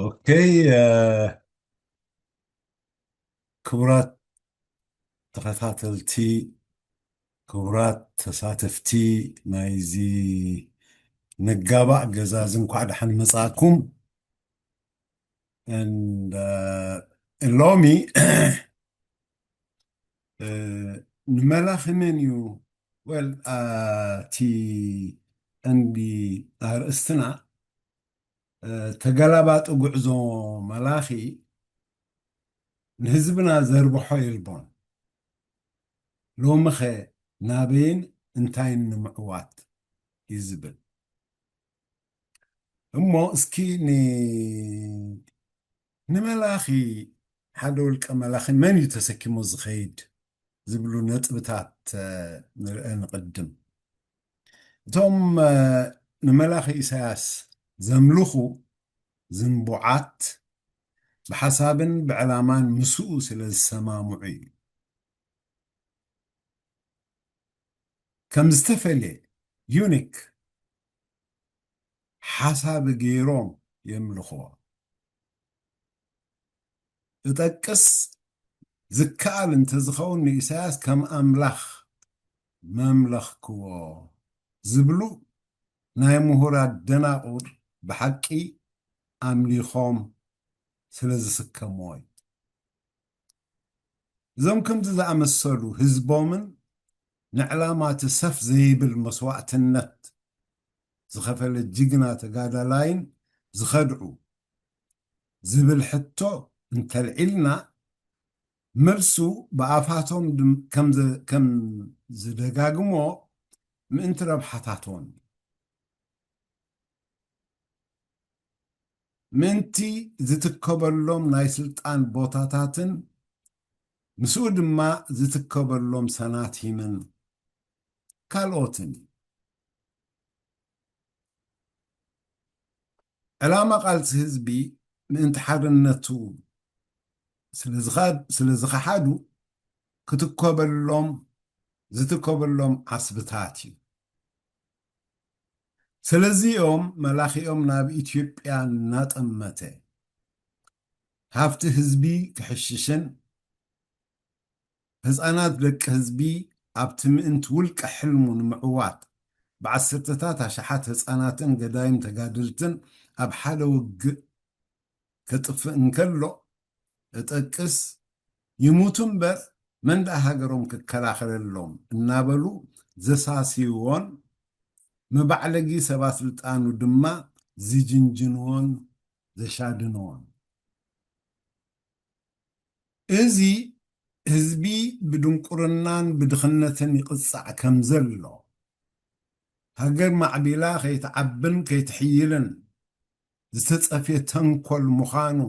ኦኬ፣ ክቡራት ተኸታተልቲ፣ ክቡራት ተሳተፍቲ ናይዚ ንጋባእ ገዛ እዚ፣ እንኳዕ ደሓን መጻእኩም። And, uh, ሎሚ ንመላኺ መን እዩ? ወል፣ እቲ ቀንዲ ኣርእስትና፣ ተገላባጢ ጉዕዞ መላኺ ንህዝብና ዘርብሖ የልቦን። ሎምኸ ናበይን እንታይን ንምዕዋት እዩ ዝብል። እሞ እስኪ ን-፣ ንመላኺ፣ ሓደ ውልቀ መላኺ መን እዩ ተሰኪሞ ዝኸይድ ዝብሉ ነጥብታት፣ እ፣ ንርአ ንቕድም። እቶም፣ እ፣ ንመላኺ ኢሳያስ ዘምልኹ ዝንቡዓት ብሓሳብን ብዕላማን ምስኡ ስለ ዝሰማምዑ እዩ። ከም ዝተፈልየ ዩኒክ ሓሳብ ገይሮም የምልኽዎ። እጠቅስ፣ ዝከኣል እንተዝኸውን ንኢሳያስ ከም ኣምላኽ መምለኽክዎ ዝብሉ ናይ ምሁራት ደናቑር ብሓቂ ኣምሊኾም ስለ ዝስከምዎ እዩ። እዞም ከምዚ ዝኣመሰሉ ህዝቦምን ንዕላማ እቲ ሰፍ ዘይብል መስዋእትነት ዝኸፈለ ጅግና ተጋዳላይን ዝኸድዑ ዝብል ሕቶ እንተልዒልና፣ መልሱ ብኣፋቶም ድም-፣ ከም ዘ-፣ ከም ዝደጋግሞ ምእንቲ ረብሓታቶም፣ ምእንቲ ዝትከበሎም ናይ ስልጣን ቦታታትን ምስኡ ድማ ዝትከበሎም ሰናቲምን ካልኦትን። ዕላማ ቃልሲ ህዝቢ ምእንቲ ሓርነቱ ስለ ዝኸ-፣ ስለ ዝኸሓዱ ክትከበሎም፣ ዝትከበሎም ዓስብታት እዩ። ስለዚኦም መላኺኦም ናብ ኢትዮጵያ እናጠመተ ሃብቲ ህዝቢ ክሕሽሽን ህፃናት ደቂ ህዝቢ ኣብቲ ምእንቲ ውልቀ ሕልሙ ንምዕዋት ብዓሰርተታት ኣሽሓት ህፃናትን ገዳይም ተጋደልትን ኣብ ሓደ ውግእ ከጥፍእ እንከሎ፣ እጠቅስ፣ ይሙቱ እምበር መን ደኣ ሃገሮም ክከላኸለሎም እናበሉ ዘሳስይዎን መባዕለጊ ሰባ ስልጣኑ ድማ ዝጅንጅንዎን ዘሻድንዎን። እዚ ህዝቢ ብድንቁርናን ብድኽነትን ይቕጻዕ ከም ዘሎ፣ ሃገር ማዕቢላ ከይትዓብን ከይትሕይልን ዝተጸፍየ ተንኮል ምዃኑ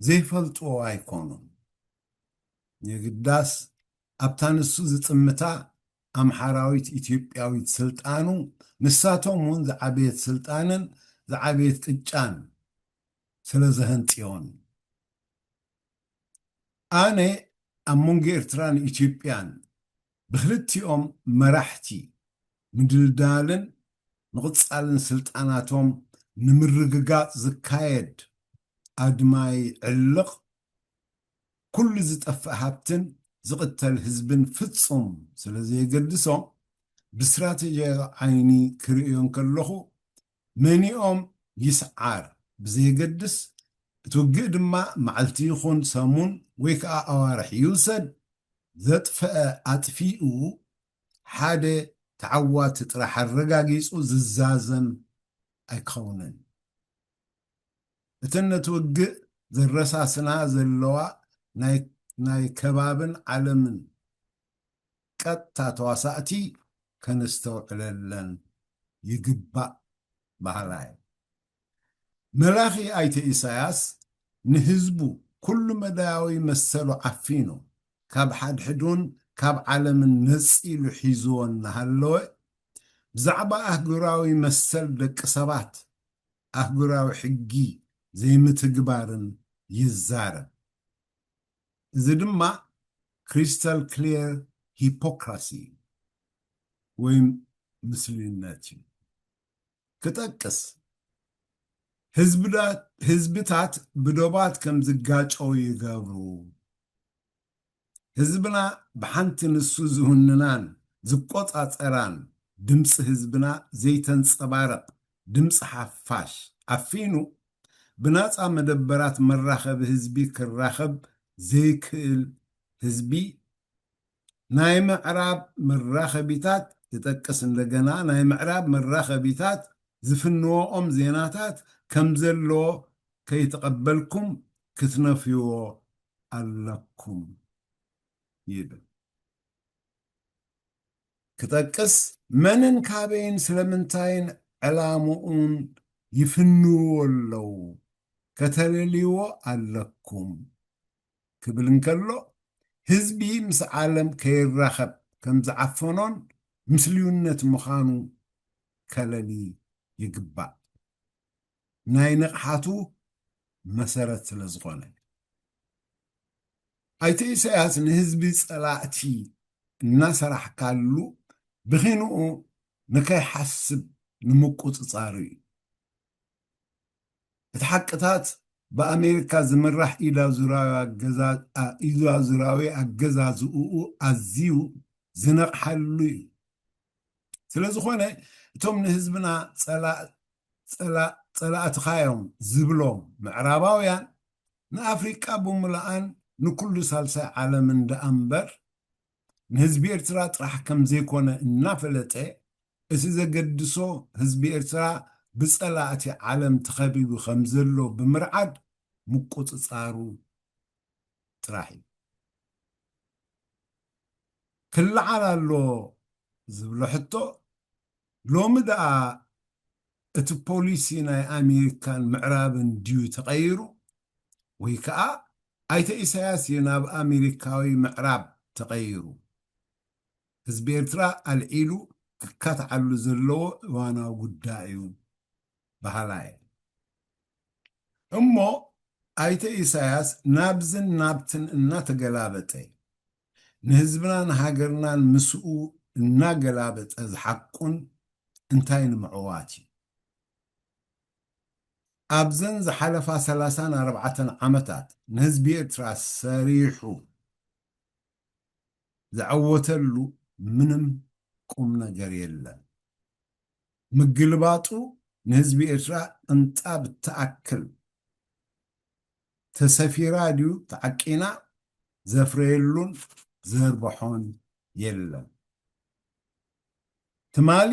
ዘይፈልጥዎ ኣይኮኑን። የግዳስ ኣብታ ንሱ ዝጥምታ ኣምሓራዊት ኢትዮጵያዊት ስልጣኑ፣ ንሳቶም እውን ዝዓበየት ስልጣንን ዝዓበየት ቅጫን ስለ ዘህንጥዮን። ኣነ ኣብ መንጎ ኤርትራን ኢትዮጵያን ብክልቲኦም መራሕቲ ምድልዳልን ምቕጻልን ስልጣናቶም ንምርግጋጽ ዝካየድ ኣድማይ ዕልቕ፣ ኩሉ ዝጠፍእ ሃብትን ዝቕተል ህዝብን ፍጹም ስለ ዘየገድሶም፣ ብስትራተጂያዊ ዓይኒ ክርእዮ እንከለኹ፣ መኒኦም ይስዓር ብዘየገድስ፣ እቲ ውግእ ድማ መዓልቲ ይኹን ሰሙን ወይ ከኣ ኣዋርሕ ይውሰድ፣ ዘጥፈአ ኣጥፊኡ፣ ሓደ ተዓዋቲ ጥራሕ ኣረጋጊጹ ዝዛዘም ኣይክኸውንን። እተን ነቲ ውግእ ዘረሳስና ዘለዋ ናይ፣ ናይ ከባብን ዓለምን ቀጥታ ተዋሳእቲ ከነስተውዕለለን ይግባእ በሃላይ። መላኺ ኣይተ ኢሳያስ ንህዝቡ ኩሉ መዳያዊ መሰሉ ዓፊኑ፣ ካብ ሓድሕዱን ካብ ዓለምን ነጺሉ ሒዝዎ እናሃለወ፣ ብዛዕባ ኣህጉራዊ መሰል ደቂ ሰባት፣ ኣህጉራዊ ሕጊ ዘይምትግባርን ይዛረብ። እዚ ድማ ክሪስታል ክሊር ሂፖክራሲ ወይ ምስሉይነት እዩ። ክጠቅስ፣ ህዝብታት ብዶባት ከም ዝጋጨው ይገብሩ። ህዝብና ብሓንቲ ንሱ ዝውንናን ዝቆጻጸራን ድምፂ ህዝብና ዘይተንጸባረቕ ድምፂ ሓፋሽ ኣፊኑ ብናፃ መደበራት መራኸቢ ህዝቢ ክራኸብ ዘይክእል ህዝቢ ናይ ምዕራብ መራኸቢታት ይጠቅስ። እንደገና ናይ ምዕራብ መራኸቢታት ዝፍንወኦም ዜናታት ከም ዘሎ ከይተቐበልኩም ክትነፍይዎ ኣለኩም ይብል። ክጠቅስ መንን ካበይን ስለምንታይን ዕላምኡን ይፍንዎ ኣለዉ ከተለልይዎ ኣለኩም ክብል እንከሎ ህዝቢ ምስ ዓለም ከይራኸብ ከም ዝዓፈኖን ምስልዩነት ምዃኑ ከለሊ ይግባእ። ናይ ንቕሓቱ መሰረት ስለ ዝኾነ። ኣይተ ኢሳያስ ንህዝቢ ጸላእቲ እናሰራሕካሉ ብኺንኡ ንከይሓስብ ንምቁጽጻሩ እዩ። እቲ ሓቅታት ብኣሜሪካ ዝምራሕ ኢዳዙራዊ ኣገዛ- ኣ- ኢዳዙራዊ ኣገዛዝኡ ኣዝዩ ዝነቕሓሉ እዩ። ስለ ዝኾነ እቶም ንህዝብና ጸላ- ጸላ- ጸላእትኻ እዮም ዝብሎም ምዕራባውያን ንኣፍሪቃ ብምልኣን ንኩሉ ሳልሳይ ዓለምን ደኣ እምበር ንህዝቢ ኤርትራ ጥራሕ ከም ዘይኮነ እናፈለጠ እቲ ዘገድሶ ህዝቢ ኤርትራ ብጸላእቲ ዓለም ተኸቢቡ ከም ዘሎ ብምርዓድ ምቁጽጻሩ ጥራሕ እዩ። ክለዓል ኣሎ ዝብሎ ሕቶ ሎሚ ደኣ እቲ ፖሊሲ ናይ ኣሜሪካን ምዕራብን ድዩ ተቐይሩ ወይ ከኣ ኣይተ ኢሳያስ እዩ ናብ ኣሜሪካዊ ምዕራብ ተቐይሩ? ህዝቢ ኤርትራ ኣልዒሉ ክካትዓሉ ዘለዎ እዋናዊ ጉዳይ እዩ በሃላይ እየ። እሞ ኣይተ ኢሳያስ ናብዝን ናብትን እናተገላበጠ ንህዝብናን ሃገርናን ምስኡ እናገላበጠ ዝሓቁን እንታይ ንምዕዋት እዩ? ኣብዘን ዝሓለፋ ሰላሳን ኣርባዕተን ዓመታት ንህዝቢ ኤርትራ ሰሪሑ ዘዐወተሉ ምንም ቁም ነገር የለን። ምግልባጡ ንህዝቢ ኤርትራ ቅንጣብ እትኣክል ተሰፊራ ድዩ ተዓቂና ዘፍረየሉን ዘርበሖን የለን። ትማሊ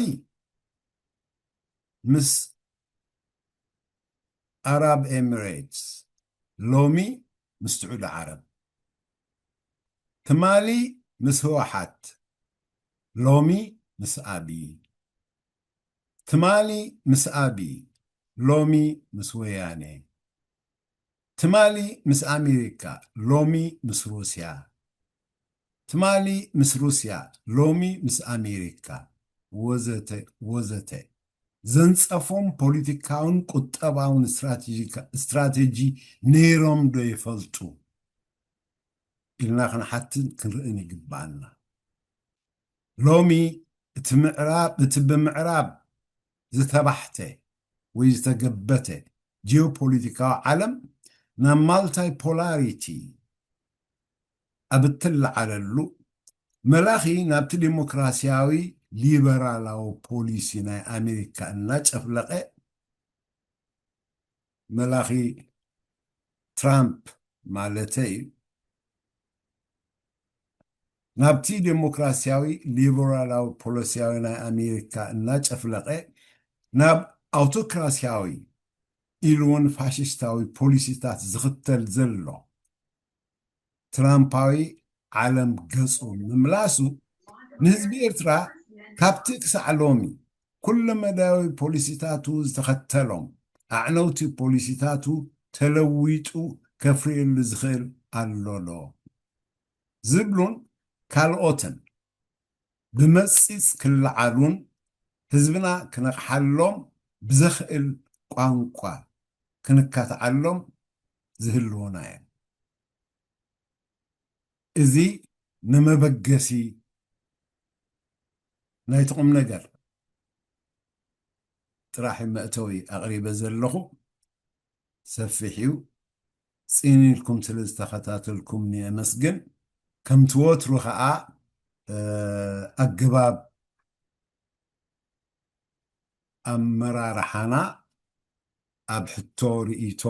ምስ ኣራብ ኤሚሬትስ ሎሚ ምስ ስዑዲ ዓረብ ትማሊ ምስ ህወሓት ሎሚ ምስ ኣብይ ትማሊ ምስ ኣብይ ሎሚ ምስ ወያነ ትማሊ ምስ ኣሜሪካ ሎሚ ምስ ሩስያ ትማሊ ምስ ሩስያ ሎሚ ምስ ኣሜሪካ ወዘተ ወዘተ ዘንጸፎም ፖለቲካውን ቁጠባውን ስትራቴጂ ነይሮም ዶ ይፈልጡ ኢልና ክንሓትን ክንርእን ይግባኣና። ሎሚ እቲ ምዕራብ እቲ ብምዕራብ ዝተባሕተ ወይ ዝተገበተ ጂኦፖለቲካዊ ዓለም ናብ ማልታይ ፖላሪቲ ኣብ እትለዓለሉ መላኺ ናብቲ ዴሞክራሲያዊ ሊበራላዊ ፖሊሲ ናይ ኣሜሪካ እናጨፍለቐ መላኺ ትራምፕ ማለተይ ናብቲ ዴሞክራሲያዊ ሊበራላዊ ፖሊሲያዊ ናይ ኣሜሪካ እናጨፍለቐ ናብ ኣውቶክራሲያዊ ኢሉ እውን ፋሽስታዊ ፖሊሲታት ዝኽተል ዘሎ ትራምፓዊ ዓለም ገጹ ምምላሱ ንህዝቢ ኤርትራ ካብቲ ክሳዕ ሎሚ ኩለመዳያዊ ፖሊሲታቱ ዝተኸተሎም ኣዕነውቲ ፖሊሲታቱ ተለዊጡ ከፍርየሉ ዝኽእል ኣሎ ዶ ዝብሉን ካልኦትን ብመጺጽ ክለዓሉን ህዝብና ክነቕሓሎም ብዘኽእል ቋንቋ ክንካትዓሎም ዝህልዉና እዮም። እዚ ንመበገሲ ናይቲ ቁም ነገር ጥራሕ መእተዊ ኣቕሪበ ዘለኹ። ሰፊሕ እዩ። ጽን ኢልኩም ስለ ዝተኸታተልኩምኒ የመስግን። ከምቲ ወትሩ ኸኣ፣ እ፣ ኣገባብ ኣመራርሓና ኣብ ሕቶ ርእይቶ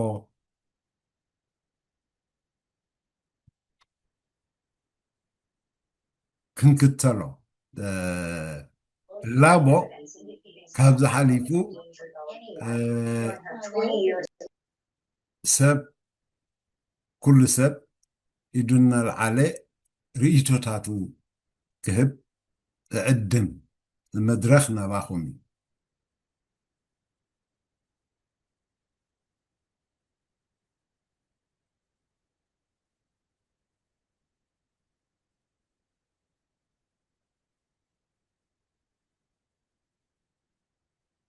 ክንክተሎ፣ እ፣ ላቦ ካብዚ ሓሊፉ፣ እ፣ ሰብ፣ ኩሉ ሰብ ኢዱ እናልዓለ ርእይቶታቱ ክህብ እዕድም፣ መድረኽ ናባኹም እዩ።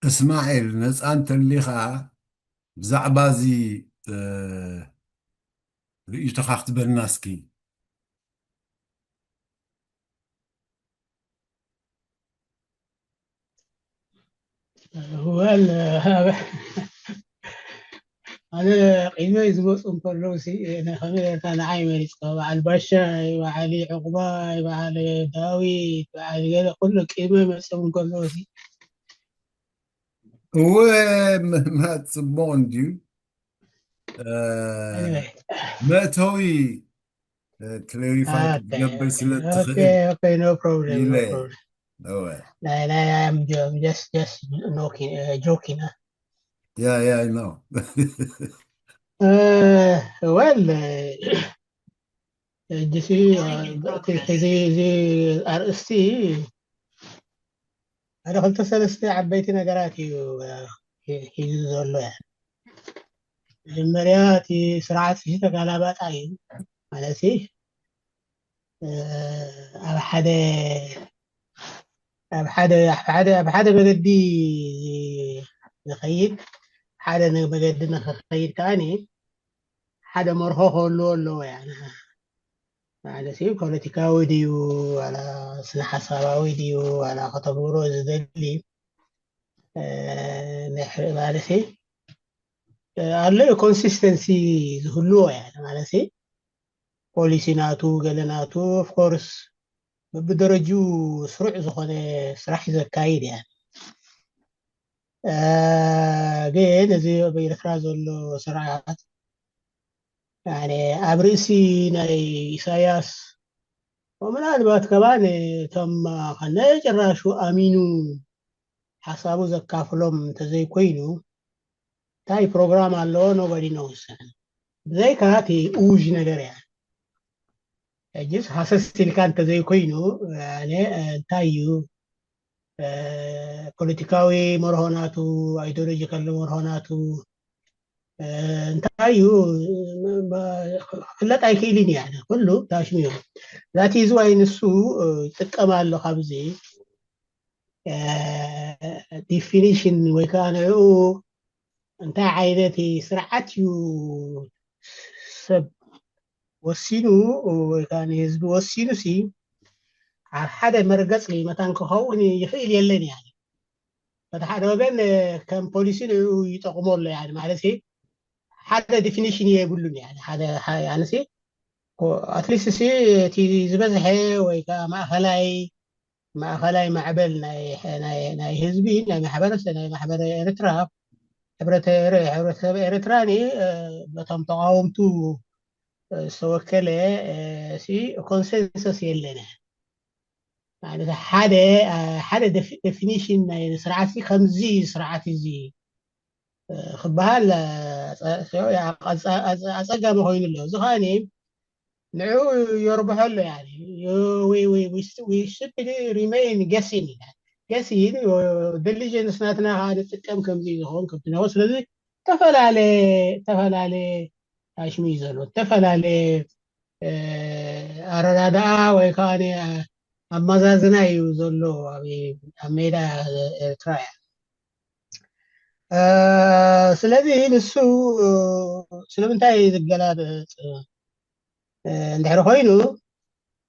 እስማዒል፣ ነጻ እንተሊኻ ብዛዕባ እዚ፣ እ፣ ርእይቶኻ ክትበልና እስኪ። ወል ኣነ ቂመይ ዝመፁ እንከለዉ ሲ ከመይ ጌርካ ንዓይ መሪፅካ? በዓል ባሻ፣ በዓል ዕቁባ፣ በዓል ዳዊት፣ በዓል ገለ ኩሉ ቂመይ መፅኦም እንከለዉ ሲ እወ፣ ምምሃር ጽቡቕ እንድዩ። እ፣ Anyway. መእተዊ፣ እ፣ ክላሪፋይ Okay, ክትገብር okay, ስለ okay, እትኽእል okay, no problem, ኢለ no እየ። problem. እወ። ናይ ናይ I'm ju- I'm just just joking, uh, joking. Uh. Yeah, yeah, I know. Uh, well, uh, ሕጂ ሲ እቲ ሕዚ እዚ ኣርእስቲ ሓደ ክልተ ሰለስተ ዓበይቲ ነገራት እዩ፣ እ፣ ሂ- ሂዙ ዘሎ እያ። መጀመርያ እቲ ስርዓት እዚ ተጋላባጣ እዩ ማለት ሲ፣ እ፣ ኣብ ሓደ ኣብ ሓደ ኣብ ሓደ ኣብ ሓደ መገዲ ዝኸይድ፣ ሓደ ነ- መገዲ ንክኸይድ ከዓኒ ሓደ መርሆ ክህልዎ ኣለዎ። ያ ማለት እዩ ፖለቲካዊ ድዩ ዋላ ስነ ሓሳባዊ ድዩ ዋላ ከተግብሮ ዝደሊ፣ እ፣ ናይ ሕሪ ማለት እዩ፣ እ፣ ኣሎ እዩ ኮንሲስተንሲ ዝህልዎ። ያ ማለት እዩ ፖሊሲ ናቱ ገለ ናቱ ኦፍኮርስ በብደረጅኡ ስሩዕ ዝኾነ ስራሕ እዩ ዘካይድ። ያ እ፣ ግን እዚ ኣብ ኤርትራ ዘሎ ስርዓት ያኔ ኣብ ርእሲ ናይ ኢሳያስ ወምናልባት ከማን እቶም ከነጭራሹ ኣሚኑ ሓሳቡ ዘካፍሎም እንተዘይኮይኑ እንታይ ፕሮግራም ኣለዎ? Nobody knows። ብዘይካ እቲ እውጅ ነገር እያ። ሕጅስ ሃሰስ ኢልካ እንተዘይኮይኑ ያኔ እንታይ እዩ ፖለቲካዊ መርሆናቱ፣ ኣይዲዮሎጂካል መርሆናቱ እንታይ እዩ ክፍለጥ ኣይክእልን እዩ። ኩሉ ታሽሙ እዩ። ዛቲ ዝዋይ ንሱ ይጥቀም ኣሎ ካብዚ ዲፊኒሽን ወይ ከዓ ንዕኡ እንታይ ዓይነት ስርዓት እዩ ሰብ ወሲኑ ወይ ከዓ ንህዝቢ ወሲኑ ሲ ኣብ ሓደ መርገፂ መታን ክኸውን ይኽእል የለን እያ። በቲ ሓደ ወገን ከም ፖሊሲ ንኡ ይጠቕሞ ኣሎ ያ ማለት ሓደ ዲፊኒሽን የብሉን ያ ሓደ ኣነሲ ኣትሊስት ሲ እቲ ዝበዝሐ ወይ ከዓ ማእኸላይ ማእኸላይ ማዕበል ናይ ህዝቢ ናይ ማሕበረሰብ ናይ ማሕበረ ኤርትራ ሕብረተሰብ ኤርትራ በቶም ተቃወምቱ ዝተወከለ ኮንሰንሰስ የለን። ማለት ሓደ ሓደ ዴፊኒሽን ናይ ስርዓት ከምዚ ስርዓት እዚ ክበሃል ኣፀጋሚ ኮይኑ ኣሎ። እዚ ከዓኒ ንዕኡ የርብሖ ኣሎ። ሪሜይን ገሲን ገሲን ደሊጀንስ ናትና ከዓ ንጥቀም ከምዚ ዝኸውን ከምትነው ስለዚ ተፈላለ ተፈላለ ታሽሚ እዩ ዘሎ ተፈላለ ኣረዳድኣ ወይ ከዓ ኣመዛዝና እዩ ዘሎ ኣብ ሜዳ ኤርትራ እያ። ስለዚ ንሱ ስለምንታይ ዝገላበጥ እንድሕሪ ኮይኑ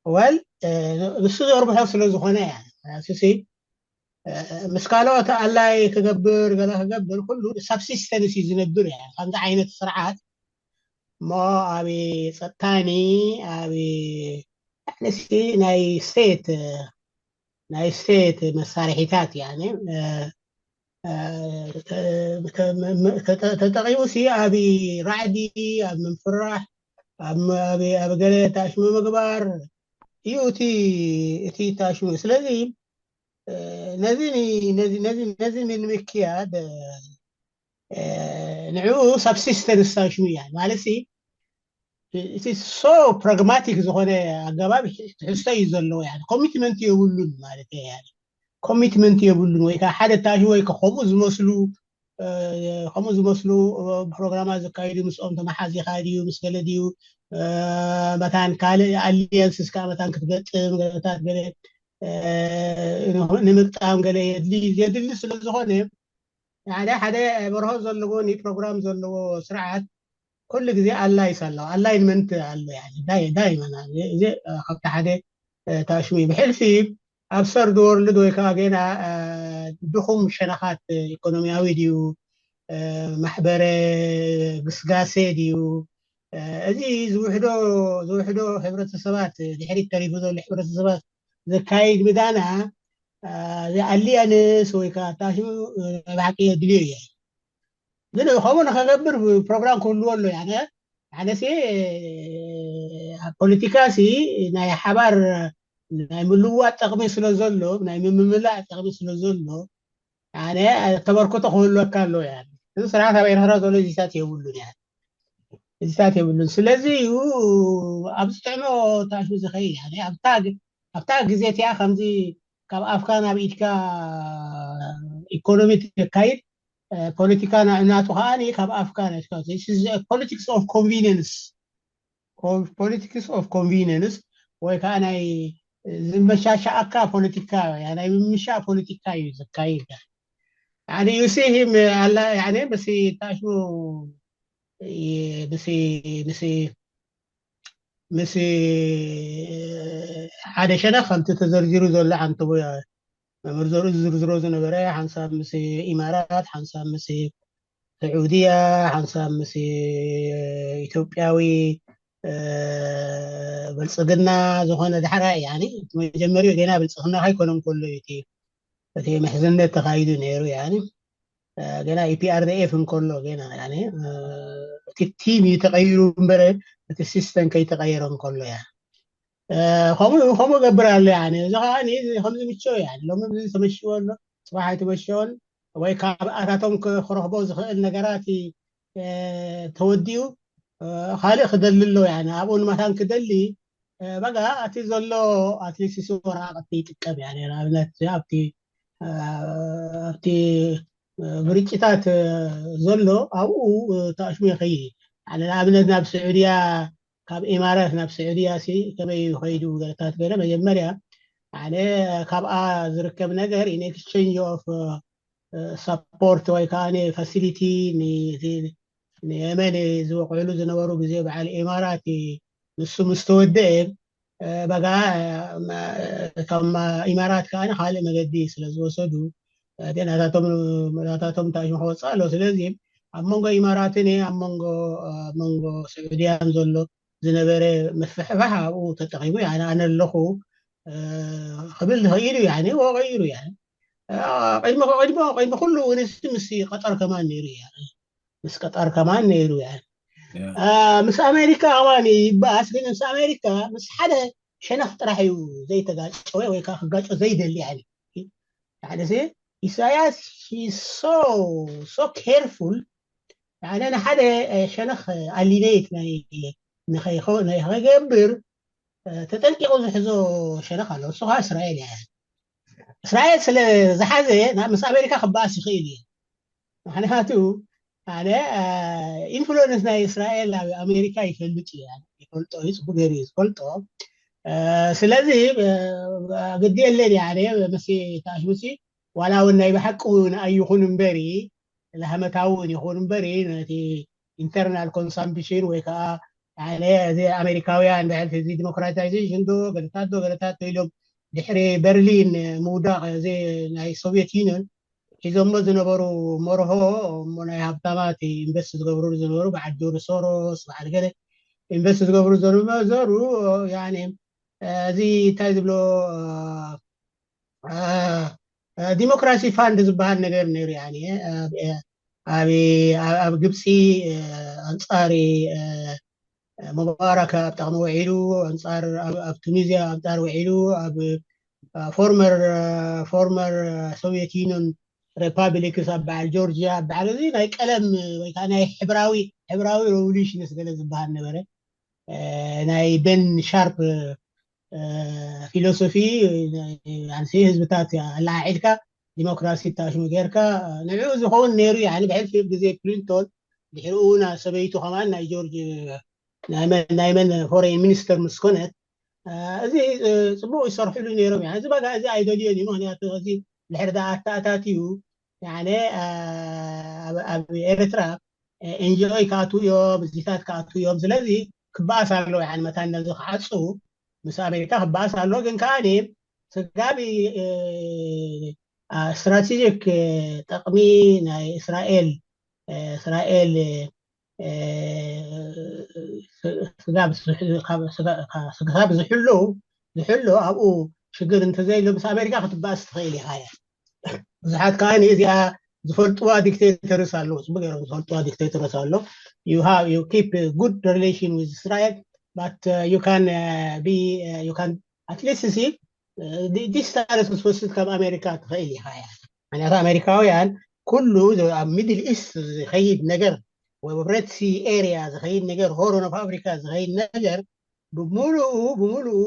ወል ንሱ ዘርብሖ ስለ ዝኾነ እያ። ንሱሲ ምስ ካልኦት ኣላይ ክገብር ገለ ክገብር ኩሉ ሳብሲስተንስ እዩ ዝነብር እያ። ከምዚ ዓይነት ስርዓት እሞ ኣብ ጸጥታኒ ኣብ ንሲ ናይ ስቴት ናይ ስቴት መሳርሒታት ያኔ ተጠቂሙ ሲ ኣብ ራዕዲ ኣብ ምንፍራሕ ኣብ ገለ ታሽሙ ምግባር እዩ እቲ እቲ ታሽሙ። ስለዚ ነዚ ነዚ ነዚ ነዚ ንምክያድ ንዕኡ ሳብሲስተንስ ታሽሙ እያ ማለት እቲ ሶ ፕራግማቲክ ዝኾነ ኣገባብ ትሕዝቶ እዩ ዘለዎ። ኮሚትመንት የብሉን ማለት ኮሚትመንት የብሉን ወይ ከዓ ሓደ ታሽ ወይ ከምኡ ዝመስሉ ከምኡ ዝመስሉ ፕሮግራማት ዘካይዱ ምስኦም ተመሓዚኻ ድዩ ምስ ገለ ድዩ መታን ካልእ ኣሊየንስስ ከዓ መታን ክትገጥም ገለታት ገለ ንምግጣም ገለ የድሊ የድሊ ስለ ዝኾነ ሓደ ሓደ በርሆ ዘለዎ ፕሮግራም ዘለዎ ስርዓት ኩሉ ግዜ ኣላይስ ኣለዎ ኣላይንመንት ኣሎ ዳይመን ካብቲ ሓደ ታሽሙ ብሕልፊ ኣብ ሰርድ ወርልድ ወይ ከዓ ጌና ድኹም ሸነኻት ኢኮኖሚያዊ ድዩ ማሕበረ ግስጋሴ ድዩ እዚ ዝውሕዶ ዝውሕዶ ሕብረተሰባት ድሕሪት ተሪፉ ዘሎ ሕብረተሰባት ዘካይድ ብዳና ኣሊያንስ ወይ ከዓ ታሽሙ ብሓቂ የድልዮ እየ ግን ከምኡ ንኸገብር ፕሮግራም ክህልዎ ኣሎ ያነ ኣነሲ ኣብ ፖለቲካ ሲ ናይ ሓባር ናይ ምልዋጥ ጠቕሚ ስለ ዘሎ ናይ ምምምላእ ጠቕሚ ስለ ዘሎ ኣነ ተበርክቶ ክህልወካ ኣሎ ያ እዚ ስርዓት ኣብ ኤርትራ ዘሎ እዚታት የብሉን ያ እዚታት የብሉን ስለዚ እዩ ኣብ ዝጥዕሞ ታሹ ዝኸይድ ኣብታ ግዜ እቲኣ ከምዚ ካብ ኣፍካ ናብ ኢድካ ኢኮኖሚ ትካይድ ፖለቲካ እናቱ ከዓ ካብ ኣፍካ ናትካ politics of convenience politics of convenience ወይ ከዓ ናይ ዝመሻሻኣካ ፖለቲካ ናይ ምምሻእ ፖለቲካ እዩ ዘካይድ ዩ ሲ ሂም ኣላ ምስ ታሽሙ ምስ ምስ ሓደ ሸነኽ ከምቲ ተዘርዚሩ ዘሎ ሓንቲ መምህር ዘርኡ ዝዝርዝሮ ዝነበረ ሓንሳብ ምስ ኢማራት ሓንሳብ ምስ ስዑድያ ሓንሳብ ምስ ኢትዮጵያዊ ብልፅግና ዝኾነ ዳሕራይ ያኒ እቲ መጀመሪኡ ጌና ብልፅግና ከይኮነ እንከሎ እዩ እቲ እቲ ምሕዝነት ተኻይዱ ነይሩ ያኒ ገና ኢፒኣርዲኤፍ እንከሎ ገና እቲ ቲም እዩ ተቐይሩ እምበረ እቲ ሲስተም ከይተቐየረ እንከሎ ያ ከምኡ ከምኡ ገብር ኣሎ ያ እዚ ከዓ ከምዚ ምቸው ያ ሎሚ ተመሽዎ ኣሎ ፅባሕ ኣይተመሸወን ወይ ካብ ኣታቶም ክረኽቦ ዝኽእል ነገራት ተወዲኡ ካልእ ክደሊ ኣሎ ያ ኣብኡ ንመታን ክደሊ በጋ እቲ ዘሎ ኣትሊስት ወረቃቅቲ ይጥቀም ያ ንኣብነት ኣብቲ ኣብቲ ግርጭታት ዘሎ ኣብኡ ተኣሽሙ ይኸይድ ንኣብነት ናብ ስዑድያ ካብ ኢማራት ናብ ስዑድያ ሲ ከመይ ይኸይዱ ገለታት ገለ መጀመርያ ኣነ ካብኣ ዝርከብ ነገር in exchange of support ወይ ከዓ facility ንየመን ዝወቅዕሉ ዝነበሩ ግዜ በዓል ኢማራት ንሱ ምስ ተወደአ በጋ ከም ኢማራት ከዓ ካልእ መገዲ ስለ ዝወሰዱ ናታቶም ታሽሙ ክወፅእ ኣሎ ስለዚ ኣብ መንጎ ኢማራትን ኣብ መንጎ መንጎ ስዑድያን ዘሎ ዝነበረ ምፍሕፋሕ ኣብኡ ተጠቂሙ ኣነ ኣለኹ ክብል ዝኽእል እዩ ወቀይሩ ቅድሚ ቅድሚ ቅድሚ ኩሉ እውን ምስ ቀጠር ከማን ነይሩ ምስ ቀጠር ከማን ነይሩ ያ ምስ ኣሜሪካ ከማን ይበኣስ ግን ምስ ኣሜሪካ ምስ ሓደ ሸነኽ ጥራሕ እዩ ዘይተጋጨወ ወይ ከዓ ክጋጮ ዘይደሊ ያ ሓደ ኢሳያስ so so careful ሓደ ንሓደ ሸነኽ ኣሊኔት ናይ ንኸይገብር ተጠንቂቑ ዝሕዞ ሸነኽ ኣሎ እሱ ከዓ እስራኤል እያ እስራኤል ስለ ዝሓዘ ምስ ኣሜሪካ ክበኣስ ይኽእል እዩ ምክንያቱ ሓደ ኢንፍሉንስ ናይ እስራኤል ኣብ ኣሜሪካ ይፈልጥ እዩ ይፈልጦ እዩ ፅቡቅ ገይሩ እዩ ዝፈልጦ ስለዚ ግዲ የለን ሓደ ምስ ታሽሙሲ ዋላ እውን ናይ ብሓቂ እውን ኣይኹን እምበሪ ለሃመታዊ እውን ይኹን እምበሪ ነቲ ኢንተርናል ኮንሳምፕሽን ወይ ከዓ ኣነ እዚ ኣሜሪካውያን ድሕር እዚ ዲሞክራታይዜሽን ዶ ገለታት ዶ ገለታት ዶ ኢሎም ድሕሪ በርሊን ምውዳቕ እዚ ናይ ሶቪየት ዩኒዮን ሒዞሞ ዝነበሩ መርሆ፣ እሞ ናይ ሃብታማት ኢንቨስት ዝገብሩ ዝነበሩ በዓል ጆርጅ ሶሮስ፣ በዓል ገለ ኢንቨስት ዝገብሩ ዝነበሩ፣ ያኔ፣ እዚ እንታይ ዝብሎ፣ ዲሞክራሲ ፋንድ ዝበሃል ነገር ነይሩ። ያኔ ኣብ ግብፂ ኣንፃሪ ሙባረክ ኣብ ጠቕሚ ውዒሉ፣ ኣንፃር ኣብ ቱኒዝያ ኣንፃር ውዒሉ፣ ኣብ ፎርመር ፎርመር ሶቪየት ዩኒዮን ሪፓብሊክስ፣ ኣብ በዓል ጆርጂያ፣ ኣብ በዓል እዚ ናይ ቀለም ወይ ከዓ ናይ ሕብራዊ ሕብራዊ ሬቮሉሽንስ ገለ ዝበሃል ነበረ። ናይ ቤን ሻርፕ ፊሎሶፊ፣ ኣንሲ ህዝብታት ኣላዓዒድካ ዲሞክራሲ ታሽሙ ጌርካ፣ ንዕኡ ዝኸውን ነይሩ። ያኒ ብሕልፊ ግዜ ክሊንቶን፣ ድሕሪኡ እውን ሰበይቱ ከማን ናይ ጆርጅ ናይ መን ናይ መን ፎሬን ሚኒስተር ምስ ኮነት፣ እዚ ጽቡቕ ይሰርሕሉ ነይሮም። ያኒ እዚ በጋ እዚ ኣይደልዮን እዩ። ምክንያቱ እዚ ድሕሪ ዳ ኣተኣታትዩ፣ ያኒ ኣብ ኤርትራ ኤንጂኦ ክኣትዉ እዮም፣ እዚታት ክኣትዉ እዮም። ስለዚ ክበኣስ ኣለዎ። ያኒ መታን ነዚ ክዓጽዉ ምስ ኣሜሪካ ክበኣስ ኣለዎ። ግን ከኣ ስጋብ ስትራቴጂክ ጠቕሚ ናይ እስራኤል እስራኤል ስጋብ ዝሕሉ ዝሕሉ ኣብኡ ሽግር እንተዘይሎ ምስ ኣሜሪካ ክትበኣስ ትኽእል ኢኻ እያ። ብዙሓት ከዓ ንእዚኣ ዝፈልጥዋ ዲክቴተርስ ኣለዉ፣ ፅቡቅ ገይሮም ዝፈልጥዋ ዲክቴተርስ ኣሎ። You have you keep a good relation with Israel, but uh, you can uh, be uh, you can at least see ዲስታንስ ክትወስድ ካብ ኣሜሪካ ትኽእል ኢኻ እያ። ምክንያቱ ኣሜሪካውያን ኩሉ ኣብ ሚድል ኢስት ዝኸይድ ነገር ወይ ኣብ ሬድ ሲ ኤሪያ ዝኸይድ ነገር፣ ሆርን ኦፍ ኣፍሪካ ዝኸይድ ነገር ብምሉኡ ብምሉኡ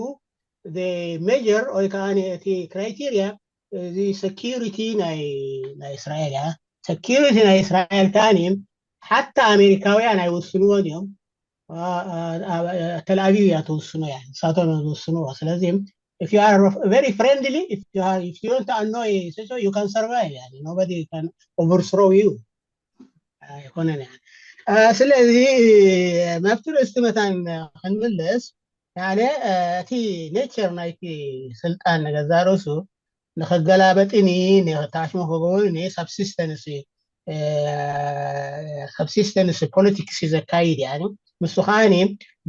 ሜጀር ወይ ከዓ እቲ ክራይቴሪያ እዚ ሰኪሪቲ ናይ ናይ እስራኤል እያ። ሰኪሪቲ ናይ እስራኤል ከዓኒ ሓታ ኣሜሪካውያን ኣይወስንዎን እዮም። ተልኣቪቭ እያ ትውስኖ እያ፣ ንሳቶም እዮም ዝውስንዎ። ስለዚ if you are very friendly, if you are if you don't annoy, so you can survive. يعني nobody can overthrow you. ኣይኮነን እያ። ስለዚ ናብቲ ርእስቲ መታን ክንምለስ፣ ያለ እቲ ኔቸር ናይቲ ስልጣን ንገዛ ርእሱ ንኸገላበጥኒ ንታሽሙ ክገብርኒ ሳብሲስተንስ ሳብሲስተንስ ፖለቲክስ ዘካይድ እያ። ንሱ ከዓኒ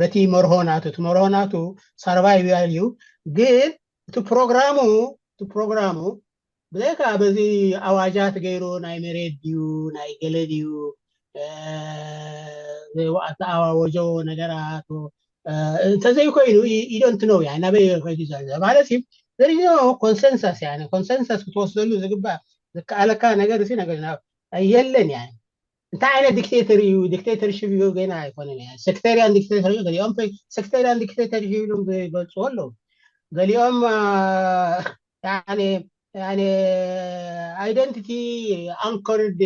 በቲ መርሆ ናቱ፣ እቲ መርሆ ናቱ ሳርቫይቫል እዩ። ግን እቲ ፕሮግራሙ እቲ ፕሮግራሙ ብዘይካ በዚ ኣዋጃት ገይሩ ናይ መሬት ድዩ ናይ ገለ ድዩ ዝተኣዋወጆ ነገራት እንተዘይኮይኑ ኢዶንት ነው ያ ናበይ ከይዱ ዘሎ ማለት እዩ። ዘሪኖ ኮንሰንሳስ ያ ኮንሰንሳስ ክትወስደሉ ዝግባእ ዝከኣለካ ነገር ሲ ነገር የለን ያ። እንታይ ዓይነት ዲክቴተር እዩ? ዲክቴተርሽፕ እዩ ገና ኣይኮነን። ሴክተሪያን ዲክቴተር እዩ። ገሊኦም ሴክተሪያን ዲክቴተር ኢሎም ዝገልፅዎ ኣለዉ። ገሊኦም ኣይደንቲቲ ኣንኮርድ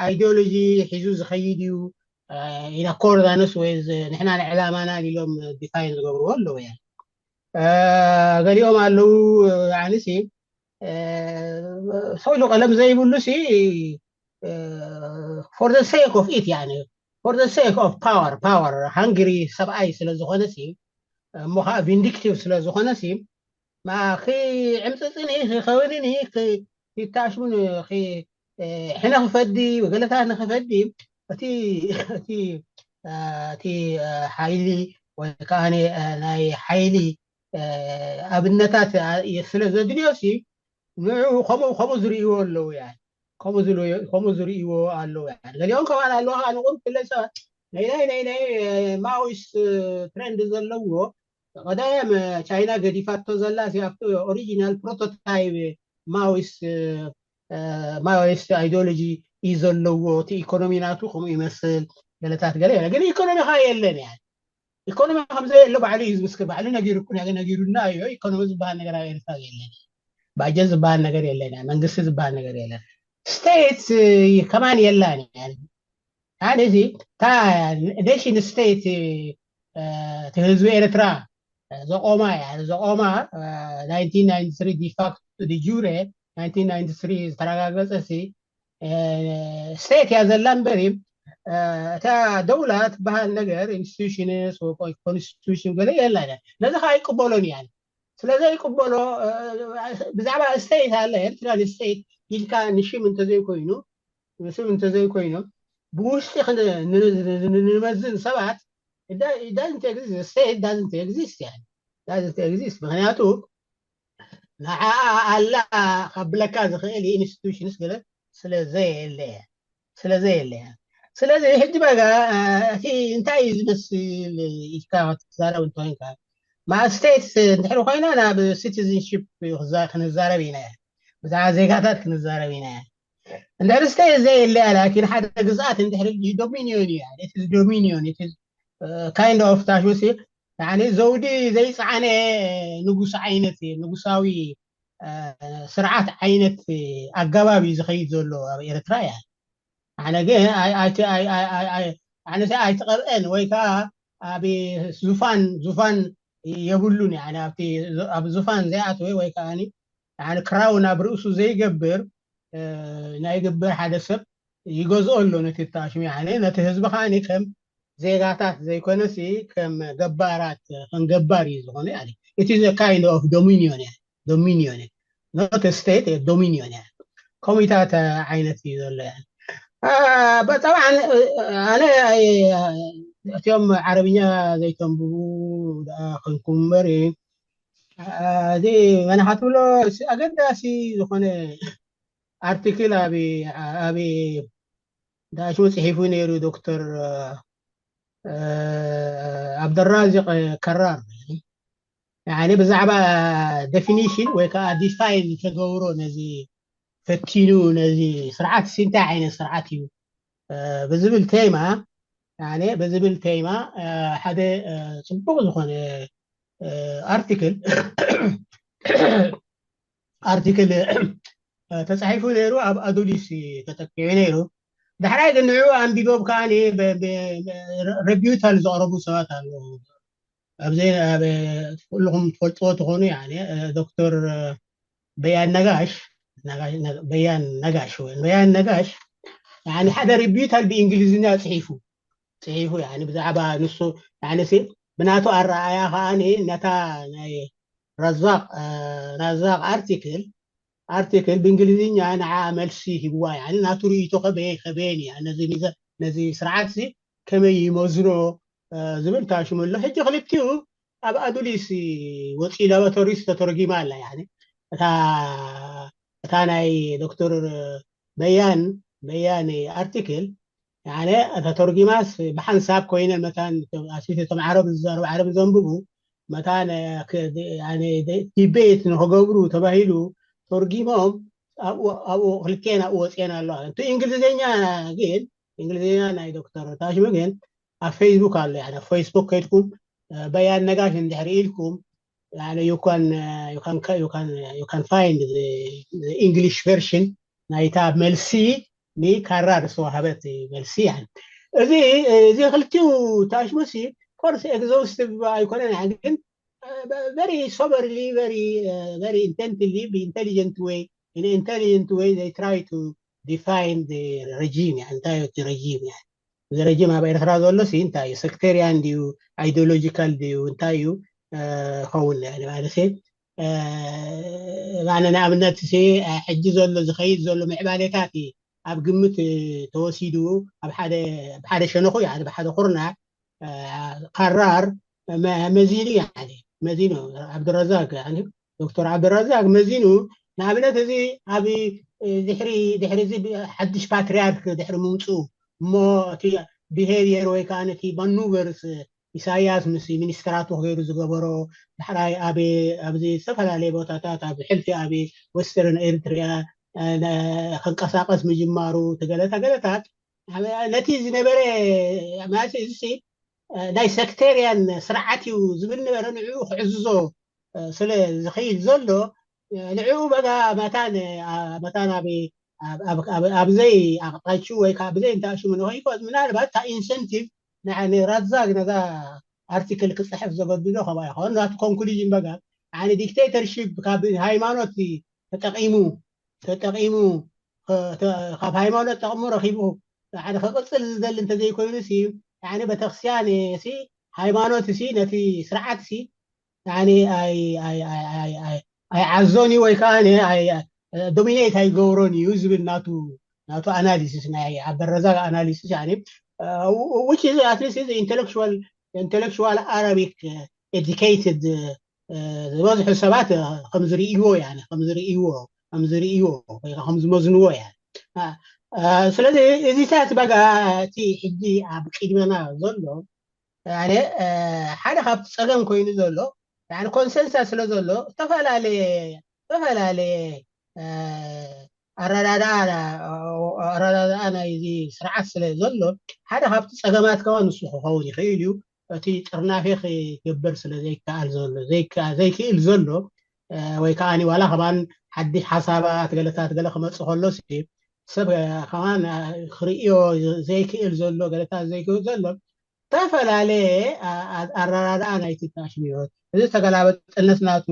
ኣይዲዮሎጂ ሒዙ ዝኸይድ እዩ። ኢና ኮርዳንስ ወይ ንሕና ንዕላማና ኢሎም ዲፋይን ዝገብርዎ ኣለዉ። ገሊኦም ኣለዉ ንሲ ሰው ኢሉ ቀለም ዘይብሉ ሲ for the sake of it يعني for the sake of power power ሃንግሪ ሰብኣይ ስለ ዝኾነ ሲ እሞ ከዓ ቪንዲክቲቭ ስለ ዝኾነ ሲ ክዕምፅፅኒ ክኸውንኒ ክታሽሙን ሕነ ክፈዲ ገለታት ንክፈዲ እቲ እቲ እቲ ሓይሊ ወይ ከዓ ናይ ሓይሊ ኣብነታት ስለ ዘድልዮ ሲ ንዑ ከምኡ ከምኡ ዝርእይዎ ኣለዉ ያ ከምኡ ዝርእይዎ ኣለዉ ያ ገሊኦም ከማን ኣለዉ ከዓ ንቁም ክለ ሰባት ናይ ናይ ናይ ናይ ማዊስ ትሬንድ ዘለዎ ቀዳም ቻይና ገዲፋቶ ዘላ ኣብቲ ኦሪጂናል ፕሮቶታይፕ ማዊስ ማዊስ ኣይዲዮሎጂ እዩ ዘለዎ። እቲ ኢኮኖሚ ናቱ ከምኡ ይመስል ገለታት ገለ ግን ኢኮኖሚ ከዓ የለን ያ ኢኮኖሚ ከምዘየሎ ባዕሉ እዩ ዝምስክር። ባዕሉ ነጊሩና እዩ። ኢኮኖሚ ዝበሃል ነገር ኣብ ኤርትራ የለን። ባጀት ዝበሃል ነገር የለን። መንግስቲ ዝበሃል ነገር የለን። ስቴት ከማን የላን። ኣነ እዚ እታ ኔሽን ስቴት እቲ ህዝቢ ኤርትራ ዘቆማ እያ። ዘቆማ ናይንቲን ናይንቲ ስሪ ዲፋክቶ ዲጁሬ ናይንቲን ናይንቲ ስሪ ዝተረጋገጸ ሲ ስቴት እያ ዘላ እምበሪ እታ ደውላ ትበሃል ነገር ኢንስቲቱሽንስ ኮንስቲቱሽን ገለ የላ። ነዚ ከዓ ኣይቅበሎን እያ። ስለዘይቅበሎ ብዛዕባ ስቴት ኣለ ኤርትራ ስቴት ኢልካ ንሽም እንተዘይኮይኑ ንስም እንተዘይኮይኑ ብውሽጢ ንመዝን ሰባት ስቴት ዳዝንት ኤግዚስት። ምክንያቱ ንዓ ኣላ ካብለካ ዝኽእል ኢንስቲቱሽንስ ገለ ስለዘየለ ስለዘየለ ስለዚ ሕጂ በጋ እቲ እንታይ እዩ ዝመስል ኢልካ ክትዛረብ እንተኮይንካ ማእስተይት እንድሕር ኮይና ናብ ሲቲዝንሽፕ ክንዛረብ ኢና ብዛዕባ ዜጋታት ክንዛረብ ኢና እንድሕር ስቴት ዘየለ ላኪን ሓደ ግዝኣት እንድሕር ዶሚኒዮን እዩ ዶሚኒዮን kind of ታሽሙሲ ዘውዲ ዘይፀዓነ ንጉስ ዓይነት ንጉሳዊ ስርዓት ዓይነት ኣገባብ እዩ ዝኸይድ ዘሎ ኣብ ኤርትራ እያ ኣነ ግን ኣይትቐብአን ወይ ከዓ ኣብ ዙፋን ዙፋን የብሉን ኣብ ዙፋን ዘይኣትወ ወይ ከዓ ክራውን ኣብ ርእሱ ዘይገብር ናይ ግበር ሓደ ሰብ ይገዝኦ ኣሎ ነቲ ተኣሽሙ ነቲ ህዝቢ ከዓ ከም ዜጋታት ዘይኮነሲ ከም ገባራት ከም ገባር እዩ ዝኾነ እቲ kind of ዶሚኒዮን እያ ዶሚኒዮን not state ዶሚኒዮን እያ ኮሚታት ዓይነት እዩ ዘሎ እያ ጠብዓ ኣነ እቲኦም ዓረብኛ ዘይተንብቡ ኮንኩም እምበር እዚ መናኻ ትብሎ ኣገዳሲ ዝኾነ ኣርቲክል ኣብ ኣብ ዳሽሙ ፅሒፉ ነይሩ ዶክተር ዓብደራዚቅ ከራር ብዛዕባ ዴፊኒሽን ወይ ከዓ ዲፋይን ተገብሮ ነዚ ፈቲኑ ነዚ ስርዓት እንታይ ዓይነት ስርዓት እዩ ብዝብል ቴማ ብዝብል ቴማ ሓደ ፅቡቅ ዝኾነ ኣርቲክል ኣርቲክል ተፃሒፉ ነይሩ ኣብ ኣዱሊስ ተጠቂዑ ነይሩ ዳሕራይ ግን ንዕኡ ኣንቢቦም ከዓ ሬቢዩታል ዘቕረቡ ሰባት ኣለዉ ኣብዚ ኩልኹም ትፈልጥዎ ትኾኑ ዶክተር በያን ነጋሽ በያን ነጋሽ በያን ነጋሽ ሓደ ሬቢዩታል ብእንግሊዝኛ ፅሒፉ ፅሒፉ ብዛዕባ ንሱ ብናቱ ኣረኣያ ከዓ ነታ ናይ ራዛቅ ራዛቅ ኣርቲክል ኣርቲክል ብእንግሊዝኛ ንዓ መልሲ ሂብዋ እያ ናቱ ርእይቶ ከበየ ከበየን እያ ነዚ ስርዓት ከመይ ይመዝኖ ዝብል ታሽሙ ኣሎ ሕጂ ክልቲኡ ኣብ ኣዱሊስ ወፂ ላቦራቶሪስ ተተረጊማ ኣላ እታ እታ ናይ ዶክተር በያን በያን ኣርቲክል ተተርጊማስ ብሓንሳብ ኮይነ መታን ኣስቢተ እቶም ዓረብ ዝዛረቡ ዓረብ ዘንብቡ መታን ዲቤት ንክገብሩ ተባሂሉ ተርጊሞም ኣብኡ ክልቴን ኣብኡ ወፅኤን ኣለዋ እቲ እንግሊዝኛ ግን እንግሊዝኛ ናይ ዶክተር ታሽሙ ግን ኣብ ፌስቡክ ኣሎ ኣብ ፌስቡክ ከይድኩም በያን ነጋሽ እንድሕር ኢልኩም you can you can you can you can find the English version ናይታ መልሲ ንካራር ዝተዋሃበት መልሲ እያ እዚ እዚ ክልቲኡ ታሽሙሲ ኮርስ ኤግዞስቲቭ ኣይኮነን ግን very soberly very very intently ብኢንቴሊጀንት ወይ in intelligent way they try to define the regime እንታይ እቲ regime እዚ regime ኣብ ኤርትራ ዘሎ ሲ እንታይ እዩ sectarian ድዩ ideological ድዩ እንታይ እዩ ኸውን ማለት ኣነ ንኣብነት ሕጂ ዘሎ ዝኸይድ ዘሎ ምዕባሌታት ኣብ ግምት ተወሲዱ ኣብ ሓደ ሸነኹ ብሓደ ኩርና ካራር መዚኑ መዚኑ ዓብድረዛቅ ዶክተር ዓብድረዛቅ መዚኑ ንኣብነት እዚ ኣብ ድሕሪ ድሕሪ እዚ ሓድሽ ፓትሪያርክ ድሕሪ ምምፅኡ እሞ እቲ ቢሄቪየር ወይ ከዓ ነቲ ማኑቨርስ ኢሳያስ ምስ ሚኒስትራቱ ገይሩ ዝገበሮ ዳሕራይ ኣብ ኣብዚ ዝተፈላለየ ቦታታት ኣብ ሕልፊ ኣብ ወስተርን ኤርትሪያ ክንቀሳቀስ ምጅማሩ ተገለታ ገለታት ነቲ ዝነበረ ማለት እዚ ናይ ሰክቴርያን ስርዓት እዩ ዝብል ነበረ ንዕኡ ክዕዝዞ ስለ ዝኸይድ ዘሎ ንዕኡ በጋ መታን መታን ኣብ ኣብዘይ ኣቕጣችኡ ወይ ከዓ ብዘይ እንተኣሽሙ ንኸይኮዝ ምናልባት እታ ኢንሰንቲቭ ንራዛግ ነዛ ኣርቲክል ክፅሕፍ ዘገድዶ ከማ ይኸውን ናቱ ኮንክሉዥን በጋ ዓነ ዲክቴተርሺፕ ካብ ሃይማኖት ተጠቂሙ ተጠቂሙ ካብ ሃይማኖት ጠቕሙ ረኺቡ ሓደ ክቅፅል ዝደሊ እንተዘይኮይኑ ሲ ቤተክርስትያን ሲ ሃይማኖት ሲ ነቲ ስርዓት ሲ ኣይዓዞን እዩ ወይ ከዓ ዶሚኔት ኣይገብሮን እዩ ዝብል ናቱ ናቱ ኣናሊሲስ ናይ ኣበረዛግ ኣናሊሲስ which is at least intellectual intellectual Arabic educated ዝበዝሑ ሰባት ከምዝርእይዎ ያኒ ከምዝርእይዎ ከምዝርእይዎ ወይ ከምዝመዝንዎ ያ ስለዚ እዚታት በጋ እቲ ሕጂ ኣብ ቅድመና ዘሎ ሓደ ካብቲ ፀገም ኮይኑ ዘሎ ኮንሰንሳስ ስለ ዘሎ ዝተፈላለየ ዝተፈላለየ ኣረዳድኣ ኣረዳድኣ ናይዚ ስርዓት ስለ ዘሎ ሓደ ካብቲ ፀገማት ከማ ንሱ ክኸውን ይኽእል እዩ እቲ ጥርናፌ ክገብር ስለ ዘይከኣል ዘሎ ዘይክእል ዘሎ ወይ ከዓ ዋላ ከማን ሓድሽ ሓሳባት ገለታት ገለ ክመፅእ ከሎ ሰብ ከማን ክርእዮ ዘይክእል ዘሎ ገለታት ዘይክእል ዘሎ ዝተፈላለየ ኣረዳድኣ ናይቲ ታሽሚዮት እዚ ተገላበጥነት ናቱ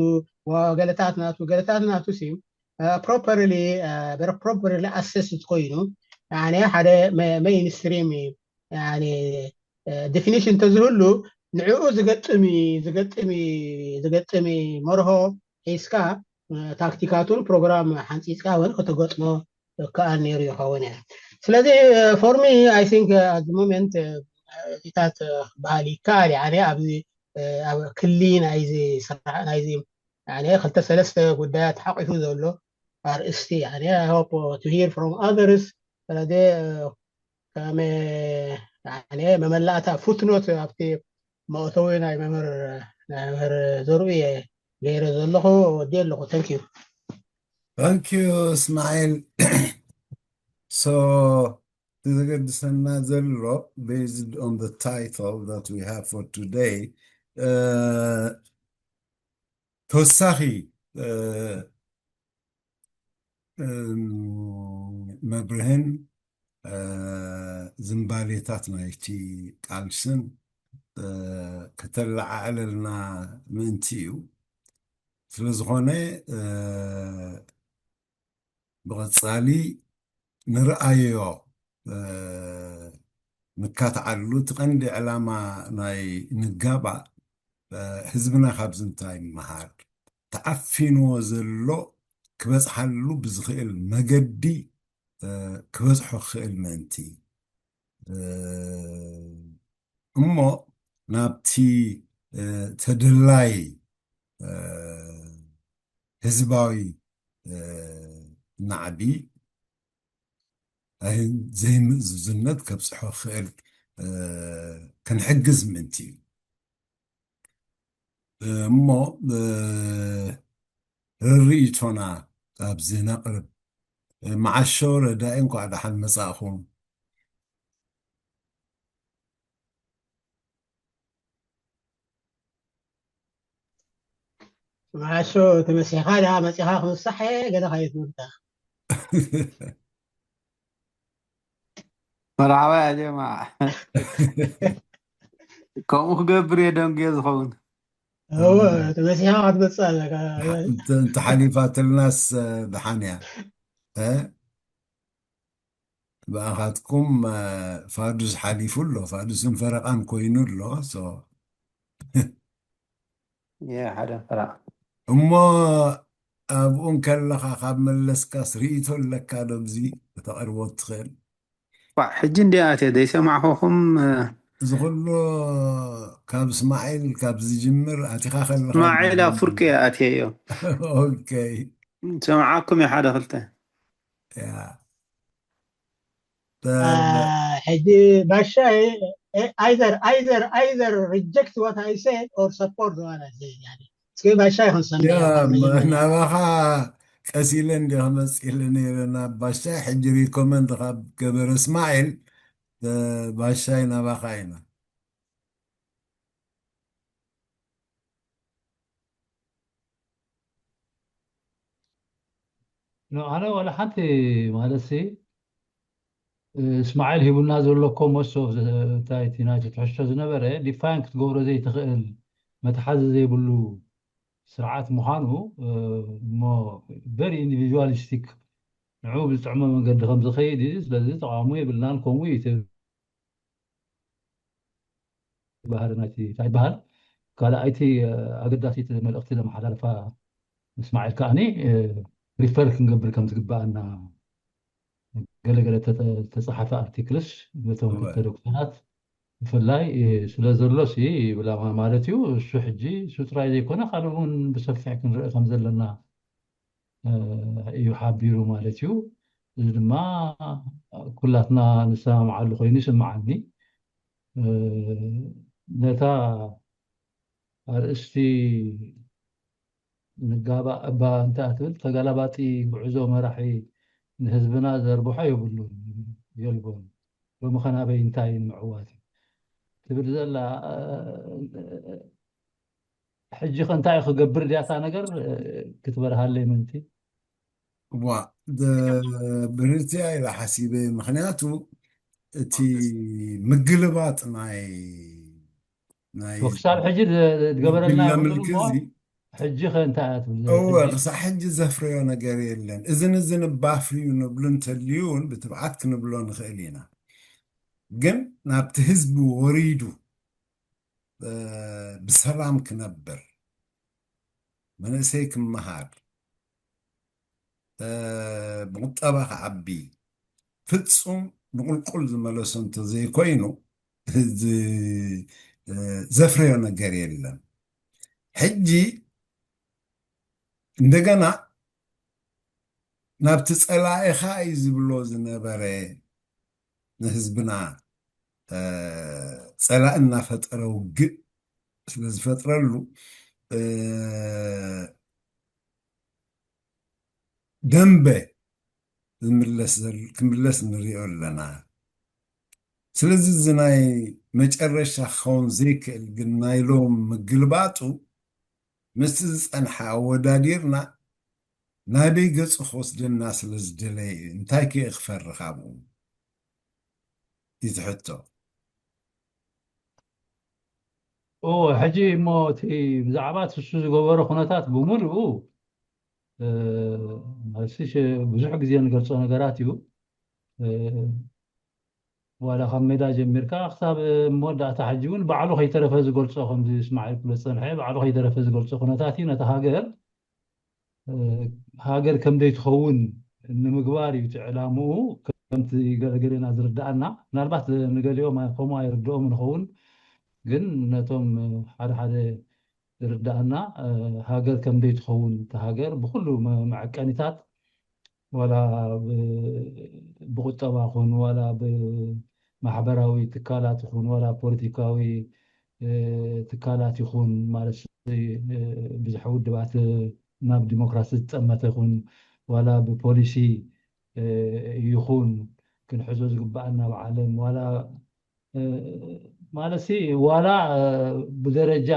ገለታት ናቱ ገለታት ናቱ ሲ properly properly assessed ኮይኑ ሓደ mainstream definition ተዝህሉ ንዕኡ ዝገጥም ዝገጥም ዝገጥም መርሆ ሒዝካ ታክቲካቱን ፕሮግራም ሓንፂፅካ እውን ክትገጥሞ ከኣል ነይሩ ይኸውን እያ ስለዚ for me I think at the moment እዚታት ክበሃል ይከኣል እያ ኣብዚ ክሊ ናይዚ ስራሕ ናይዚ ክልተ ሰለስተ ጉዳያት ሓቂፉ ዘሎ ኣርእስቲ I hope to hear from others ስለዚ ከም መመላእታ footnote ኣብቲ መእተዊ ናይ መምህር ናይ መምህር ዘርኡ እየ ገይረ ዘለኹ ወዲ ኣለኹ thank you thank you እስማኤል so ዘገድሰና ዘሎ based on the title that we have for today ተወሳኺ መብርህን ዝንባሌታት ናይቲ ቃልስን ከተለዓዕለልና ምእንቲ እዩ። ስለዝኾነ ብቐጻሊ ንርኣዮ ንካትዓሉ እቲ ቀንዲ ዕላማ ናይ ንጋባእ ህዝብና ካብዚ እንታይ ይመሃር ተዓፊንዎ ዘሎ ክበፅሓሉ ብዝኽእል መገዲ ክበፅሖ ክኽእል ምእንቲ እሞ ናብቲ ተደላይ ህዝባዊ ናዕቢ ዘይምእዙዝነት ከብፅሖ ክኽእል ክንሕግዝ ምእንቲ እዩ። እሞ ርርኢቶና ኣብዚ ነቕርብ። መዓሾ ረዳኢ እንኳዕ ደሓን መጻእኹም። መዓሾ ተመሲኻ ደኣ መጺኻ ክምሳሕ ገለ ካየትምርታ መርሓባ ያ ጀማ። ከምኡ ክገብር እየ ደንጉየ ዝኸውን። እወ ተመሲኻ ክትመጽእ ኣለካ። እንተ ሓሊፋትልናስ ደሓን እያ። ብኣኻትኩም ፋዱስ ሓሊፉ ኣሎ፣ ፋዱስን ፈረቓን ኮይኑ ኣሎ። ሓደ ፈረቓ እሞ ኣብኡ እንከለኻ ካብ መለስካስ ርእይቶ ኣለካ ዶ ብዚ ከተቕርቦ ትኽእል? ሕጂ እንዲ ኣትየ ዘይሰማዕኹኹም። እዚ ኩሉ ካብ እስማዒል ካብ ዝጅምር ኣቲኻ ከለኻ እስማዒል ኣፍወርቂ እየ ኣትየዮ። ኦኬ ሰምዓኩም እየ ሓደ ክልተ። ያ ሕጂ ባሻይ either either either reject what I say or support what I say يعني እስኪ ባሻይ ክንሰምዕ ናባኻ ቀስ ኢለ እንዲ ክመፅእ ኢለ ነይረ ናብ ባሻይ ሕጂ ሪኮመንድ ካብ ገበረ እስማዒል ባሻይ ናባኻ ኢና። ኣነ ዋላ ሓንቲ ማለትሲ እስማዒል ሂቡና ዘሎ ኮመሶ እንታይ እቲ ናይቲ ትሕዝቶ ዝነበረ ዲፋይን ክትገብሮ ዘይትኽእል መትሓዚ ዘይብሉ ስርዓት ምዃኑ እሞ very individualistic ንዑ ብዝጥዕሞ መንገዲ ከም ዝኸይድ እዩ። ስለዚ ተቃውሞ የብልናን ከምኡ እዩ ባህሪ ናይቲ እንታይ ይበሃል ካልኣይቲ ኣገዳሲት መልእኽቲ ዘመሓላልፋ እስማዒል ከዓኒ ሪፈር ክንገብር ከም ዝግባኣና ገለገለ ተፀሓፈ ኣርቲክልስ በቶም ክልተ ዶክተራት ብፍላይ ስለ ዘሎ ሲ ይብላ ማለት እዩ። እሱ ሕጂ እሱ ጥራይ ዘይኮነ ካልእ እውን ብሰፊሕ ክንርኢ ከም ዘለና እዩ ሓቢሩ ማለት እዩ። እዚ ድማ ኩላትና ንሰማምዓሉ ኮይኑ ይስምዓኒ። ነታ ኣርእስቲ ንጋባእ እባ እንታይ ትብል ተጋላባጢ ጉዕዞ መራሒ ንህዝብና ዘርብሖ የብሉን የልቦን ሎሚ ኸናበይ እንታይ ንምዕዋት እዩ ትብል ዘላ ሕጂ ከ እንታይ ክገብር ድያታ ነገር ክትበርሃለይ ምንቲ ዋ ብርትያ ኢላ ሓሲበ ምክንያቱ እቲ ምግልባጥ ናይ ናይ ክሳብ ሕጂ ዝገበረልና ምልክዚ ሕጂ ከ እንታይ እያ ትብል እወ ክሳብ ሕጂ ዘፍረዮ ነገር የለን። እዝን እዝን ባፍርዩ ንብሉ እንተልዩ እውን ብትብዓት ክንብሎ ንኽእል ኢና። ግን ናብቲ ህዝቢ ወሪዱ ብሰላም ክነብር መንእሰይ ክመሃር ብቁጠባ ክዓቢ ፍፁም ንቁልቁል ዝመለሶ እንተዘይኮይኑ ዘፍረዮ ነገር የለን። ሕጂ እንደገና ናብቲ ፀላኢኻ እዩ ዝብሎ ዝነበረ ንህዝብና ፀላኢ እናፈጠረ ውግእ ስለ ዝፈጥረሉ ደንበ ዝምለስ ክምለስ ንሪኦ ኣለና። ስለዚ እዚ ናይ መጨረሻ ክኸውን ዘይክእል ግን ናይ ሎም ምግልባጡ ምስቲ ዝፀንሐ ኣወዳዲርና ናበይ ገፁ ክወስደና ስለ ዝደለየ እዩ። እንታይ ከ ክፈርኽ ኣብኡ እዩ ትሕቶ። ኦ ሕጂ እሞ እቲ ብዛዕባ እቲ እሱ ዝገበሮ ኩነታት ብምሉኡ ብዙሕ ግዜ ንገልፆ ነገራት እዩ። ዋላ ካብ ሜዳ ጀሚርካ ክሳብ መወዳእታ ሕጂ እውን ባዕሉ ከይተረፈ ዝገልፆ ከምዚ እስማዒል ክብሎ ዝፀንሐ ባዕሉ ከይተረፈ ዝገልፆ ኩነታት እዩ ነቲ ሃገር ሃገር ከም ዘይትኸውን ንምግባር እዩ እቲ ዕላምኡ ከምቲ ገለገለና ዝርዳኣና ምናልባት ንገሊኦም ከምኡ ኣይርድኦም ንኸውን ግን ነቶም ሓደ ሓደ ዝርዳኣና ሃገር ከም ዘይትኸውን እቲ ሃገር ብኩሉ መዐቀኒታት ዋላ ብቁጠባ ኹን ዋላ ብማሕበራዊ ትካላት ይኹን ዋላ ፖለቲካዊ ትካላት ይኹን ማለት ብዙሕ ውድባት ናብ ዲሞክራሲ ዝጠመተ ይኹን ዋላ ብፖሊሲ ይኹን ክንሕዞ ዝግባኣና ብዓለም ዋላ ማለት ዋላ ብደረጃ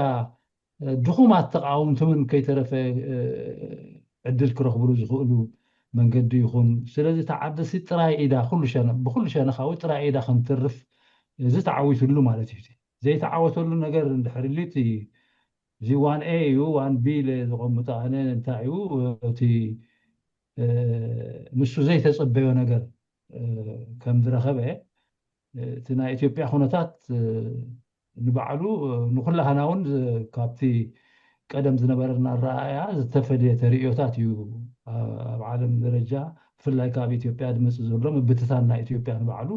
ድኹማት ተቃወምቲ እውን ከይተረፈ ዕድል ክረኽብሉ ዝኽእሉ መንገዲ ይኹን ስለዚ ተዓደሲ ጥራይ ኢዳ ብኩሉ ሸነኻዊ ጥራይ ኢዳ ከምትርፍ እዚ ተዓዊትሉ ማለት እዩ። ዘይተዓወተሉ ነገር እንድሕር ሊቲ እዚ ዋን ኤ እዩ ዋን ቢ ኢለ ዘቐምጦ ኣነ እንታይ እዩ እቲ ንሱ ዘይተፀበዮ ነገር ከም ዝረኸበ እቲ ናይ ኢትዮጵያ ኩነታት ንባዕሉ ንኩላህና እውን ካብቲ ቀደም ዝነበረና ኣረኣእያ ዝተፈለየ ተርእዮታት እዩ ኣብ ዓለም ደረጃ ብፍላይ ካብ ኢትዮጵያ ዝመፅእ ዘሎ ምብትታን ናይ ኢትዮጵያ ንባዕሉ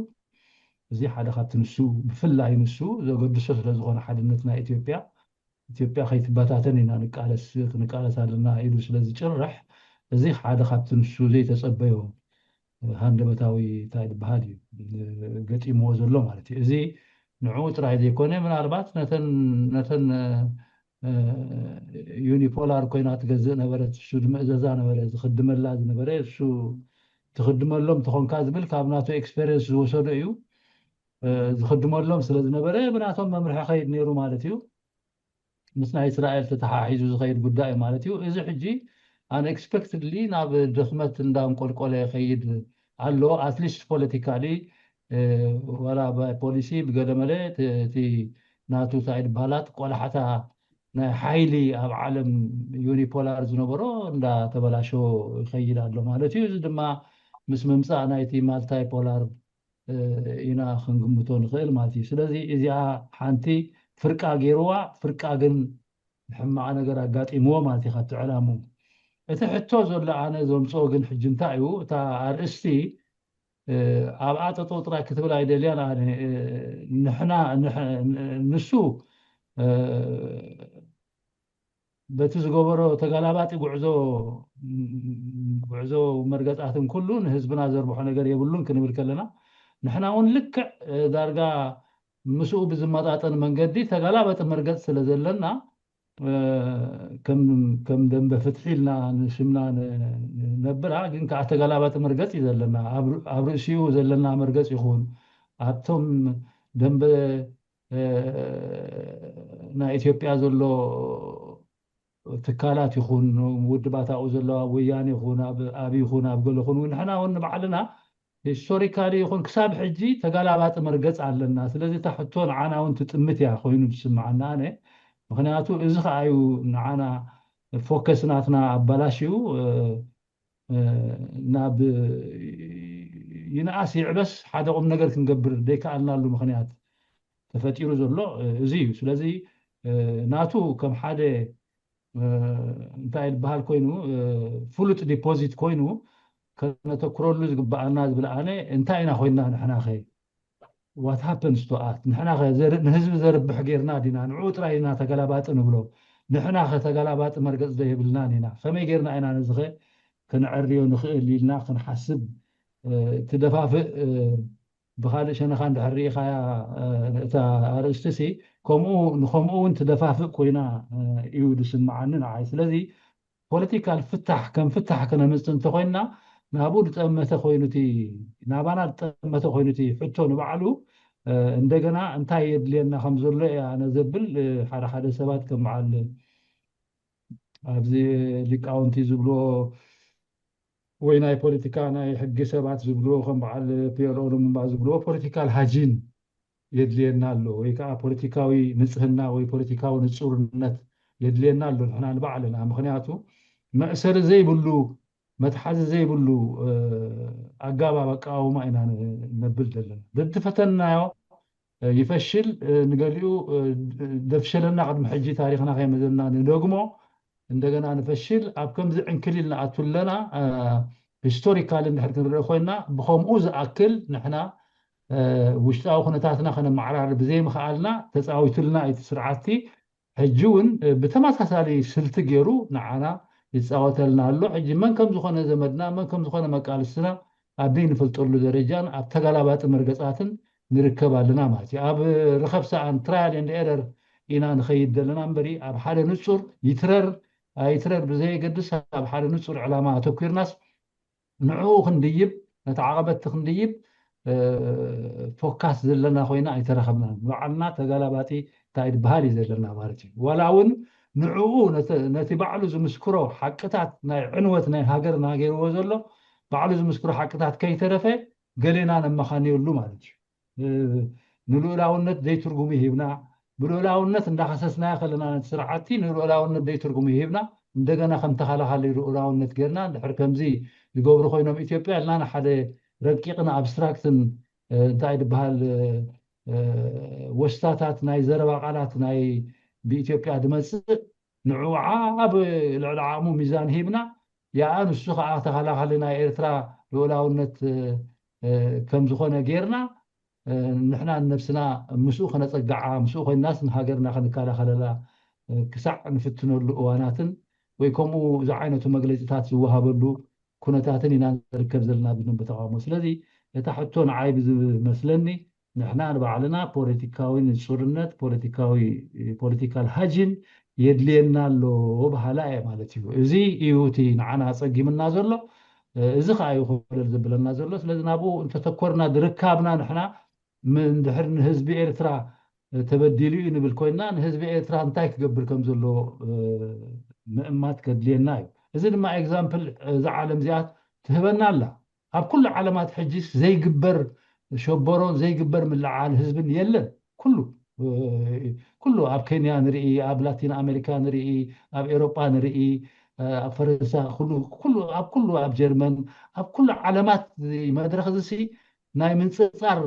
እዚ ሓደ ካብቲ ንሱ ብፍላይ ንሱ ዘገድሶ ስለዝኾነ ሓድነት ናይ ኢትዮጵያ ኢትዮጵያ ከይትበታተን ኢና ንቃለስ ክንቃለስ ኣለና ኢሉ ስለዝጭርሕ እዚ ሓደ ካብቲ ንሱ ዘይተፀበዮ ሃንደበታዊ እንታይ ዝበሃል እዩ ገጢምዎ ዘሎ ማለት እዩ። እዚ ንዕኡ ጥራይ ዘይኮነ ምናልባት ነተን ነተን ዩኒፖላር ኮይና ትገዝእ ነበረት እሱ ዝምእዘዛ ነበረ ዝኽድመላ ዝነበረ እሱ ትኽድመሎም ተኾንካ ዝብል ካብ ናቱ ኤክስፔሪንስ ዝወሰዶ እዩ። ዝኽድመሎም ስለ ዝነበረ ብናቶም መምርሒ ከይድ ነይሩ ማለት እዩ። ምስ ናይ እስራኤል ተተሓሒዙ ዝኸይድ ጉዳይ ማለት እዩ። እዚ ሕጂ ኣንኤክስፐክትድሊ ናብ ድኽመት እንዳንቆልቆለ ይኸይድ ኣሎ። ኣትሊስት ፖለቲካሊ ዋላ ብፖሊሲ ብገለመለ እቲ ናቱ እንታይ ዝበሃላት ቆላሕታ ናይ ሓይሊ ኣብ ዓለም ዩኒፖላር ዝነበሮ እንዳተበላሸዎ ይኸይድ ኣሎ ማለት እዩ። እዚ ድማ ምስ ምምፃእ ናይቲ ማልታይ ፖላር ኢና ክንግምቶ ንኽእል ማለት እዩ። ስለዚ እዚኣ ሓንቲ ፍርቃ ገይርዋ፣ ፍርቃ ግን ሕማቕ ነገር ኣጋጢምዎ ማለት እዩ ካብቲ ዕላምኡ። እቲ ሕቶ ዘሎ ኣነ ዘምፅኦ ግን ሕጂ እንታይ እዩ? እታ ኣርእስቲ ኣብኣ ጠጠው ጥራይ ክትብል ኣይደልያን ኣነ። ንሕና ንሱ በቲ ዝገበሮ ተጋላባጢ ጉዕዞ ጉዕዞ መርገፃትን ኩሉ ንህዝብና ዘርብሖ ነገር የብሉን ክንብል ከለና፣ ንሕና እውን ልክዕ ዳርጋ ምስኡ ብዝመጣጠን መንገዲ ተጋላባጢ መርገፅ ስለ ዘለና፣ ከም ደንበ ፍትሒ ኢልና ንሽምና ነብራ፣ ግን ከዓ ተጋላባጢ መርገፅ እዩ ዘለና። ኣብ ርእሲኡ ዘለና መርገፅ ይኹን ኣብቶም ደንበ ናይ ኢትዮጵያ ዘሎ ትካላት ይኹን ውድባታኡ ዘለዋ ወያኔ ይኹን ኣብ ይኹን ኣብ ገለ ይኹን ንሕና እውን ንባዕልና ሂስቶሪካሊ ይኹን ክሳብ ሕጂ ተጋላባጢ መርገፅ ኣለና። ስለዚ እታ ሕቶ ንዓና እውን ትጥምት እያ ኮይኑ ዝስምዓና ኣነ። ምክንያቱ እዚ ከዓ እዩ ንዓና ፎከስ ናትና ኣባላሽዩ ናብ ይንኣስ ይዕበስ ሓደ ቁም ነገር ክንገብር ዘይከኣልናሉ ምክንያት ተፈጢሩ ዘሎ እዚ እዩ። ስለዚ ናቱ ከም ሓደ እንታይ ዝበሃል ኮይኑ ፍሉጥ ዲፖዚት ኮይኑ ከነተኩረሉ ዝግበኣና ዝብል ኣነ እንታይ ኢና ኮይንና ንሕናኸ what happens to us ንሕናኸ ንህዝቢ ዘርብሕ ጌርና ዲና ንዕኡ ጥራይ ኢና ተገላባጢ ንብሎ ንሕናኸ ተገላባጢ መርገፅ ዘይብልናን ኢና ከመይ ጌርና ኢና ነዚኸ ከነዐርዮ ንኽእል ኢልና ክንሓስብ ትደፋፍእ ብካልእ ሸነኻ እንድሕር ርኢኻያ እታ ኣርእስቲ ሲ ከምኡ ንከምኡ እውን ትደፋፍእ ኮይና እዩ ዝስምዓኒ ንዓይ ስለዚ ፖለቲካል ፍታሕ ከም ፍታሕ ክነምፅእ እንተኮይንና ናብኡ ዝጠመተ ኮይኑ እቲ ናባና ዝጠመተ ኮይኑ እቲ ሕቶ ንባዕሉ እንደገና እንታይ የድልየና ከም ዘሎ እየ ኣነ ዘብል ሓደ ሓደ ሰባት ከም በዓል ኣብዚ ሊቃውንቲ ዝብልዎ ወይ ናይ ፖለቲካ ናይ ሕጊ ሰባት ዝብልዎ ከም በዓል ፒኤልኦ ሉሙምባ ዝብልዎ ፖለቲካል ሃጂን የድልየና ኣሎ ወይ ከዓ ፖለቲካዊ ንፅህና ወይ ፖለቲካዊ ንፁርነት የድልየና ኣሎ ንሕና ንባዕልና ምክንያቱ መእሰሪ ዘይብሉ መትሓዚ ዘይብሉ ኣጋባብ ኣቃውማ ኢና ነብል ዘለና ዘድፈተናዮ ይፈሽል ንገሊኡ ደፍሸለና ቅድሚ ሕጂ ታሪክና ከይመዘና ንደግሞ እንደገና ንፈሽል ኣብ ከምዚ ዕንክሊል ንኣቱ ኣለና ሂስቶሪካል እንድሕር ክንርኢ ኮይና ብከምኡ ዝኣክል ንሕና ውሽጣዊ ኩነታትና ከነመዓራር ብዘይምክኣልና ተፃዊቱልና እቲ ስርዓቲ ሕጂ እውን ብተመሳሳሊ ስልቲ ገይሩ ንዓና ይፃወተልና ኣሎ ሕጂ መን ከም ዝኾነ ዘመድና መን ከም ዝኾነ መቃልስትና ኣብ ዘይንፈልጠሉ ደረጃን ኣብ ተጋላባጢ መርገፃትን ንርከብ ኣለና ማለት እዩ ኣብ ርኸብ ሰኣን trial and error ኢና ንኸይድ ዘለና እምበሪ ኣብ ሓደ ንፁር ይትረር ኣይትረር ብዘየገድስ ኣብ ሓደ ንፁር ዕላማ ኣተኲርናስ ንዕኡ ክንድይብ ነቲ ዓቐበቲ ክንድይብ ፎካስ ዘለና ኮይና ኣይተረኸብናን ንባዕልና ተጋላባጢ እንታይ ዝበሃል እዩ ዘለና ማለት እዩ ዋላ እውን ንዕኡ ነቲ ባዕሉ ዝምስክሮ ሓቅታት ናይ ዕንወት ናይ ሃገርና ገይርዎ ዘሎ ባዕሉ ዝምስክሮ ሓቅታት ከይተረፈ ገሌና ነመኻንየሉ ማለት እዩ ንልኡላውነት ዘይትርጉሙ ይሂብና ብልኡላውነት እንዳኸሰስናዮ ከለና ነቲ ስርዓቲ ንልኡላውነት ዘይትርጉሙ ይሂብና እንደገና ከም ተኸላኻሊ ልኡላውነት ጌርና እንድሕር ከምዚ ዝገብሩ ኮይኖም ኢትዮጵያ ኢልና ንሓደ ረቂቕን ኣብስትራክትን እንታይ ዝበሃል ወስታታት ናይ ዘረባ ቃላት ናይ ብኢትዮጵያ ዝመፅእ ንዕኡ ዓብ ልዕሊ ዓቕሙ ሚዛን ሂብና ያኣ ንሱ ከዓ ተኸላኻሊ ናይ ኤርትራ ልኡላውነት ከም ዝኾነ ጌርና ንሕና ንነብስና ምስኡ ከነፀግዓ ምስኡ ኮይናስ ንሃገርና ክንከላኸለላ ክሳዕ ንፍትነሉ እዋናትን ወይ ከምኡ ዝዓይነቱ መግለፂታት ዝወሃበሉ ኩነታትን ኢና ንርከብ ዘለና ብደንበ ተቃውሞ ስለዚ እታ ሕቶ ንዓይ ብዝመስለኒ ንሕና ንባዕልና ፖለቲካዊ ንፁርነት ፖለቲካዊ ፖለቲካል ሃጅን የድልየና ኣሎ በሃላ እየ ማለት እዩ እዚ እዩ እቲ ንዓና ኣፀጊምና ዘሎ እዚ ከዓ እዩ ኮለል ዘብለና ዘሎ ስለዚ ናብኡ እንተተኮርና ዝርካብና ንሕና እንድሕር ንህዝቢ ኤርትራ ተበዲሉ እዩ ንብል ኮይና ንህዝቢ ኤርትራ እንታይ ክገብር ከም ዘለዎ ምእማት ከድልየና እዩ እዚ ድማ ኤግዛምፕል እዛ ዓለም እዚኣ ትህበና ኣላ ኣብ ኩሉ ዓለማት ሕጂስ ዘይግበር ሸበሮን ዘይግበር ምልዓል ህዝብን የለን ኩሉ ኩሉ ኣብ ኬንያ ንርኢ ኣብ ላቲን ኣሜሪካ ንርኢ ኣብ ኤሮጳ ንርኢ ኣብ ፈረንሳ ኩሉ ኣብ ኩሉ ኣብ ጀርመን ኣብ ኩሉ ዓለማት መድረክ እዚ ናይ ምንፅፃር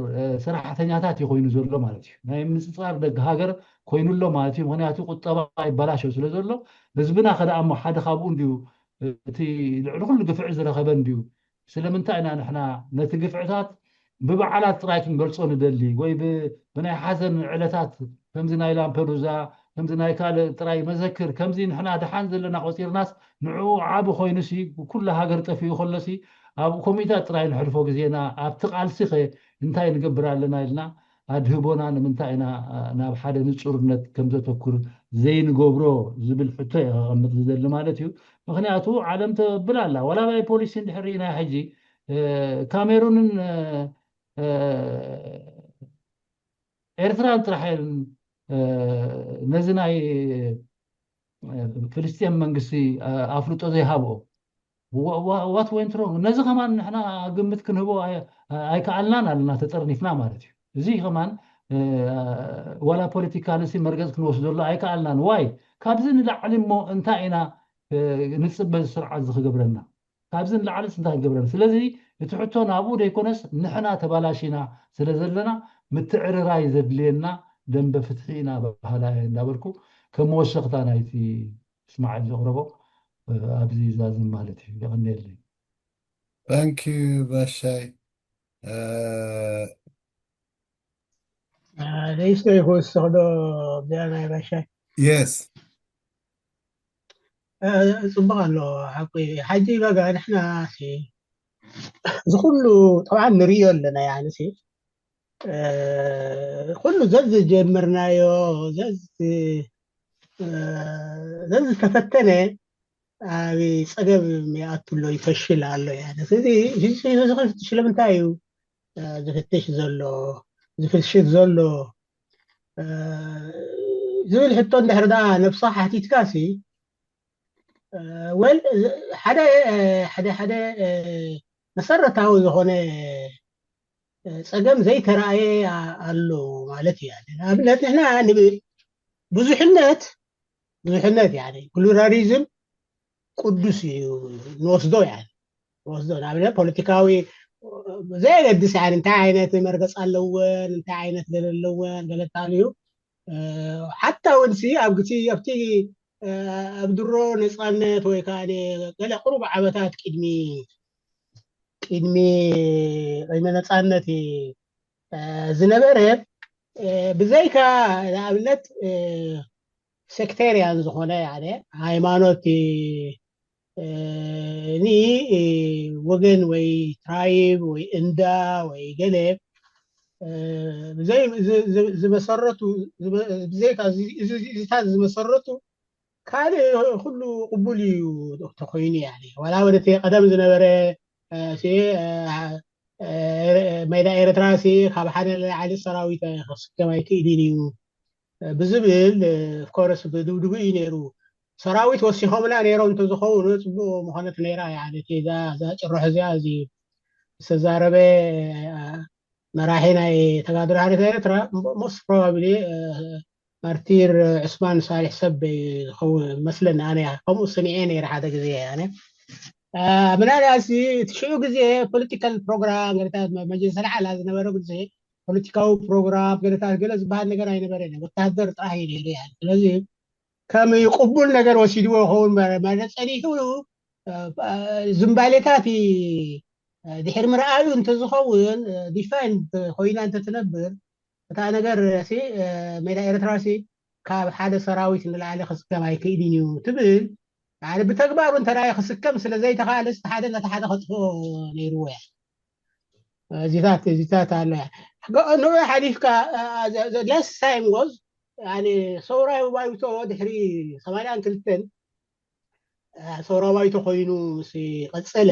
ሰራሕተኛታት እዩ ኮይኑ ዘሎ ማለት እዩ። ናይ ምንፅፃር ደግ ሃገር ኮይኑ ኣሎ ማለት እዩ። ምክንያቱ ቁጠባ ይበላሸው ስለ ዘሎ ህዝብና ከደኣ እሞ ሓደ ካብኡ እንዲዩ እቲ ልዕሊ ኩሉ ግፍዒ ዝረኸበ እንዲዩ። ስለምንታይ ኢና ንሕና ነቲ ግፍዕታት ብበዓላት ጥራይ ክንገልጾ ንደሊ ወይ ብናይ ሓዘን ዕለታት ከምዚ ናይ ላምፐዱዛ ከምዚ ናይ ካልእ ጥራይ መዘክር ከምዚ ንሕና ደሓን ዘለና ቆፂርናስ ንዕኡ ዓቢ ኮይኑሲ ኩሉ ሃገር ጠፊኡ ከሎሲ ኣብ ኮሚታት ጥራይ ንሕልፎ ግዜና ኣብቲ ቃልሲ ኸ እንታይ ንገብር ኣለና ኢልና ኣድህቦና ንምንታይ ኢና ናብ ሓደ ንፁርነት ከምዘተኩር ዘይንገብሮ ዝብል ሕቶ እየ ከቐምጥ ዝደሊ ማለት እዩ። ምክንያቱ ዓለም ተብል ኣላ ዋላ ናይ ፖሊሲ እንድሕር ርኢና ሕጂ ካሜሩንን ኤርትራን ጥራሕ ነዚ ናይ ፍልስጤም መንግስቲ ኣፍልጦ ዘይሃብኦ what went wrong ነዚ ከማን ንሕና ግምት ክንህቦ ኣይከኣልናን ኣለና ተጠርኒፍና ማለት እዩ። እዚ ከማን ዋላ ፖለቲካልሲ መርገፅ ክንወስደሉ ኣይከኣልናን። ዋይ ካብዚ ንላዕሊ እሞ እንታይ ኢና ንፅበ ስርዓት ዝክገብረና ካብዚ ንላዕሊ እንታይ ክገብረና? ስለዚ እቲ ሕቶ ናብኡ ዘይኮነስ ንሕና ተባላሽና ስለ ዘለና ምትዕርራይ ዘድልየና ደንበ ፍትሒ ኢና በሃላ እየ እንዳበልኩ ከም መወሰኽታ ናይቲ እስማዒል ዘቕረቦ ኣብዚ ይዛዝም ማለት እዩ። የቐንየለይ። Thank you ባሻይ። ሬስቶ ይክወስኽ ዶ? ቢያ ናይ ባሻይ የስ ጽቡቅ ኣሎ ሓቂ። ሓጂ በጋ ንሕና እዚ ኩሉ ጠብዓ ንርእዮ ኣለና። ያንሲ ኩሉ ዘዝጀምርናዮ ዘዝተፈተነ ኣብ ፀገም ይኣቱ ኣሎ፣ ይፈሽል ኣሎ። ስለምንታይ እዩ ዝፍትሽ ዘሎ ዝፍሽል ዘሎ ዝብል ሕቶ እንድሕር ደኣ ነብስኻ ሓቲትካ ሲ ወል ሓደ ሓደ ሓደ መሰረታዊ ዝኾነ ፀገም ዘይተረኣየ ኣሎ ማለት እዩ። ንኣብነት ንሕና ንብል ብዙሕነት ብዙሕነት ያ ፕሉራሊዝም ቅዱስ እዩ ንወስዶ ያ ንወስዶ ንኣብነት ፖለቲካዊ ዘየገድስ ያ እንታይ ዓይነት መርገፅ ኣለወን እንታይ ዓይነት ገለ ኣለወን ገለታል እዩ ሓታ እውን ሲ ኣብ ግቲ ኣብቲ ኣብ ድሮ ነፃነት ወይ ከዓ ገለ ቅሩብ ዓመታት ቅድሚ ቅድሚ ቅድሚ ነፃነት ዝነበረ ብዘይካ ንኣብነት ሴክቴሪያን ዝኾነ ሃይማኖት ኒ ወገን ወይ ትራይብ ወይ እንዳ ወይ ገለ ዝመሰረቱ ብዘይካ እዚታት ዝመሰረቱ ካልእ ኩሉ ቅቡል እዩ ተኮይኑ ያ ዋላ ወደቲ ቀደም ዝነበረ ሜዳ ኤርትራ ሲ ካብ ሓደ ላዕሊ ሰራዊት ክስከም ኣይክእልን እዩ ብዝብል ኮረስ ብድብድቡ እዩ ነይሩ። ሰራዊት ወሲኾምላ ነይሮም እንተዝኸውን ፅቡቅ ምኾነት ነይራ። እዛ ጭርሖ እዚኣ እዚ ዝተዛረበ መራሒ ናይ ተጋድሎ ሓርነት ኤርትራ most probably ማርቲር ዑስማን ሳልሕ ሰብ ዝኸውን መስለኒ። ኣነ ከምኡ ስኒዐ ነይረ ሓደ ግዜ ኣነ ምናልባት እቲ ሽዑ ግዜ ፖለቲካል ፕሮግራም ገለታት መጀልስ ኣልዓላ ዝነበረ ግዜ ፖለቲካዊ ፕሮግራም ገለታት ገለ ዝበሃል ነገር ኣይነበረን። ወታደር ጥራሕ እዩ ነይሩ። ስለዚ ከም ቅቡል ነገር ወሲድዎ ይኸውን ማለት ጸኒሑ ዝምባሌታት ድሕሪ ምርኣዩ እንተዝኸውን ዲፋይን ኮይና እንተትነብር እታ ነገር ሜዳ ኤርትራ ሲ ካብ ሓደ ሰራዊት ንላዕሊ ክስከም ኣይክእልን እዩ ትብል ብተግባሩ እንተራየ ክስከም ስለ ዘይተኻለ ሓደ ነቲ ሓደ ከጥፍኦ ነይርዎ እያ። እዚታት እዚታት ኣሎ እያ። ንኡ ሓሊፍካ last time was ሰውራዊ ባይቶ ድሕሪ ሰማንያን ክልተን ሰውራዊ ባይቶ ኮይኑ ምስ ቀጸለ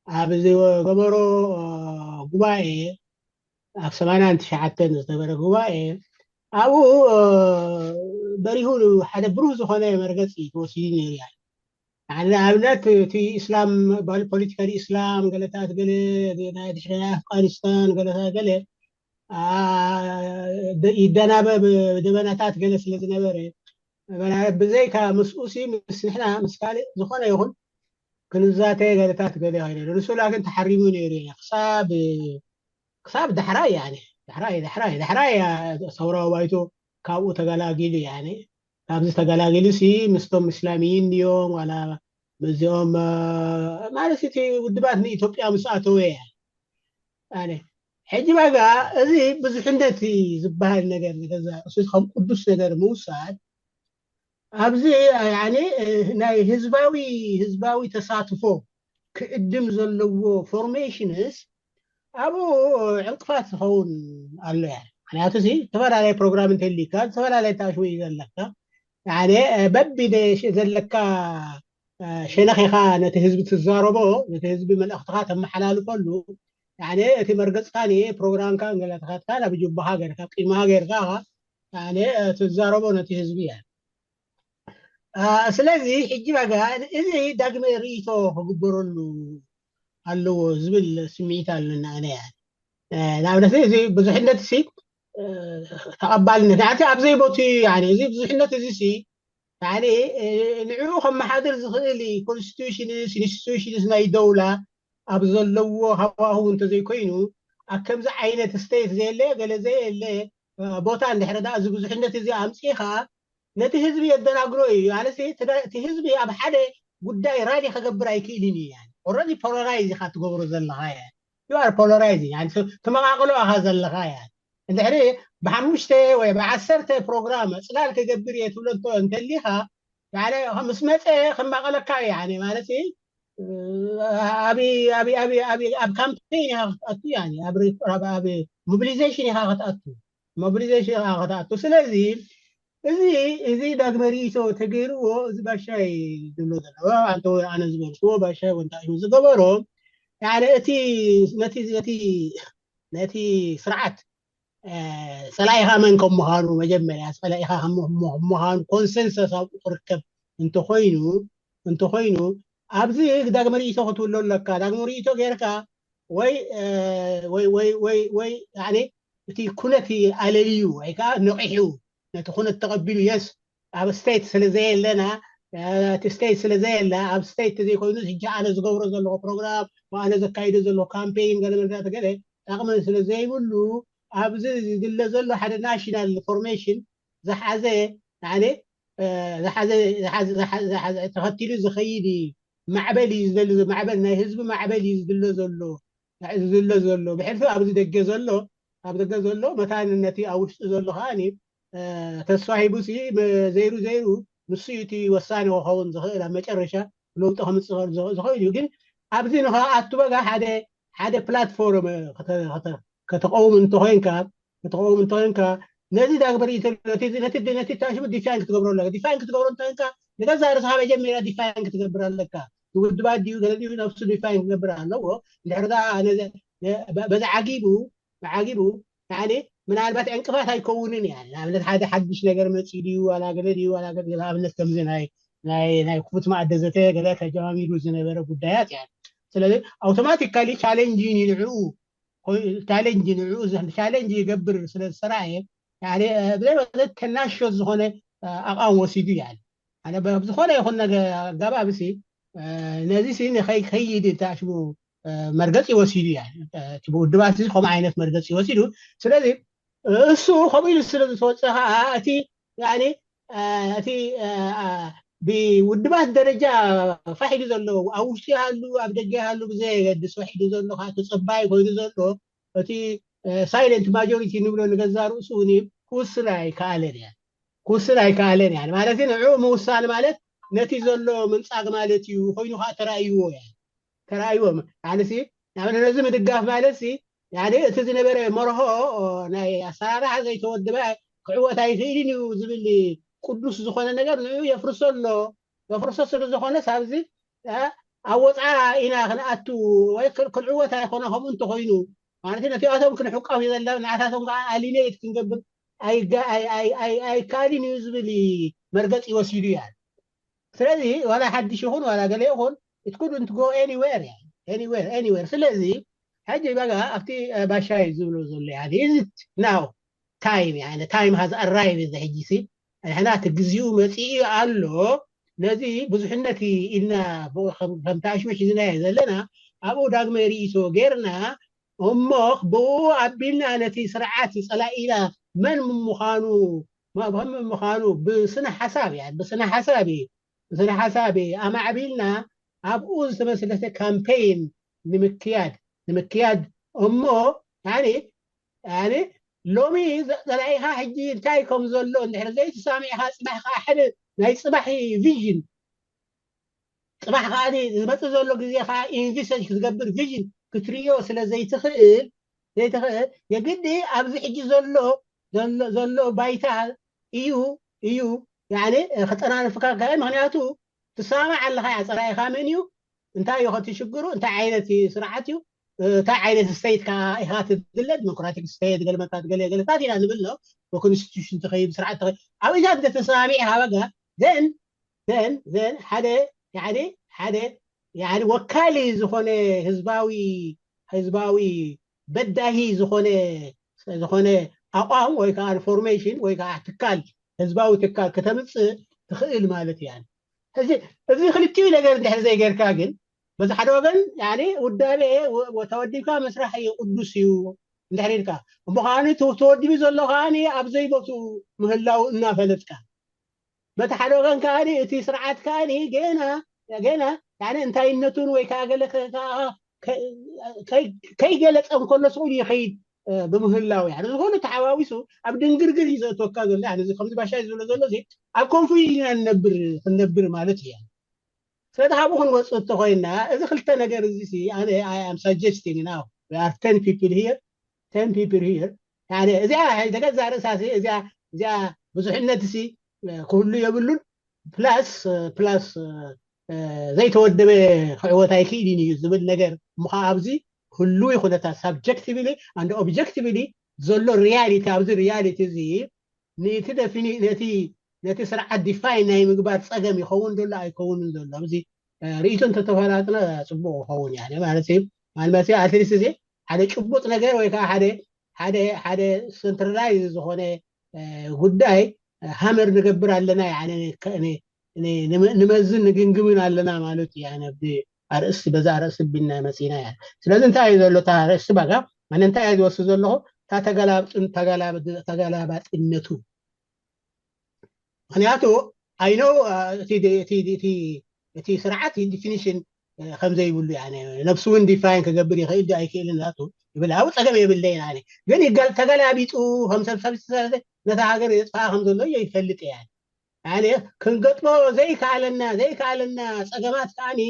ኣብ ዝገበሮ ጉባኤ ኣብ ሰማንያን ትሽዓተን ዝተበረ ጉባኤ ኣብኡ በሪሁ ሓደ ብሩህ ዝኾነ መርገፂ ተወሲዱ ነይሩ። ንኣብነት እቲ እስላም ፖለቲካል እስላም ገለታት ገለ ናይ ድሕሪ ናይ ኣፍጋኒስታን ገለታት ገለ ይደናበብ ደበናታት ገለ ስለ ዝነበረ ብዘይካ ምስኡሲ ምስ ንሕና ምስ ካልእ ዝኾነ ይኹን ክንዛተ ገለታት ገለ ይኸይደ ንሱ ላግን ተሓሪሙ ነይሩ ክሳብ ክሳብ ዳሕራይ ያኒ ዳሕራይ ዳሕራይ ዳሕራይ ሰውራዊ ባይቶ ካብኡ ተገላጊሉ ያኒ ካብዚ ተገላጊሉ ሲ ምስቶም እስላሚይን ድዮም ዋላ ምስዚኦም ማለት እቲ ውድባት ንኢትዮጵያ ምስ ኣተወ ያኒ ሕጂ ባጋ እዚ ብዙሕነት ዝበሃል ነገር ንገዛ ርእሱ ከም ቅዱስ ነገር ምውሳድ ኣብዚ ናይ ህዝባዊ ህዝባዊ ተሳትፎ ክእድም ዘለዎ ፎርሜሽንስ ኣብኡ ዕንቅፋት ዝኸውን ኣሎ ያ ምክንያቱ ሲ ዝተፈላለየ ፕሮግራም እንተሊካ ዝተፈላለየ ታሽሙ እዩ ዘለካ በቢ ዘለካ ሸነኽ ኢኻ ነቲ ህዝቢ ትዛረቦ ነቲ ህዝቢ መልእኽትኻ ተመሓላልፈሉ እቲ መርገፅካ ፕሮግራምካ ገለትካትካ ናብ ጅቡኻ ገርካ ቅድሚ ሃገርካ ትዛረቦ ነቲ ህዝቢ እያ ስለዚ ሕጂ ባጋ እዚ ዳግመ ርእቶ ክግበረሉ ኣለዎ ዝብል ስምዒት ኣለና ኣነ ንኣብነት እዚ ብዙሕነት ሲ ተቐባልነት ናቲ ኣብ ዘይቦቱ እዚ ብዙሕነት እዚ ሲ ንዕኡ ከመሓድር ዝኽእል ኮንስቲቱሽንስ ኢንስቲቱሽንስ ናይ ደውላ ኣብ ዘለዎ ሃዋህው እንተዘይኮይኑ ኣብ ከምዚ ዓይነት ስቴት ዘየለ ገለ ዘየለ ቦታ እንድሕረ ዳ እዚ ብዙሕነት እዚ ኣምፂኻ ነቲ ህዝቢ የደናግሮ እዩ ማለት እቲ ህዝቢ ኣብ ሓደ ጉዳይ ራሊ ከገብር ኣይክእልን እዩ ኦረዲ ፖላራይዝ ኢኻ ትገብሮ ዘለኻ ዩ ዩ ፖላራይዝ ትመቃቅሎ ኢኻ ዘለኻ ያ እንድሕሪ ብሓሙሽተ ወይ ብዓሰርተ ፕሮግራም ፅላል ክገብር እየ ትብሎ እንተሊኻ ምስ መፀ ክማቀለካ እዩ ማለት ኣብ ካምፔን ኢኻ ክትኣቱ ኣብ ሞቢሊዜሽን ኢኻ ክትኣቱ ሞቢሊዜሽን ኢኻ ክትኣቱ ስለዚ እዚ እዚ ዳግመ ርእቶ ተገይርዎ እዚ ባሻይ ዝብሎ ዘሎ ኣንተ ኣነ ዝበልክዎ ባሻይ ወንታ እዩ ዝገበሮ እቲ ነቲ ስርዓት ፀላኢኻ መን ከም ምዃኑ መጀመርያ ፀላኢኻ ምዃኑ ኮንሰንሰስ ኣብኡ ክርከብ እንተኮይኑ እንተኮይኑ ኣብዚ ዳግመ ርእቶ ክትብሎ ኣለካ ዳግመ ርእቶ ጌርካ ወይ ወይ ወይ ወይ ወይ እቲ ኩነት ኣለልዩ ወይ ከዓ ነቂሑ ነቲ ኩነት ተቐቢሉ የስ ኣብ ስቴት ስለ ዘየለና እቲ ስቴት ስለ ዘየለ ኣብ ስቴት ዘይኮይኑ ሕጂ ኣነ ዝገብሮ ዘለኹ ፕሮግራም ኣነ ዘካይዶ ዘለኹ ካምፔይን ገለ መረዳእቲ ገለ ጠቕሚ ስለ ዘይብሉ ኣብዚ ዝድለ ዘሎ ሓደ ናሽናል ፎርሜሽን ዝሓዘ ዝሓዘ ተኸቲሉ ዝኸይድ ማዕበል እዩ ዝደሊ ማዕበል ናይ ህዝቢ ማዕበል እዩ ዝድለ ዘሎ ዝድለ ዘሎ ብሕልፊ ኣብዚ ደገ ዘሎ ኣብ ደገ ዘሎ መታን ነቲ ኣብ ውሽጢ ዘሎ ከዓ ተስፋ ሂቡ ዘይሩ ዘይሩ ንሱ እቲ ወሳኒ ክኸውን ዝኽእል ኣብ መጨረሻ ለውጢ ከምፅእ ዝኽእል እዩ ግን ኣብዚ ንኸኣቱ በጋ ሓደ ሓደ ፕላትፎርም ከተቀውም እንተኮይንካ ከተቀውም እንተኮይንካ ነዚ ዳግመ ርእቶ ነቲ ታሽሙ ዲፋይን ክትገብሮ ኣለካ ዲፋይን ክትገብሮ እንተኮይንካ ንገዛ ርእስኻ መጀመርያ ዲፋይን ክትገብር ኣለካ ውድባት ድዩ ገለ ድዩ ነብሱ ዲፋይን ክገብር ኣለዎ እንድሕር በዚ ዓጊቡ ዓጊቡ ምናልባት ዕንቅፋት ኣይከውንን እያ ንኣብነት ሓደ ሓድሽ ነገር መፂ ድዩ ዋላ ገለ ድዩ ዋላ ንኣብነት ከምዚ ናይ ናይ ኩት ማእደ ዘተ ገለ ተጀማሚሩ ዝነበረ ጉዳያት እያ ስለዚ ኣውቶማቲካሊ ቻሌንጅ ንዕኡ ቻሌንጅ ንዕኡ ቻሌንጅ ይገብር ስለ ዝሰራየ ብዘይበለ ተናሾ ዝኾነ ኣቃም ወሲዱ እያ ኣነ ብዝኾነ ይኹን ነገ ኣጋባብ ሲ ነዚ ሲ ንኸይድ ታሽሙ መርገፂ ወሲዱ እያ እቲ ብውድባት እዚ ከምኡ ዓይነት መርገፂ ወሲዱ ስለዚ እሱ ከምኡ ኢሉ ስለ ዝተወፀ ከዓ እቲ እቲ ብውድባት ደረጃ ፋሕ ኢሉ ዘሎ ኣብ ውሽጢ ይሃሉ ኣብ ደገ ይሃሉ ብዘየገድስ ፋሕ ኢሉ ዘሎ ከዓ ተፀባይ ኮይኑ ዘሎ እቲ ሳይለንት ማጆሪቲ ንብሎ ንገዛ ርእሱ እውን ክውስን ኣይከኣለን እያ ክውስን ኣይከኣለን እያ ማለት ንዕኡ ምውሳን ማለት ነቲ ዘሎ ምንፃግ ማለት እዩ ኮይኑ ከዓ ተራእይዎ እያ ተራእይዎ ኣነሲ ንኣብነት ነዚ ምድጋፍ ማለት ሲ እቲ ዝነበረ መርሆ ናይ ኣሰራርሓ ዘይተወደበ ክዕወት ኣይኽእልን እዩ ዝብል ቅዱስ ዝኾነ ነገር ንኡ የፍርሶ ኣሎ የፍርሶ ስለ ዝኾነ ሳብዚ ኣብ ወፃ ኢና ክንኣቱ ወይ ክንዕወት ኣይኮነ ከምኡ እንተኮይኑ ማለት ነቲኣቶም ክንሕቀፍ ዘለና ንኣታቶም ከዓ ኣሊኔት ክንገብር ኣይካልን እዩ ዝብል መርገፂ ወሲዱ እያ ስለዚ ዋላ ሓድሽ ይኹን ዋላ ገለ ይኹን it couldn't go anywhere anywhere anywhere ስለዚ ሕጂ በጋ ኣብቲ ባሻይ ዝብሎ ዘሎ ያ is it now time يعني time has arrived እዚ ሕጂ ሲ ንሕና እቲ ግዜኡ መፂኡ ኣሎ ነዚ ብዙሕነት ኢልና ከምቲ ኣሽሙ ሒዝናዮ ዘለና ኣብኡ ዳግመ ርእይቶ ጌርና እሞ ብኡ ኣቢልና ነቲ ስርዓት ጸላኢና መን ምዃኑ፣ መን ምዃኑ ብስነ ሓሳብ፣ ያ ብስነ ሓሳብ እዩ። ብስነ ሓሳብ ኣማዕቢልና ኣብኡ ዝተመስረተ ካምፔይን ንምክያድ፣ ንምክያድ እሞ፣ ያኒ፣ ያኒ፣ ሎሚ ጸላኢኻ ሕጂ እንታይ ከም ዘሎ እንድሕር ዘይተሳሚዕኻ፣ ጽባሕ ከዓ ሓደ ናይ ጽባሕ ቪዥን፣ ጽባሕ ከዓ ዝመጽእ ዘሎ ግዜ ከዓ ኢንቪሰጅ ክትገብር፣ ቪዥን ክትርእዮ ስለ ዘይትኽእል፣ ዘይትኽእል፣ የግዲ ኣብዚ ሕጂ ዘሎ፣ ዘሎ፣ ዘሎ ባይታ እዩ፣ እዩ፣ ያኒ፣ ክጠናንፍካ ክእል። ምክንያቱ ትሰማማዕ ኣለኻ፣ ያ ጸላኢኻ መን እዩ፣ እንታይ እዩ ከቲ ሽግሩ፣ እንታይ ዓይነት ስርዓት እዩ፣ እንታይ ዓይነት ስቴት ኢኻ ትድለ፣ ዲሞክራቲክ ስቴት፣ ገለመታት፣ ገለ ገለታት ኢና ንብል፣ ኖ፣ ብኮንስቲቱሽን ትኸይድ፣ ስርዓት ትኸይድ፣ ኣብ ኢዛ እንተ ተሰማሚዕኻ በጋ፣ ዘን፣ ዘን፣ ዘን ሓደ፣ ያኒ፣ ሓደ፣ ያኒ፣ ወካሊ ዝኾነ ህዝባዊ፣ ህዝባዊ በዳሂ ዝኾነ፣ ዝኾነ ኣቋም ወይ ከዓ ፎርሜሽን ወይ ከዓ ትካል፣ ህዝባዊ ትካል ከተምጽእ ትኽእል ማለት እያ። እዚ፣ እዚ ክልቲኡ ነገር እንድሕር ዘይጌርካ ግን፣ በዚ ሓደ ወገን፣ ያኒ፣ ውዳቤ ወ-፣ ወ-፣ ተወዲብካ ምስራሕ እዩ፣ ቅዱስ እዩ እንድሕር ኢልካ። እሞ ከዓኒ ተ-፣ ተወዲቡ ዘሎ ከዓኒ ኣብ ዘይቦትኡ ምህላው እናፈለጥካ። በቲ ሓደ ወገን ከዓኒ እቲ ስርዓት ከዓኒ ገና፣ ገና፣ ያኒ፣ እንታይነቱን ወይ ከዓ ገለ ከ-፣ ከ-፣ ከ-፣ ከይ-፣ ከይገለጸ እንከሎ ስቑል ይኸይድ፣ እ፣ ብምህላው፣ ያኒ፣ ዝኾነ ተሓዋዊሱ ኣብ ድንግርግር እዩ ዘእትወካ ዘሎ። ያኒ፣ እዚ ከምዚ ባሻይ ዝብሎ ዘሎ እዚ ኣብ ኮንፉዥን ኢና ንነብር፣ ክንነብር ማለት እዩ። ስለዚ ካብኡ ክንወጽእ እንተኾይና፣ እዚ ክልተ ነገር እዚ ሲ፣ ኣነ፣ I am suggesting now, we are ten people here, ten people here. ያኒ፣ እዚኣ ተገዛ ርእሳ ሲ፣ እዚኣ፣ እዚኣ ብዙሕነት ሲ፣ እ፣ ክህሉ የብሉን። ፕላስ፣ እ፣ ፕላስ፣ እ፣ እ፣ ዘይተወደበ ክዕወት ኣይክእልን እዩ ዝብል ነገር። እሞ ኸዓ ኣብዚ ህሉው ኩነታት፣ ሳብጀክቲቭሊ ኣንድ ኦብጀክቲቭሊ ዘሎ ሪያሊቲ፣ ኣብዚ ሪያሊቲ እዚ ነቲ ደፊኒ-፣ ነቲ፣ ነቲ ስርዓት ዲፋይን ናይ ምግባር ጸገም ይኸውን ዘሎ ኣይከውንን ዘሎ፣ ኣብዚ፣ እ፣ ርእይቶ እንተተፈላጥና ጽቡቕ ይኸውን። ያኒ፣ ማለት እዩ፣ ማለት እዩ፣ ኣትሊስት እዚ ሓደ ጭቡጥ ነገር ወይ ከዓ ሓደ፣ ሓደ፣ ሓደ ሰንትራላይዝ ዝኾነ፣ እ፣ ጉዳይ፣ እ፣ ሃመር ንገብር ኣለና፣ ያኒ፣ ከ-፣ ን-፣ ን-፣ ንመ-፣ ንመዝን ንግምግምን ኣለና ማለት እዩ። ያኒ፣ ኣብዚ ኣርእስቲ፣ በዛ ኣርእስቲ ቢልና መጺና፣ ያኒ። ስለዚ እንታይ እዩ ዘሎ እታ ኣርእስቲ ባጋ? ኣነ እንታይ እየ ዝወስድ ዘለኹ? እታ ተገላብጥ-፣ ተገላብጥ-፣ ተገላባጥነቱ። ምክንያቱ፣ I know፣ እ፣ እቲ ደ-፣ እቲ፣ እቲ፣ እቲ ስርዓት ዲፊኒሽን፣ እ፣ ከም ዘይብሉ፣ ያኒ፣ ነብሱ እውን ዲፋይን ክገብር ይኽእል ድዩ ኣይክእልን ናቱ ይብል። ኣብኡ ጸገም የብለይን ኣነ። ግን ይገል-፣ ተገላቢጡ ከም ሰብ፣ ሰብ፣ ሰብ ነታ ሃገር የጥፍኣ ከም ዘሎ እየ ይፈልጥ እየ። ያኒ፣ ክንገጥሞ ዘይከኣለና፣ ዘይከኣለና ጸገማት ከዓኒ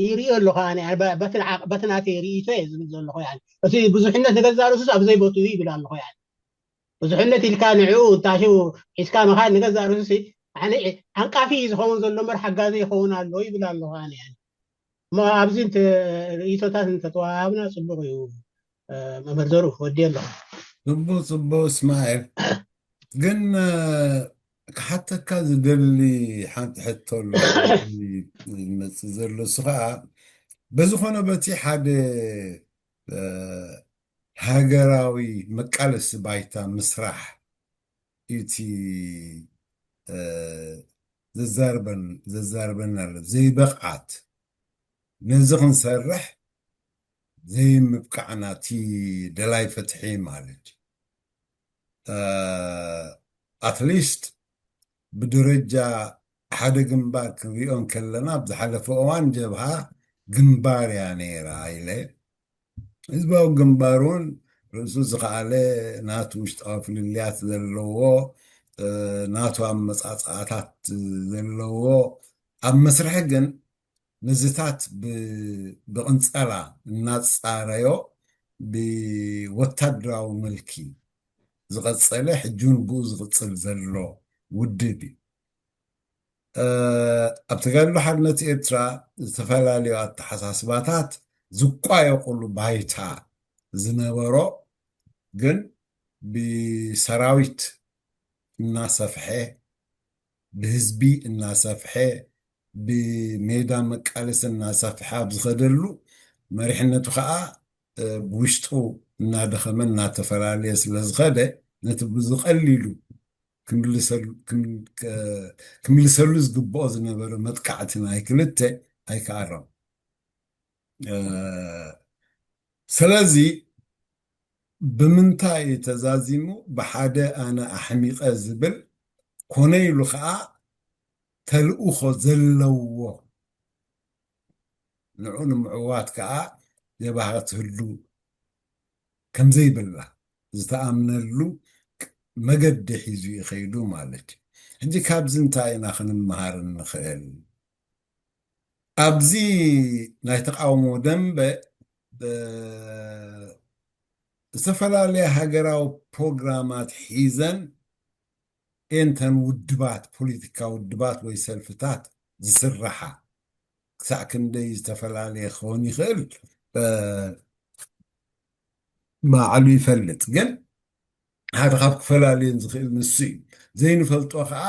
ይርእዮ ኣለኹ ኣነ። በ-፣ በቲ ንዓ-፣ በቲ ናተይ ርእይቶ እየ ዝብል ዘለኹ። ያኒ፣ እቲ ብዙሕነት ንገዛእ ርእሱስ ኣብ ዘይቦትኡ ይብል ኣለኹ። ያኒ፣ ብዙሕነት ኢልካ ንዕኡ እንታሽው ሒዝካ ምኻድ ንገዛእ ርእሱሲ፣ ያኒ፣ ዓንቃፊ እዩ ዝኸውን ዘሎ እምበር ሓጋዚ ይኸውን ኣሎ ይብል ኣለኹ ኣነ። ያኒ፣ እሞ ኣብዚ እንተ ርእይቶታት እንተተዋሃብና ጽቡቕ እዩ። እ፣ መምህር ዘሩ፣ ወዲ ኣለኹ። ጽቡቕ፣ ጽቡቕ እስማኤል። ግን፣ እ፣ ክሓተካ ዝደሊ ሓንቲ ሕቶ ኣሎ። ዝመጽእ ዘሎ እሱ ኸኣ፣ በዝኾነ በቲ ሓደ፣ እ፣ ሃገራዊ መቃለሲ ባይታ ምስራሕ እቲ፣ እ፣ ዘዛርበን-፣ ዘዛርበና ኣሎ። ዘይበቕዓት፣ ነዚ ክንሰርሕ ዘይምብቃዕና፣ እቲ ደላይ ፍትሒ ማለት እዩ። እ፣ ኣትሊስት ብደረጃ ሓደ ግንባር ክንሪኦ እንከለና፣ ኣብ ዝሓለፈ እዋን ጀብሃ ግንባር እያ ነይራ ኢለ፣ ህዝባዊ ግንባር እውን ርእሱ ዝኸኣለ ናቱ ውሽጣዊ ፍልልያት ዘለዎ፣ እ፣ ናቱ ኣመጻጽኣታት ዘለዎ፣ ኣብ መስርሒ ግን ነዚታት ብ-፣ ብቕንጸላ እናጻረዮ ብወታደራዊ መልኪ ዝቐጸለ፣ ሕጂ እውን ብኡ ዝቕጽል ዘሎ ውድብ እዩ። እ፣ ኣብ ተጋድሎ ሓርነት ኤርትራ ዝተፈላለዩ ኣተሓሳስባታት ዝቋየቑሉ ባይታ ዝነበሮ፣ ግን ብሰራዊት እናሰፍሐ፣ ብህዝቢ እናሰፍሐ፣ ብሜዳ መቃለሲ እናሰፍሐ ኣብ ዝኸደሉ፣ መሪሕነቱ ኸኣ፣ እ፣ ብውሽጡ እናደኸመ እናተፈላለየ ስለ ዝኸደ፣ ነቲ ብዝቐሊሉ ክምልሰሉ፣ ክም-፣ ከ-፣ ክምልሰሉ ዝግብኦ ዝነበረ መጥቃዕቲ ናይ ክልተ ኣይከኣሮም። እ፣ ስለዚ ብምንታይ እዩ ተዛዚሙ? ብሓደ ኣነ ኣሕሚቐ ዝብል ኮነ ኢሉ ከዓ ተልእኾ ዘለዎ ንዑ ንምዕዋት ከዓ ጀብሃ ትህሉ ከምዘይብላ ዝተኣምነሉ መገዲ ሒዙ ይኸይዱ ማለት እዩ። ሕጂ ካብዚ እንታይ ኢና ክንመሃር እንኽእል? ኣብዚ ናይ ተቃውሞ ደንበ ዝተፈላለየ ሃገራዊ ፕሮግራማት ሒዘን እንተን ውድባት ፖለቲካ ውድባት ወይ ሰልፍታት ዝስርሓ ክሳዕ ክንደይ ዝተፈላለየ ክኸውን ይኽእል ባዕሉ ይፈልጥ። ግን ሓደ ካብ ክፈላለየን ዝኽእል ንሱ እዩ። ዘይንፈልጦ ከዓ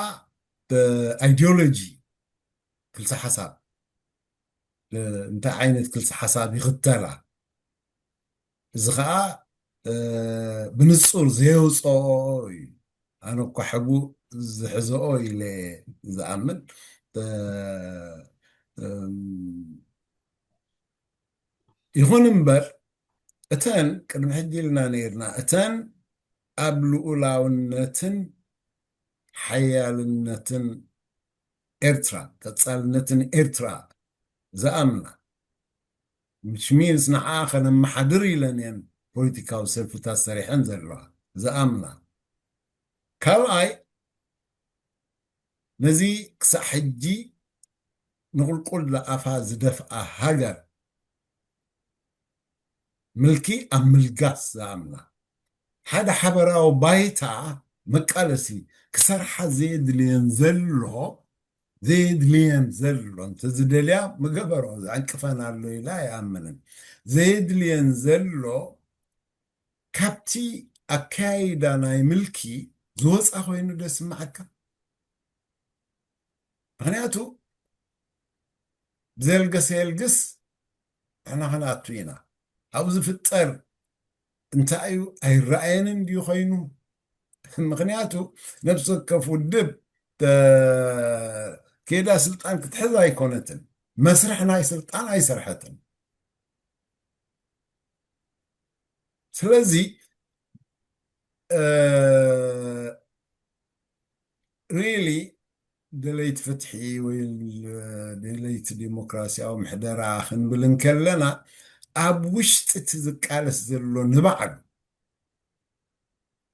ኣይዲዮሎጂ፣ ክልሲ ሓሳብ፣ እንታይ ዓይነት ክልሲ ሓሳብ ይኽተላ፣ እዚ ከዓ ብንፁር ዘየውፅኦ እዩ። ኣነ እኳ ሕቡእ ዝሕዝኦ ኢለ ዝኣምን። ይኹን እምበር እተን ቅድሚ ሕጂ ኢልና ነይርና፣ እተን ኣብ ልኡላውነትን ሓያልነትን ኤርትራ፣ ቀጻልነትን ኤርትራ ዝኣምና፣ which means ንዓ ከነመሓድር ኢለን እየን ፖለቲካዊ ሰልፍታት ሰሪሐን ዘለዋ ዝኣምና። ካልኣይ ነዚ ክሳዕ ሕጂ ንቁልቁል ዝኣፋ ዝደፍኣ ሃገር ምልኪ ኣብ ምልጋስ ዝኣምና፣ ሓደ ሓበራዊ ባይታ መቃለሲ ክሰርሓ ዘየድልየን ዘሎ፣ ዘየድልየን ዘሎ፣ እንተዝደልያ ምገበሮ፣ ዝዕንቅፈን ኣሎ ኢላ ኣይኣምንን። ዘየድልየን ዘሎ ካብቲ ኣከያይዳ ናይ ምልኪ ዝወፃ ኮይኑ ዶ ይስምዓካ? ምክንያቱ ብዘልገሰ የልግስ ንሕና ክንኣቱ ኢና። ኣብኡ ዝፍጠር እንታይ እዩ ኣይረኣየንን ድዩ ኮይኑ? ምክንያቱ ነብሲ ወከፍ ውድብ ኬዳ ስልጣን ክትሕዝ ኣይኮነትን፣ መስርሕ ናይ ስልጣን ኣይሰርሐትን። ስለዚ really ደለይቲ ፍትሒ ወይ ደለይቲ ዲሞክራሲያዊ ምሕደራ ክንብል እንከለና ኣብ ውሽጢ እቲ ዝቃለስ ዘሎ ንባዕሉ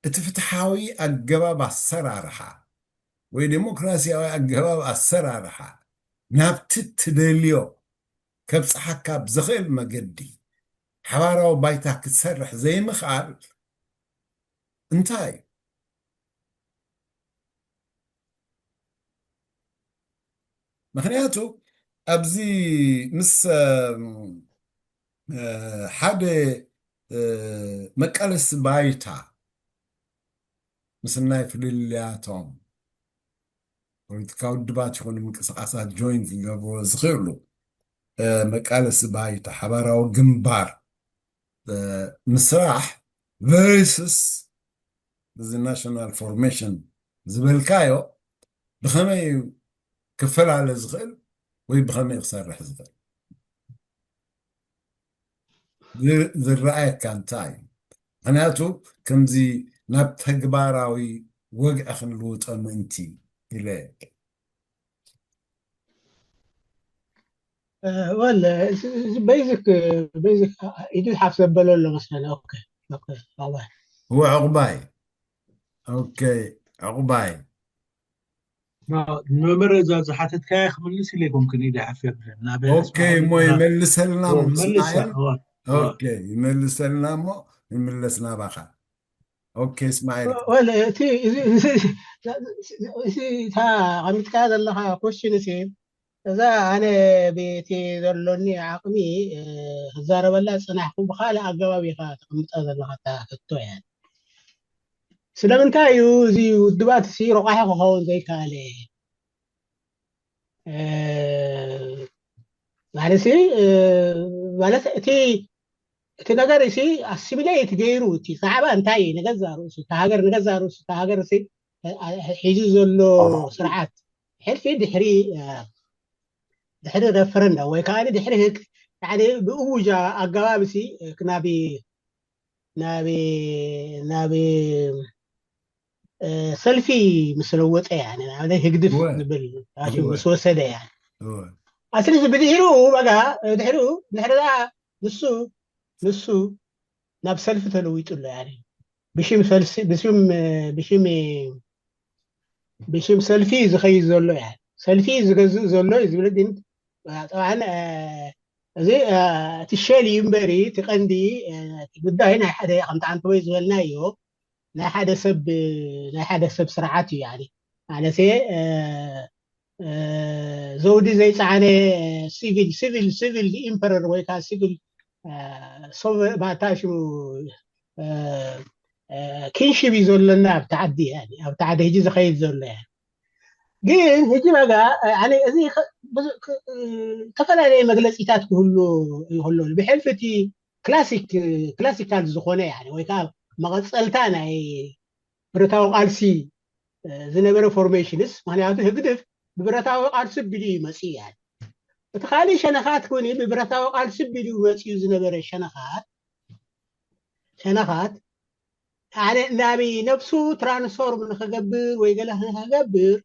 እቲ ፍትሓዊ ኣገባብ ኣሰራርሓ ወይ ዲሞክራሲያዊ ኣገባብ ኣሰራርሓ ናብቲ ትደልዮ ከብፅሓካ ብዝኽእል መገዲ ሓባራዊ ባይታ ክትሰርሕ ዘይምኽኣል እንታይ እዩ? ምክንያቱ ኣብዚ ምስ ሓደ መቃለሲ ባይታ ምስ ናይ ፍልልያቶም ፖለቲካዊ ውድባት ይኹኑ ምንቅስቃሳት ጆይን ክገብርዎ ዝኽእሉ መቃለሲ ባይታ ሓባራዊ ግንባር ምስራሕ versus እዚ ናሽናል ፎርሜሽን ዝበልካዮ ብኸመይ እዩ ክፈላለ ዝኽእል ወይ ብኸመይ እዩ ክሰርሕ ዝኽእል? ዝረኣየካ እንታይ እዩ? ምክንያቱ ከምዚ ናብ ተግባራዊ ወግዒ ክንልውጦ ምእንቲ ኢለ ወለ ቤዚክ ቤዚክ ኢዱ ሓፍ ዘበለ ኣሎ መስለኒ። ኦኬ ኦኬ ዕቁባይ ኦኬ ዕቁባይ መምህር እዛ ዝሓተትካያ ክምልስ ኢለ ይኮንክን ኢደ ሓፍ የብለን ናብ ኦኬ እሞ ይመልሰልና መልሳ ኦኬ ይመልሰልና እሞ ይምለስ ናባኻ ኦኬ እስማኤል ወለ እቲ እታ ቀሚጥካ ዘለካ ኮሽን እሲ እዛ ኣነ ቤቲ ዘሎኒ ዓቕሚ ክዛረበላ ዝፅናሕኩ ብካልእ ኣገባብ ኢካ ተቀምጣ ዘለካ እታ ሕቶ እያ። ስለምንታይ እዩ እዚ ውድባት ሲ ረቋሒ ክኸውን ዘይከኣለ? ማለት ማለት እቲ እቲ ነገር ሲ ኣሲሚሌት ገይሩ እቲ ካዕባ እንታይ እዩ ንገዛ ርእሱ እቲ ሃገር ንገዛ ርእሱ እቲ ሃገር ሲ ሒዙ ዘሎ ስርዓት ሕልፊ ድሕሪ ድሕሪ ረፈረንዳ ወይ ከዓ ድሕሪ ህግ ብእውጃ ኣገባብ ሲ ክናቢ ናብ ናብ ሰልፊ ምስ ለወጠ፣ ንኣብነት ህግድፍ ዝብል ምስ ወሰደ፣ ኣስሊ ብድሕሪኡ በቃ፣ ድሕሪኡ ድሕሪ ንሱ ንሱ ናብ ሰልፊ ተለዊጡ ኣሎ። ብሽም ብሽም ሰልፊ ዝኸይድ ዘሎ፣ ሰልፊ ዝገዝእ ዘሎ ዝብል ግን ጠብዓን እዚ እቲ ሸል እዩ እምበሪ፣ እቲ ቀንዲ ጉዳይ ናይ ሓደ ከምቲ ኣንተወይ ዝበልናዮ ናይ ሓደ ሰብ ናይ ሓደ ሰብ ስርዓት እዩ። ማለት ዘውዲ ዘይፀዓነ ሲቪል ሲቪል ሲቪል ኢምፐረር ወይ ከዓ ሲቪል ማታ ሽሙ ኪንሽብ እዩ ዘለና ኣብቲ ዓዲ፣ ኣብቲ ዓዲ ህጂ ዝኸይድ ዘሎ። ግን ህጂ በጋ እዚ ዝተፈላለየ መግለፂታት ክህሉ ይክእሉ። ብሕልፊ እቲ ክላሲክ ክላሲካል ዝኾነ ወይ ከዓ መቐፀልታ ናይ ብረታዊ ቃልሲ ዝነበረ ፎርሜሽንስ፣ ምክንያቱ ህግድፍ ብብረታዊ ቃልሲ ቢሉ እዩ መፅኡ። እቲ ካልእ ሸነኻት ኮኒ ብብረታዊ ቃልሲ ቢሉ መፅኡ ዝነበረ ሸነኻት ሸነኻት ሓደ ናበይ ነብሱ ትራንስፎርም ንክገብር ወይ ገለ ንክገብር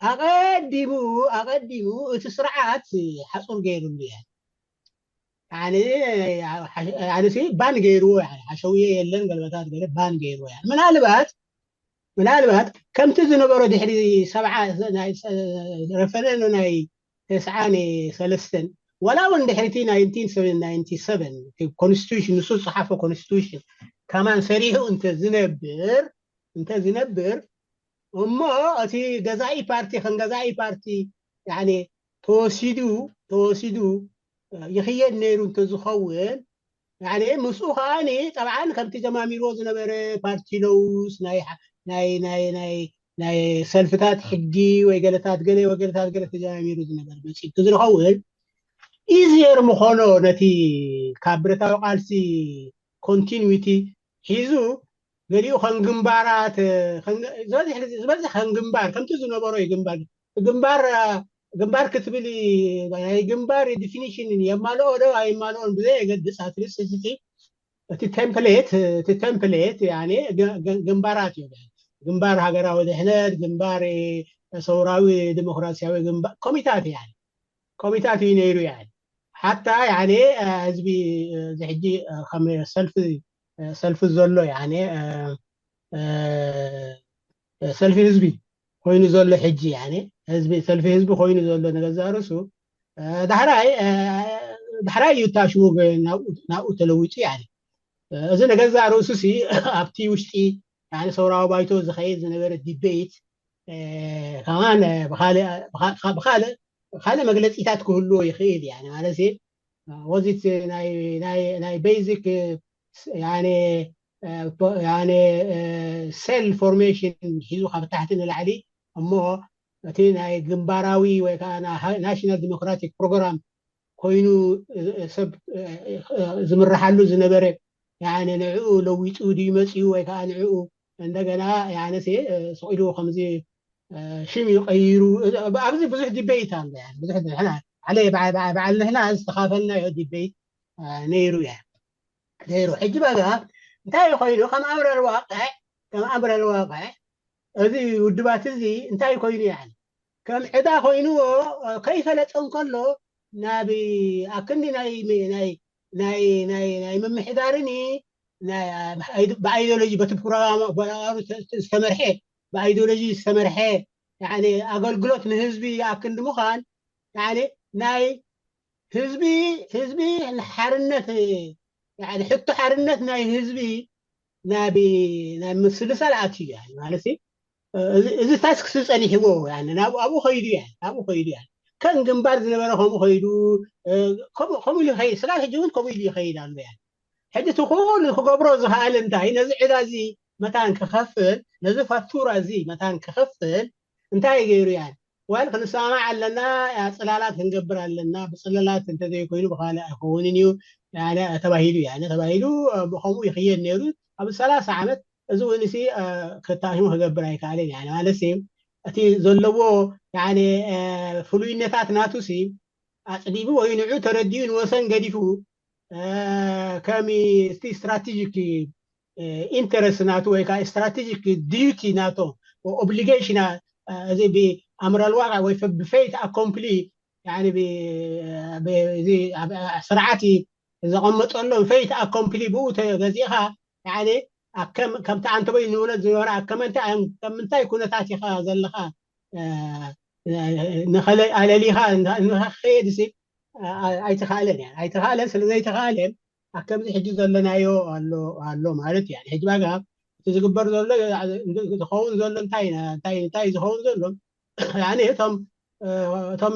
ኣቐዲሙ ኣቐዲሙ እቲ ስርዓት ሓፁር ገይሩሉ እየ። ኣነሲ ባን ገይርዎ፣ ሓሸውየ የለን ገልበታት ገለ ባን ገይርዎ። ምናልባት ምናልባት ከምቲ ዝነበሮ ድሕሪ ሰብዓ ረፈረንዶ ናይ ተስዓን ሰለስተን ዋላ እውን ድሕሪቲ ናይንቲን ሰቨን ናይንቲ ሰቨን ኮንስቲቱሽን ንሱ ዝፀሓፎ ኮንስቲቱሽን ከማን ሰሪሑ እንተ ዝነብር እንተ ዝነብር እሞ እቲ ገዛኢ ፓርቲ ከም ገዛኢ ፓርቲ ተወሲዱ ተወሲዱ ይኽየድ ነይሩ እንተዝኸውን ምስኡ ከዓ ጠብዓን ከምቲ ጀማሚርዎ ዝነበረ ፓርቲ ለውስ ናይ ሰልፍታት ሕጊ ወይ ገለታት ገለ ወይ ገለታት ገለ ተጀማሚሩ ዝነበረ መፅእ ዝኸውን ኢዝየር ምኾኖ ነቲ ካብ ብረታዊ ቃልሲ ኮንቲኒቲ ሒዙ ገሊኡ ከም ግንባራት ዝበዝሕ ከም ግንባር ከምቲ ዝነበሮ እዩ። ግንባር ግንባር ግንባር ክትብል ናይ ግንባር ዲፊኒሽን የማልኦ ዶ ኣይማልኦን ብዘይ የገድስ ኣትሊስት እቲ ቴምፕሌት እቲ ቴምፕሌት ግንባራት እዩ። ግንባር ሃገራዊ ድሕነት፣ ግንባር ሰውራዊ ዲሞክራሲያዊ ግንባር ኮሚታት ያ ኮሚታት እዩ ነይሩ። ያ ሓታ ህዝቢ ሕጂ ከም ሰልፊ ሰልፊ ዘሎ ሰልፊ ህዝቢ ኮይኑ ዘሎ ሕጂ ህዝቢ ሰልፊ ህዝቢ ኮይኑ ዘሎ ንገዛእ ርእሱ ዳሕራይ ዳሕራይ እዩ እታ ሽሙ ናብኡ ተለዊጡ። እዚ ንገዛእ ርእሱ ሲ ኣብቲ ውሽጢ ሰውራዊ ባይቶ ዝኸይድ ዝነበረ ዲቤት ከማን ብካልእ መግለፂታት ክህልዎ ይኽእል። ማለት ወዚት ናይ ቤዚክ ሴል ፎርሜሽን ሒዙ ካብ ታሕቲ ንላዕሊ እሞ እቲ ናይ ግንባራዊ ወይ ከዓ ናሽናል ዲሞክራቲክ ፕሮግራም ኮይኑ ሰብ ዝምርሓሉ ዝነበረ ንዕኡ ለዊጡ ድዩ መፅኡ ወይ ከዓ ንዕኡ እንደገና ስቕ ኢሉ ከምዚ ሽም እዩ ቀይሩ። ኣብዚ ብዙሕ ዲቤት ኣሎ። ብዙሕ በዓል ንሕና ዝተኻፈልናዮ ዲቤት ነይሩ እያ ነይሩ። ሕጂ በጋ እንታይ ኮይኑ ከም ኣምረ ልዋቅዕ ከም ኣምረ ልዋቅዕ እዚ ውድባት እዚ እንታይ ኮይኑ ያ ከም ዕዳ ኮይንዎ ከይፈለጠ እንከሎ ናብ ኣክንዲ ናይ ናይ ናይ ናይ ምምሕዳርኒ ብኣይዲዮሎጂ በቲ ፕሮግራም ዝተመርሐ ብኣይዲዮሎጂ ዝተመርሐ ኣገልግሎት ንህዝቢ ኣክንዲ ምዃን ናይ ህዝቢ ህዝቢ ሓርነት ሕቶ ሓርነት ናይ ህዝቢ ናብ ምስልሳል ኣትዩ ማለት እዚ ታስክ ስ ጸኒሕዎ ናብኡ ኣብኡ ከይዱ እያ ናብኡ ከይዱ እያ ከም ግንባር ዝነበረ ከምኡ ከይዱ ከምኡ ኢሉ ይኸይድ ስጋብ ሕጂ እውን ከምኡ ኢሉ ይኸይድ ኣሎ እያ ሕጂ እቲ ኩሉ ክገብሮ ዝኽኣል እንታይ ነዚ ዕዳ እዚ መታን ክኸፍል ነዚ ፋክቱራ እዚ መታን ክኸፍል እንታይ ገይሩ እያ ዋል ክንሰማማዕ ኣለና ጽላላት ክንገብር ኣለና ብጽላላት እንተዘይኮይኑ ብካልእ ኣይከውንን እዩ ተባሂሉ እያ ተባሂሉ ብከምኡ ይኽየድ ነይሩ ኣብ ሰላሳ ዓመት እዚ እውን ሲ ክታሽሙ ክገብር ኣይከኣልን እያ ማለት እቲ ዘለዎ ፍሉይነታት ናቱ ሲ ኣፅቢቡ ወይ ንዑ ተረዲኡ ንወሰን ገዲፉ ከም እቲ ስትራቴጂክ ኢንተረስት ናቱ ወይ ከዓ ስትራቴጂክ ዲዩቲ ናቶ ኦብሊጌሽን እዚ ብኣምራል ዋቃዕ ወይ ብፌት ኣኮምፕሊ ስርዓት ዘቐመጠሎም ፌት ኣኮምፕሊ ብኡ ተገዚእኻ ከምቲ ኣንተበይ ንብሎ ዝነበረ ከምንታይ ኩነታት ኢኻ ዘለኻ ንኸለ ኣለሊኻ ንኸኸየድ ሲ ኣይተኻእለን እያ ኣይተኻእለን ስለ ዘይተኻእለ ኣብ ከምዚ ሕጂ ዘለናዮ ኣሎ ኣሎ ማለት እያ ሕጂ ባጋ እቲ ዝግበር ዘሎ ዝኸውን ዘሎ እንታይ እንታይ እንታይ ዝኸውን ዘሎ እቶም እቶም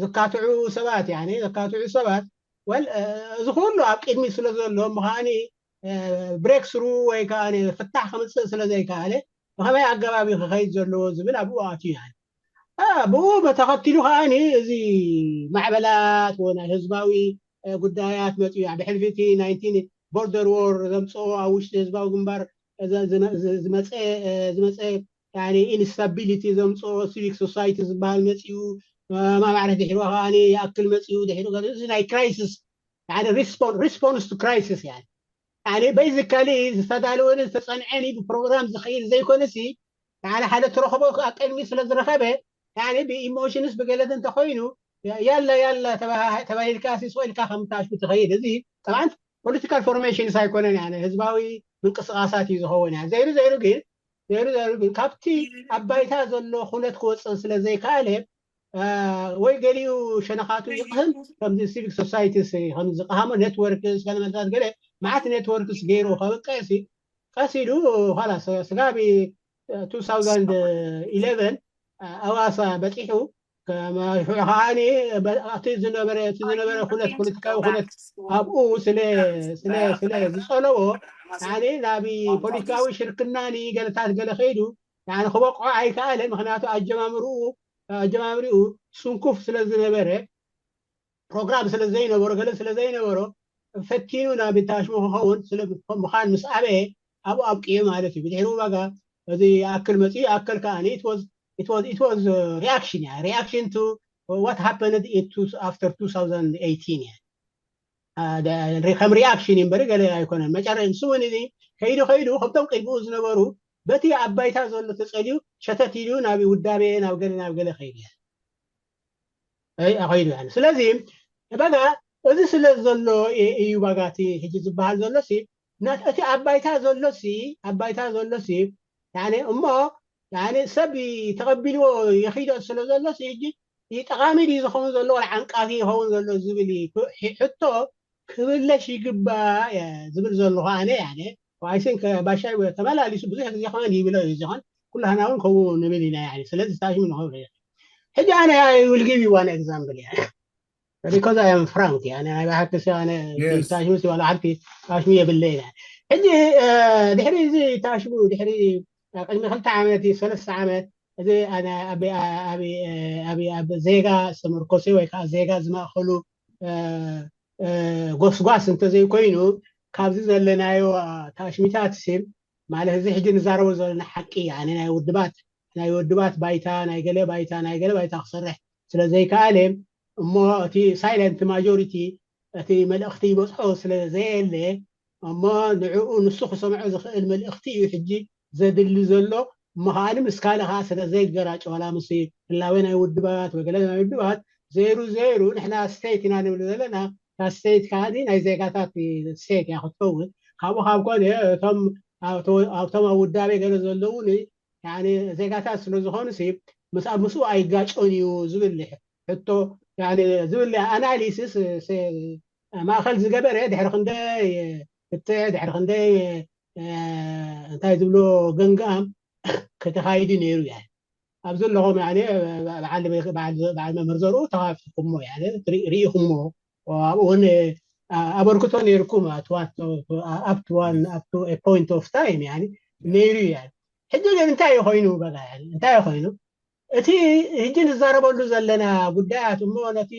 ዝካትዑ ሰባት ዘካትዑ ሰባት ወል እዚ ኩሉ ኣብ ቅድሚ ስለ ዘሎ ምኻኒ ብሬክ ስሩ ወይ ከዓ ፍታሕ ከምፅእ ስለ ዘይከኣለ ብኸመይ ኣገባብ ክኸይድ ዘለዎ ዝብል ኣብኡ ኣትዩ ብኡ ተኸቲሉ ከዓ እዚ ማዕበላት ናይ ህዝባዊ ጉዳያት መፅኡ ድሕሪ እቲ ቦርደር ዎር ዘምፅኦ ኣብ ውሽጢ ህዝባዊ ግንባር ዝመፀ ኢንስታቢሊቲ ዘምፅኦ ሲቪክ ሶሳይቲ ዝበሃል መፅኡ ማዕረ ድሕሪ ከዓ ይኣክል መፅኡ ድሕሪ እዚ ናይ ክራይሲስ ሪስፖንስ ቱ ክራይሲስ ያ ቤዚካሊ ዝተዳለወን ዝተፀንዐን ብፕሮግራም ዝኸይድ ዘይኮነሲ ሓደ ሓደ ትረኽቦ ኣቀድሚ ስለ ዝረኸበ ብኢሞሽንስ ብገለት እንተኮይኑ ያላ ያላ ተባሂልካ ስቆኢልካ ከምታሽኩ ትኸይድ እዚ ጠብዓን ፖለቲካል ፎርሜሽንስ ኣይኮነን ህዝባዊ ምንቅስቃሳት እዩ ዝኸውን ያ ዘይሩ ዘይሩ ግን ዘይሩ ዘይሩ ግን ካብቲ ኣብ ባይታ ዘሎ ኩነት ክወፅእ ስለ ዘይከኣለ ወይ ገሊኡ ሸነኻቱ ይቕህም ከምዚ ሲቪክ ሶሳይቲስ ከምዚ ዝቀሃሞ ኔትወርክስ ገለመልታት ገለ መዓት ኔትወርክስ ገይሩ ከብቀ ቀሲሉ ላ ስጋቢ two thousand eleven ኣዋሳ በፂሑ ከማይሑ ከዓ እቲ ዝነበረ እቲ ዝነበረ ኩነት ፖለቲካዊ ኩነት ኣብኡ ስለ ስለ ስለ ዝፀለዎ ያኒ ናብ ፖለቲካዊ ሽርክናኒ ገለታት ገለ ከይዱ ያኒ ክበቅዖ ኣይከኣለ ምክንያቱ ኣጀማምርኡ ኣጀማምርኡ ስንኩፍ ስለ ዝነበረ ፕሮግራም ስለ ዘይነበሮ ገለ ስለ ዘይነበሮ ፈቲኑ ናብ ታሽሙ ክኸውን ምዃን ምስ ኣበየ ኣብኡ ኣብቅዩ ማለት እዩ ብድሕሪ ዋጋ እዚ ኣክል መፅኡ ኣክል ከዓ it was reaction ያ reaction to what happened after two thousand eighteen ያ ከም reaction እዩ እምበሪ ገለ ኣይኮነን መጨረ ንሱ እውን እዚ ከይዱ ከይዱ ከምቶም ቅድሚኡ ዝነበሩ በቲ ኣብ ባይታ ዘሎ ተፀልዩ ሸተት ኢሉ ናብ ውዳቤ ናብ ገለ ናብ ገለ ከይዱ ያ ከይዱ ያ ስለዚ በጋ እዚ ስለ ዘሎ እዩ ባጋ እቲ ሕጂ ዝበሃል ዘሎ ሲ እቲ ኣብ ባይታ ዘሎ ሲ ኣብ ባይታ ዘሎ ሲ እሞ ሰብ ተቐቢልዎ የኺዶ ስለ ዘሎ ሲ ሕጂ ጠቓሚ ድዩ ዝኸውን ዘሎ ወላ ዓንቃፊ ይኸውን ዘሎ ዝብል ሕቶ ክብለሽ ይግባእ ዝብል ዘለኹ ኣነ I think ባሻይ ተመላሊሱ ብዙሕ ግዜ ከማን ይብሎ እዩ ዝኾን ኩላህና እውን ከምኡ ንብል ኢና ስለዚ ታሽሙ ንኸብሎ ሕጂ ኣነ I will give you one example because I am frank ኣነ ናይ ብሓቂ ኣነ ታሽሙ ሲባል ሓንቲ ታሽሙ የብለይ ሕጂ ድሕሪ እዚ ታሽሙ ድሕሪ ቅድሚ ክልተ ዓመት ሰለስተ ዓመት እዚ ኣብ ዜጋ ዝተመርኮሰ ወይ ከዓ ዜጋ ዝማእኸሉ ጎስጓስ እንተዘይኮይኑ ካብዚ ዘለናዮ ታሽሚታት ስም ማለት እዚ ሕጂ ንዛረቦ ዘለና ሓቂ ናይ ውድባት ናይ ውድባት ባይታ ናይ ገለ ባይታ ናይ ገለ ባይታ ክሰርሕ ስለ ዘይከኣለ እሞ እቲ ሳይለንት ማጆሪቲ እቲ መልእኽቲ ይበፅሖ ስለ ዘየለ እሞ ንዕኡ ንሱ ክሰምዖ ዝኽእል መልእኽቲ እዩ ሕጂ ዘድሊ ዘሎ እሞ ከዓኒ ምስ ካልእ ከዓ ስለ ዘይገራጭ ዋላ ምስ ህላወ ናይ ውድባት ወይ ገለ ናይ ውድባት ዘይሩ ዘይሩ ንሕና ስቴት ኢና ንብል ዘለና ካብ ስቴት ከዓኒ ናይ ዜጋታት ስቴት እያ ክትከውን ካብኡ ካብ ኮነ እቶም ኣብቶም ኣብ ውዳቤ ገለ ዘለውን ዜጋታት ስለ ዝኾኑ ምስኡ ኣይጋጮን እዩ ዝብል ሕቶ ዝብል ኣናሊሲስ ማእኸል ዝገበረ ድሕሪ ክንደይ ክትዕ ድሕሪ ክንደይ እንታይ ዝብሎ ገንጋም ከተኻይዱ ነይሩ ያ ኣብ ዘለኹም በዓል መምህር ዘርኡ ተኻፊኹሞ ርኢኹሞ ኣብኡ እውን ኣበርክቶ ነይርኩም ኣብቲ one up to a point of time ነይሩ እዩ ሕጂ ግን እንታይ ኮይኑ በ እንታይ ኮይኑ እቲ ሕጂ ንዛረበሉ ዘለና ጉዳያት እሞ ነቲ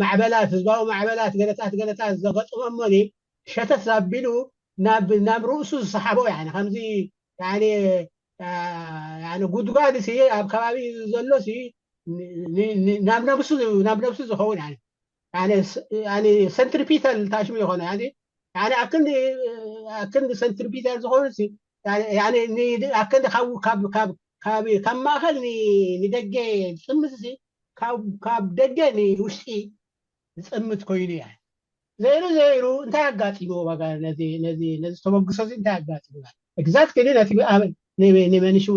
ማዕበላት ህዝባዊ ማዕበላት ገለታት ገለታት ዘገጥሞሞኒ ሸተት ዛቢሉ ናብ ናብ ርእሱ ዝሰሓቦ ከምዚ ጉድጓድ ሲ ኣብ ከባቢ ዘሎ ሲ ናብ ነብሱ ዝኸውን ያኔ ሰንትሪፒታል ታሽሙ ይኾነ ያኔ ያኔ ኣክንዲ ኣክንዲ ሰንትሪፒታል ዝኾኑ ሲ ያኔ ያኔ ኒ ኣክንዲ ካብ ካብ ካብ ካብ ካብ ማእኸል ኒ ንደገ ዝጥምት ሲ ካብ ካብ ደገ ንውሽጢ ዝጥምት ኮይኑ እያ። ዘይሩ ዘይሩ እንታይ ኣጋጢሞ ዋጋ ነዚ ነዚ ነዚ ተበግሶ እዚ እንታይ ኣጋጢሞ? ኤግዛክትሊ ነቲ ንመንሽው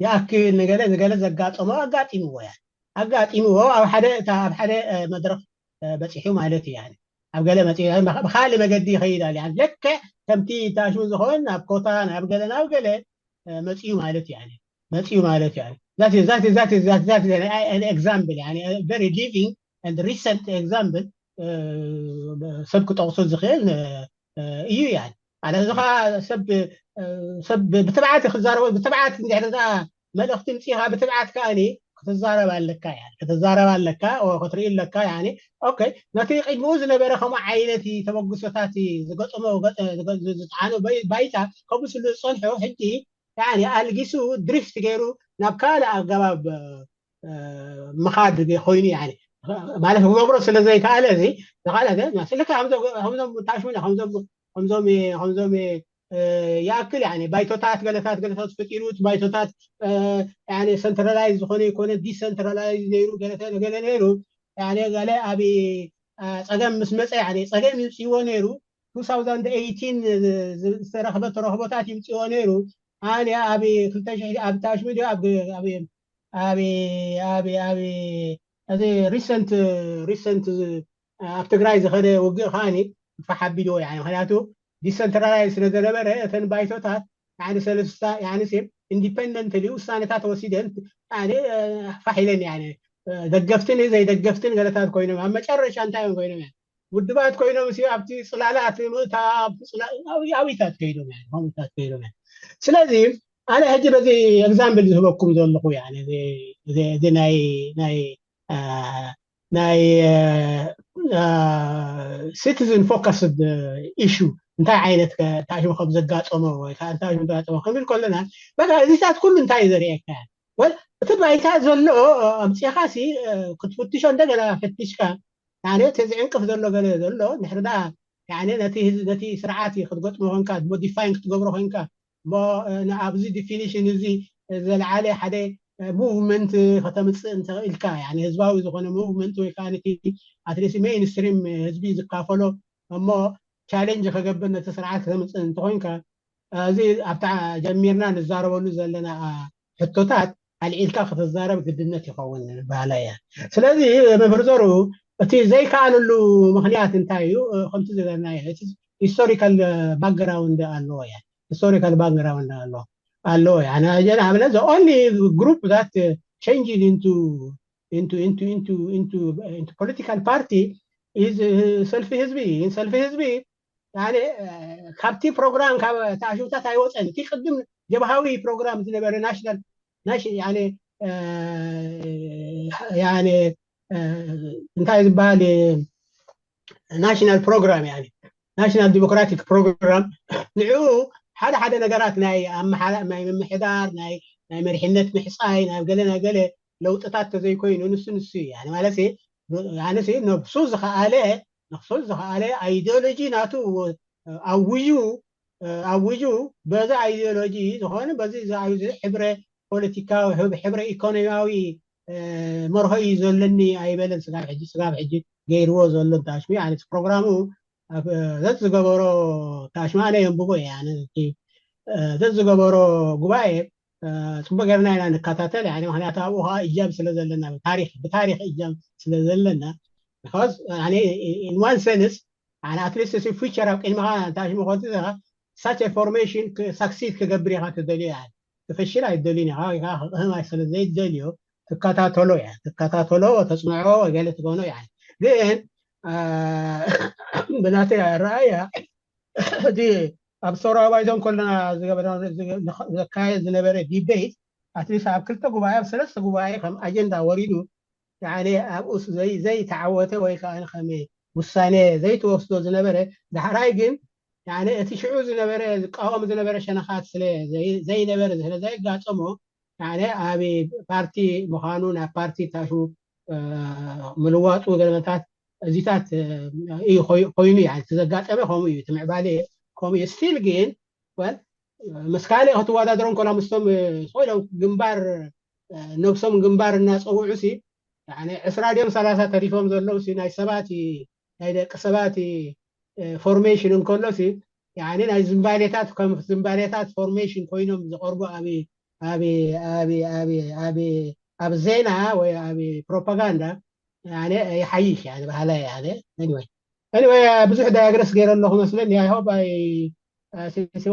ይኣክል ንገለ ንገለ ዘጋጠሞ ኣጋጢምዎ እያ ኣጋጢምዎ ኣብ ሓደ እታ ኣብ ሓደ መድረክ በፂሑ ማለት እዩ። ኣብ ገለ መፂኡ ብካልእ መገዲ ይኸይድ ኣለ ለክዕ ከምቲ ታሽሙ ዝኸውን ናብ ኮታ ናብ ገለ ናብ ገለ መፂኡ ማለት እዩ። መፂኡ ማለት እዩ። That is that is that is that that is an, an example يعني very living and recent example ሰብ ክጠቕሶ ዝኽእል እዩ። ያ ኣነ እዚ ከዓ ሰብ ሰብ ብትብዓት ክዛረቦ ብትብዓት እንድሕር መልእኽቲ ምፅኻ ብትብዓት ከኣኒ ክትዛረብ ኣለካ እያ ክትዛረብ ኣለካ ክትርኢ ኣለካ። ኦኬ ነቲ ቅድሚኡ ዝነበረ ከምኡ ዓይነት ተበግሶታት ዝገጠሞ ዝፀዓኖ ባይታ ከምኡ ስሉ ዝፀንሑ ሕጂ ኣልጊሱ ድሪፍት ገይሩ ናብ ካልእ ኣገባብ ምኻድ ኮይኑ ማለት ክገብሮ ስለ ዘይከኣለ እዚ ዝኻለ ልካ ከምዞም ታሽሙና ከምዞም ከምዞም ከምዞም ይኣክል ባይቶታት ገለታት ገለታት ፈጢሩ ባይቶታት ሰንትራላይዝ ዝኾነ ይኮነ ዲሰንትራላይዝ ነይሩ ገለ ነይሩ ገለ ኣብ ፀገም ምስ መፀ ፀገም ይምፅዎ ነይሩ two thousand eighteen ዝተረኽበ ተረኽቦታት ይምፅዎ ነይሩ። ኣነ ኣብ ክልተ ሽሕ ኣብ ታሽሙ ድዮ ኣብ ኣብ ኣብ ኣብ እዚ ሪሰንት ሪሰንት ኣብ ትግራይ ዝኸደ ውግእ ከዓኒ ፋሕ ኣቢልዎ እያ ምክንያቱ ዲሰንትራላይዝ ስለ ዝነበረ እተን ባይቶታት ያኒ ሰለስታ ያኒ ሴም ኢንዲፐንደንትሊ ውሳኔታት ወሲደን ያኒ ፋሕ ኢለን ያኒ ደገፍትን ዘይደገፍትን ገለታት ኮይኖም ኣብ መጨረሻ እንታይ እዮም ኮይኖም ውድባት ኮይኖም ሲ ኣብቲ ፅላላት ምእታው ኣብቲ ፅላ- ኣብታት ከይዶም እዮም ከምኡታት ከይዶም እዮም ስለዚ ኣነ ሕጂ በዚ ኤግዛምፕል ዝህበኩም ዘለኹ ያ እዚ እዚ ናይ ናይ አ፣ ናይ ሲቲዝን ፎካስድ ኢሹ እንታይ ዓይነት ታሽሙ ከም ዘጋጠሞ ወይ ከዓ እንታይ ዘጋጠሞ ክንብል ከለና በቃ እዚታት ኩሉ እንታይ እዩ ዘርእየካ ወል እቲ ባይታ ዘሎ ኣምፅኻ ሲ ክትፍትሾ እንደገና ፈትሽካ ማለት እቲ ዝዕንቅፍ ዘሎ ገለ ዘሎ ንሕርዳ ነቲ ስርዓት ክትገጥሞ ኮንካ ሞዲፋይን ክትገብሮ ኮንካ እሞ ንኣብዚ ዲፊኒሽን እዚ ዘለዓለ ሓደ ሙቭመንት ከተምፅእ እንተኽእልካ ህዝባዊ ዝኾነ ሙቭመንት ወይ ከዓ ነቲ ኣትሊስት ሜይንስትሪም ህዝቢ ዝካፈሎ እሞ ቻሌንጅ ከገብር ነቲ ስርዓት ከተምፅእ እንተኮንካ እዚ ኣብታ ጀሚርና ንዛረበሉ ዘለና ሕቶታት ኣልዒልካ ክትዛረብ ግድነት ይኸውን ባህላ እያ። ስለዚ መምህር ዘሩ እቲ ዘይከኣለሉ ምክንያት እንታይ እዩ? ከምቲ ዝበልና ሂስቶሪካል ባክግራውንድ ኣለዎ እያ ሂስቶሪካል ባክግራውንድ ኣለዎ ኣለዎ እያ ጀን ኣብነ the only group that changed into into into into into into political party is ሰልፊ ህዝቢ ሰልፊ ህዝቢ ካብቲ ፕሮግራም ካብ ተኣሽብታት ኣይወፀን እቲ ቅድም ጀብሃዊ ፕሮግራም ዝነበረ ናሽናል እንታይ ዝበሃል ናሽናል ፕሮግራም ናሽናል ዲሞክራቲክ ፕሮግራም ንዕኡ ሓደ ሓደ ነገራት ናይ ናይ ምምሕዳር ናይ ናይ መሪሕነት ምሕፃይ ናይ ገለ ናይ ገለ ለውጥታት ተዘይኮይኑ ንሱ ንሱ እዩ ማለት ኣነ ነብሱ ዝኸኣለ ነብሱ ዝኸኣለ ኣይዲዮሎጂ ናቱ ኣውዩ ኣውዩ በዚ ኣይዲዮሎጂ ዝኾነ በዚ ዝኣዩ ሕብረ ፖለቲካዊ ሕብረ ኢኮኖሚያዊ መርሆ እዩ ዘለኒ ኣይበለን ስጋብ ሕጂ ስጋብ ሕጂ ገይርዎ ዘሎ ታሽሚ ዓይነት ፕሮግራሙ ዘዝገበሮ ታሽሚ ኣነ የንብቦ እየ ዘዝገበሮ ጉባኤ ፅቡቅ ገርና ኢና ንከታተል ምክንያቱ ኣብኡ ከዓ እጃም ስለ ዘለና ታሪክ ብታሪክ እጃም ስለ ዘለና one sense ኣነ ኣትሊስት ሲ ፊቸር ኣብ ቅድሚኻ እንታይ ሽሙ ኮንቲ ዘኻ ሳቸ ፎርሜሽን ሳክሲድ ክገብር ኢኻ ትደልዮ እያ ክፈሽል ኣይደልዩን ኢኻ ክህም ኣይሰለ ዘይደልዮ ትከታተሎ እያ ትከታተሎ ተፅንዖ ገለ ትኾኖ እያ ግን ብናተይ ኣረኣያ እቲ ኣብ ሰውራዊ ባይቶ እንከለና ዘካየድ ዝነበረ ዲቤት ኣትሊስት ኣብ ክልተ ጉባኤ ኣብ ሰለስተ ጉባኤ ከም ኣጀንዳ ወሪዱ ኣብኡስ ዘይተዓወተ ወይ ከዓ ከም ውሳኔ ዘይተወስዶ ዝነበረ ዳሕራይ ግን እቲ ሽዑ ዝነበረ ዝቃወም ዝነበረ ሸነኻት ስለ ዘይነበረ ስለ ዘይጋጠሞ ኣብ ፓርቲ ምዃኑ ናብ ፓርቲ ታሹ ምልዋጡ ገለመታት እዚታት እዩ ኮይኑ እዩ ዘጋጠመ። ከምኡ እዩ እቲ ምዕባለ ከምኡ እዩ። ስቲል ግን ወል ምስ ካልእ ክትወዳደሮ እንኮላ ምስቶም ኮይኖም ግንባር ነብሶም ግንባር እናፀውዑ ሲ ዕስራ ድዮም ሰላሳ ተሪፎም ዘለዉ ሲ ናይ ሰባት ናይ ደቂ ሰባት ፎርሜሽን እንከሎ ሲ ናይ ዝንባሌታት ከም ዝንባሌታት ፎርሜሽን ኮይኖም ዝቐርቡ ኣብ ኣብ ኣብ ኣብ ኣብ ዜና ወይ ኣብ ፕሮፓጋንዳ ይሓይሽ ባህላ። Anyway ብዙሕ ዳያግረስ ገይረ ኣለኹ መስለኒ። I hope I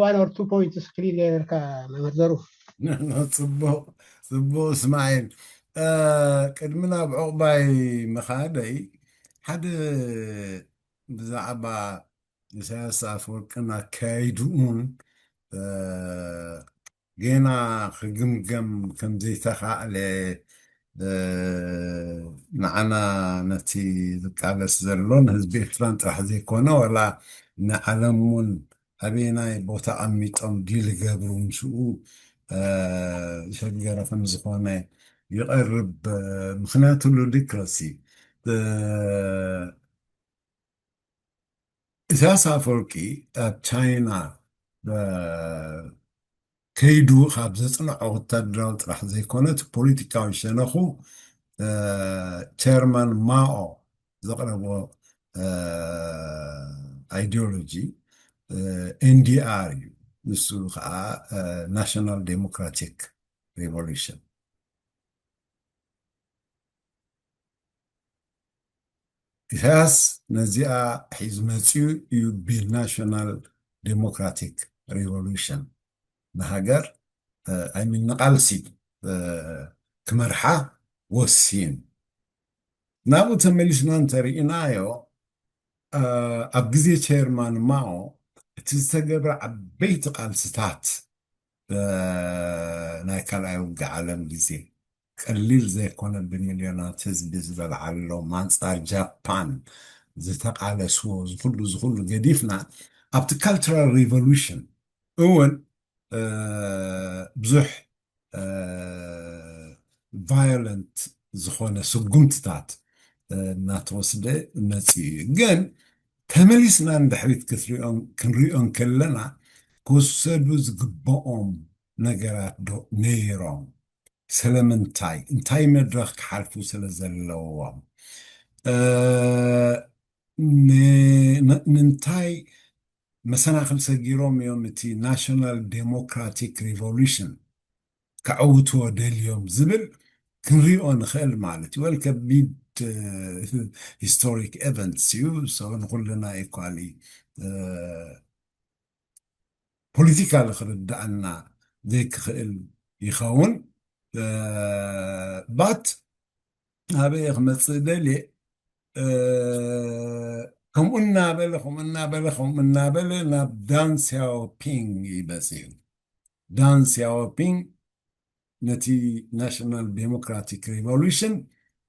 one or two points clear ገይረልካ መምህር ዘሩ። ጽቡቕ ጽቡቕ እስማኤል። ቅድሚ ናብ ዕቑባይ ምኻደይ ሓደ ብዛዕባ ኢሳያስ ኣፈወርቅን ኣካይድኡን ጌና ክግምገም ከም ዘይተኻእለ ንዓና ነቲ ዝቃለስ ዘሎን ህዝቢ ኤርትራን ጥራሕ ዘይኮነ ዋላ ንዓለም እውን ኣበየናይ ቦታ ኣሚጦም ዲል ይገብሩ ምስኡ ዝሸገረ ከም ዝኾነ ይቐርብ። ምኽንያቱ ሉዲክረሲ ኢሳያስ ኣፈወርቂ ኣብ ቻይና ከይዱ ካብ ዘፅንዖ ወታደራዊ ጥራሕ ዘይኮነ እቲ ፖለቲካዊ ሸነኹ ቸርማን ማኦ ዘቕረቦ ኣይዲዮሎጂ ኤንዲኣር እዩ። ንሱ ከዓ ናሽናል ዴሞክራቲክ ሪቮሉሽን ኢሳያስ ነዚኣ ሒዙ መፅኡ እዩ። ብናሽናል ዴሞክራቲክ ሪቮሉሽን ንሃገር ኣይሚን ንቃልሲ ክመርሓ ወሲኑ። ናብኡ ተመሊስና እንተርኢናዮ ኣብ ግዜ ቸርማን ማኦ እቲ ዝተገብረ ዓበይቲ ቃልስታት ናይ ካልኣይ ውግእ ዓለም ግዜ ቀሊል ዘይኮነ ብሚልዮናት ህዝቢ ዝበልዓሎም ኣንጻር ጃፓን ዝተቃለስዎ ዝኩሉ ዝኩሉ ገዲፍና ኣብቲ ካልቸራል ሪቮሉሽን እውን ብዙሕ ቫዮለንት ዝኾነ ስጉምትታት እናተወስደ መፂኡ እዩ። ግን ተመሊስና ንድሕሪት ክትሪኦን ክንሪኦን ከለና ክውሰዱ ዝግበኦም ነገራት ዶ ነይሮም? ስለምንታይ? እንታይ መድረኽ ክሓልፉ ስለ ዘለዎም? ንምንታይ መሰናኽል ሰጊሮም እዮም እቲ ናሽናል ዴሞክራቲክ ሪቮሉሽን ከዕውትዎ ደልዮም ዝብል ክንሪኦ ንኽእል ማለት እዩ። ወል ከቢድ ሂስቶሪክ ኤቨንትስ እዩ። ንኩልና ኢኳሊ ፖለቲካሊ ክርዳእና ዘይክኽእል ይኸውን። ባት ኣበየ ክመፅእ ደልየ ከምኡ እናበለ ከምኡ እናበለ ከምኡ እናበለ ናብ ዳን ሲያዎፒንግ ይበፅሕ። ዳን ሲያዎፒንግ ነቲ ናሽናል ዴሞክራቲክ ሪቮሉሽን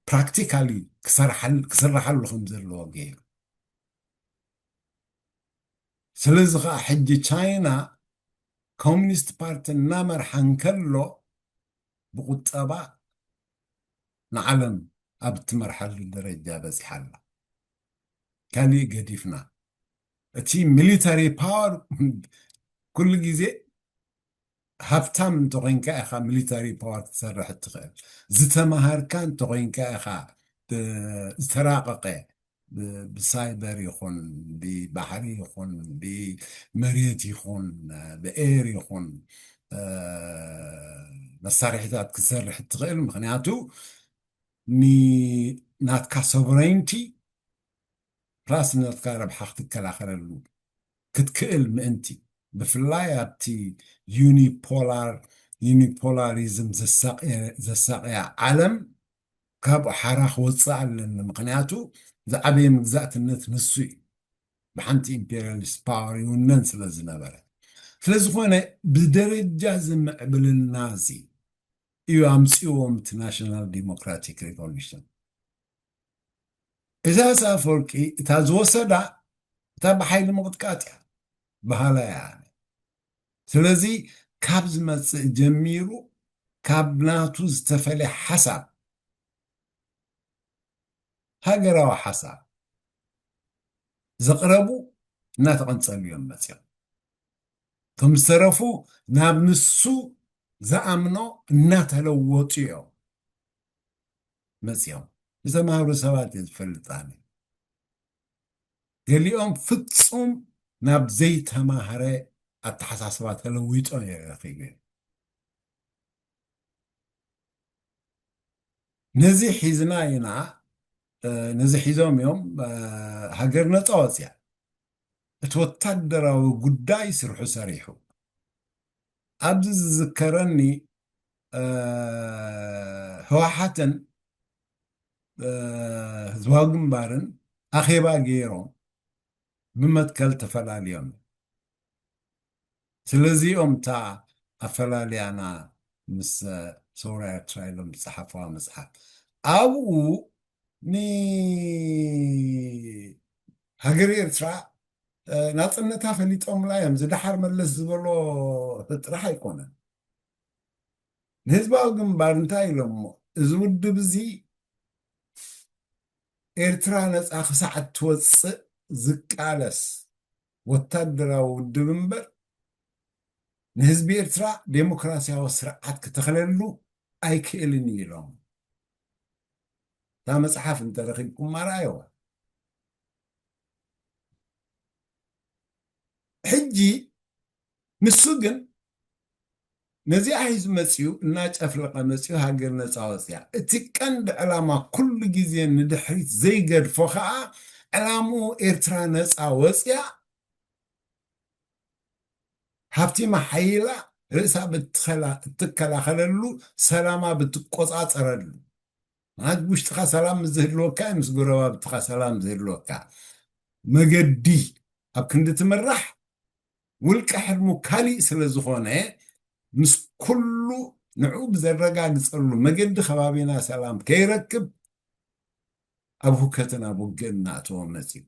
ፕራክቲካሊ ክስርሓሉ ከም ዘለዎ ገይሩ። ስለዚ ከዓ ሕጂ ቻይና ኮሚኒስት ፓርቲ እናመርሓ እንከሎ ብቁጠባ ንዓለም ኣብ እትመርሓሉ ደረጃ በፂሓ ኣላ። ካሊእ ገዲፍና እቲ ሚሊታሪ ፓወር ኩሉ ግዜ ሃብታም እንተኮይንካ ኢኻ ሚሊታሪ ፓወር ክትሰርሕ እትኽእል። ዝተመሃርካ እንተኮይንካ ኢኻ ዝተራቀቀ ብሳይበር ይኹን ብባሕሪ ይኹን ብመሬት ይኹን ብኤር ይኹን መሳርሒታት ክትሰርሕ እትኽእል። ምክንያቱ ናትካ ሶቨረንቲ ፕላስ ናትካ ረብሓ ክትከላኸለሉ ክትክእል ምእንቲ ብፍላይ ኣብቲ ዩኒፖላር ዩኒፖላሪዝም ዘሳቅያ ዓለም ካብኡ ሓራ ክወፅእ ኣለኒ። ምክንያቱ ዝዓበየ መግዛእትነት ንሱ እዩ። ብሓንቲ ኢምፔሪያሊስት ፓወር ይውነን ስለ ዝነበረ። ስለዝኾነ ብደረጃ ዝምዕብልና እዚ እዩ ኣምፅዎም እቲ ናሽናል ዲሞክራቲክ ሪቮሉሽን። ኢሳያስ ኣፈወርቂ እታ ዝወሰዳ እታ ብሓይሊ ምቕጥቃጥ እያ በሃላ እያ። ስለዚ ካብ ዝመፅእ ጀሚሩ ካብ ናቱ ዝተፈለየ ሓሳብ ሃገራዊ ሓሳብ ዘቕረቡ እናተቐንጸሉ እዮም መጺኦም። እቶም ዝተረፉ ናብ ንሱ ዝኣምኖ እናተለወጡ እዮም መጺኦም። ዝተማህሩ ሰባት እየ ዝፈልጥ ኣነ። ገሊኦም ፍጹም ናብ ዘይተማህረ ኣተሓሳስባ ተለዊጦም እየ ረኺበ። ነዚ ሒዝና ኢና፣ እ፣ ነዚ ሒዞም እዮም፣ እ፣ ሃገር ነጻ ወጽያ። እቲ ወታደራዊ ጉዳይ ስርሑ ሰሪሑ። ኣብዚ ዝዝከረኒ፣ እ፣ ህወሓትን፣ እ፣ ህዝባዊ ግንባርን ኣኼባ ገይሮም ብመትከል ተፈላልዮም። ስለዚኦም እታ ኣፈላልያና ምስ ሰውራ ኤርትራ ኢሎም ዝጸሓፍዋ መጽሓፍ። ኣብኡ ንሃገር ኤርትራ፣ እ፣ ናጽነታ ፈሊጦምላ እዮም። ዝደሓር መለስ ዝበሎ ጥራሕ ኣይኮነን። ንህዝባዊ ግንባር እንታይ ኢሎሞ? እዚ ውድብ እዚ ኤርትራ ነጻ ክሳዕ እትወጽእ ዝቃለስ ወታደራዊ ውድብ እምበር፣ ንህዝቢ ኤርትራ ዴሞክራሲያዊ ስርዓት ክተኽለሉ ኣይክእልን እዩ ኢሎም። እታ መጽሓፍ እንተረኺብኩማ ረኣይዋ። ሕጂ ንሱ ግን ነዚኣ ሒዙ መጺኡ፣ እናጨፍለቐ መጺኡ፣ ሃገር ነጻ ወጽያ። እቲ ቀንዲ ዕላማ ኩሉ ግዜ ንድሕሪት ዘይገድፎ ኸኣ፣ ዕላምኡ ኤርትራ ነጻ ወጽያ፣ ሃብቲማ ሓይላ ርእሳ ብትኸላ-፣ እትከላኸለሉ፣ ሰላማ ብትቆጻጸረሉ። ማለት ውሽጥኻ ሰላም ምስ ዝህልወካ፣ ምስ ጎረባብትኻ ሰላም ዝህልወካ መገዲ ኣብ ክንዲ ትምራሕ፣ ውልቀ ሕልሙ ካሊእ ስለ ዝኾነ፣ ምስ ኩሉ ንዕኡ ብዘረጋግጸሉ መገዲ ከባቢና ሰላም ከይረክብ፣ ኣብ ሁከትን ኣብ ውግእን እናእተወ መጺኡ።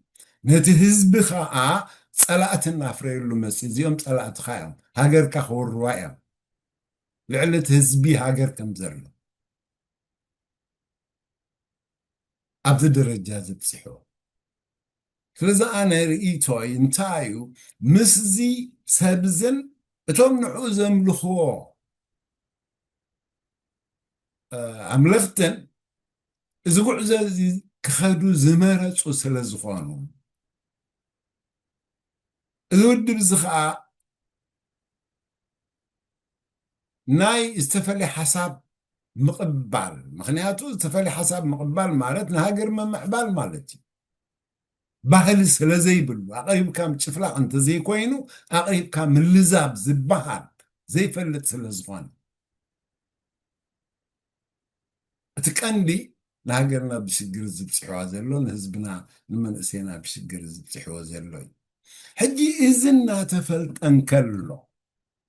ነቲ ህዝቢ ኸኣ ጸላእቲ እናፍረየሉ መጺኡ። እዚኦም ጸላእትኻ እዮም። ሃገርካ ክወርዋ እዮም። ልዕሊ እቲ ህዝቢ ሃገር ከም ዘሎ ኣብዚ ደረጃ ዘብጽሕዎ። ስለዚ ኣነ ርእይቶይ እንታይ እዩ? ምስዚ ሰብዝን እቶም ንዕኡ ዘምልኽዎ፣ እ፣ ኣምለኽትን እዚ ጉዕዞ እዚ ክኸዱ ዝመረጹ ስለ ዝኾኑ፣ እዚ ውድብ እዚ ኸኣ ናይ ዝተፈላለየ ሓሳብ ምቕባል፣ ምኽንያቱ ዝተፈላለየ ሓሳብ ምቕባል ማለት ንሃገር ምምዕባል ማለት እዩ። ባህሊ ስለ ዘይብሉ፣ ኣቕሪብካ ምጭፍላቕ እንተዘይኮይኑ፣ ኣቕሪብካ ምልዛብ ዝበሃል ዘይፈልጥ ስለ ዝኾነ፣ እቲ ቀንዲ ንሃገርና ብሽግር ዝብጽሕዋ ዘሎ፣ ንህዝብና፣ ንመንእሰይና ብሽግር ዝብጽሕዎ ዘሎ እዩ። ሕጂ እዚ እናተፈልጠ እንከሎ፣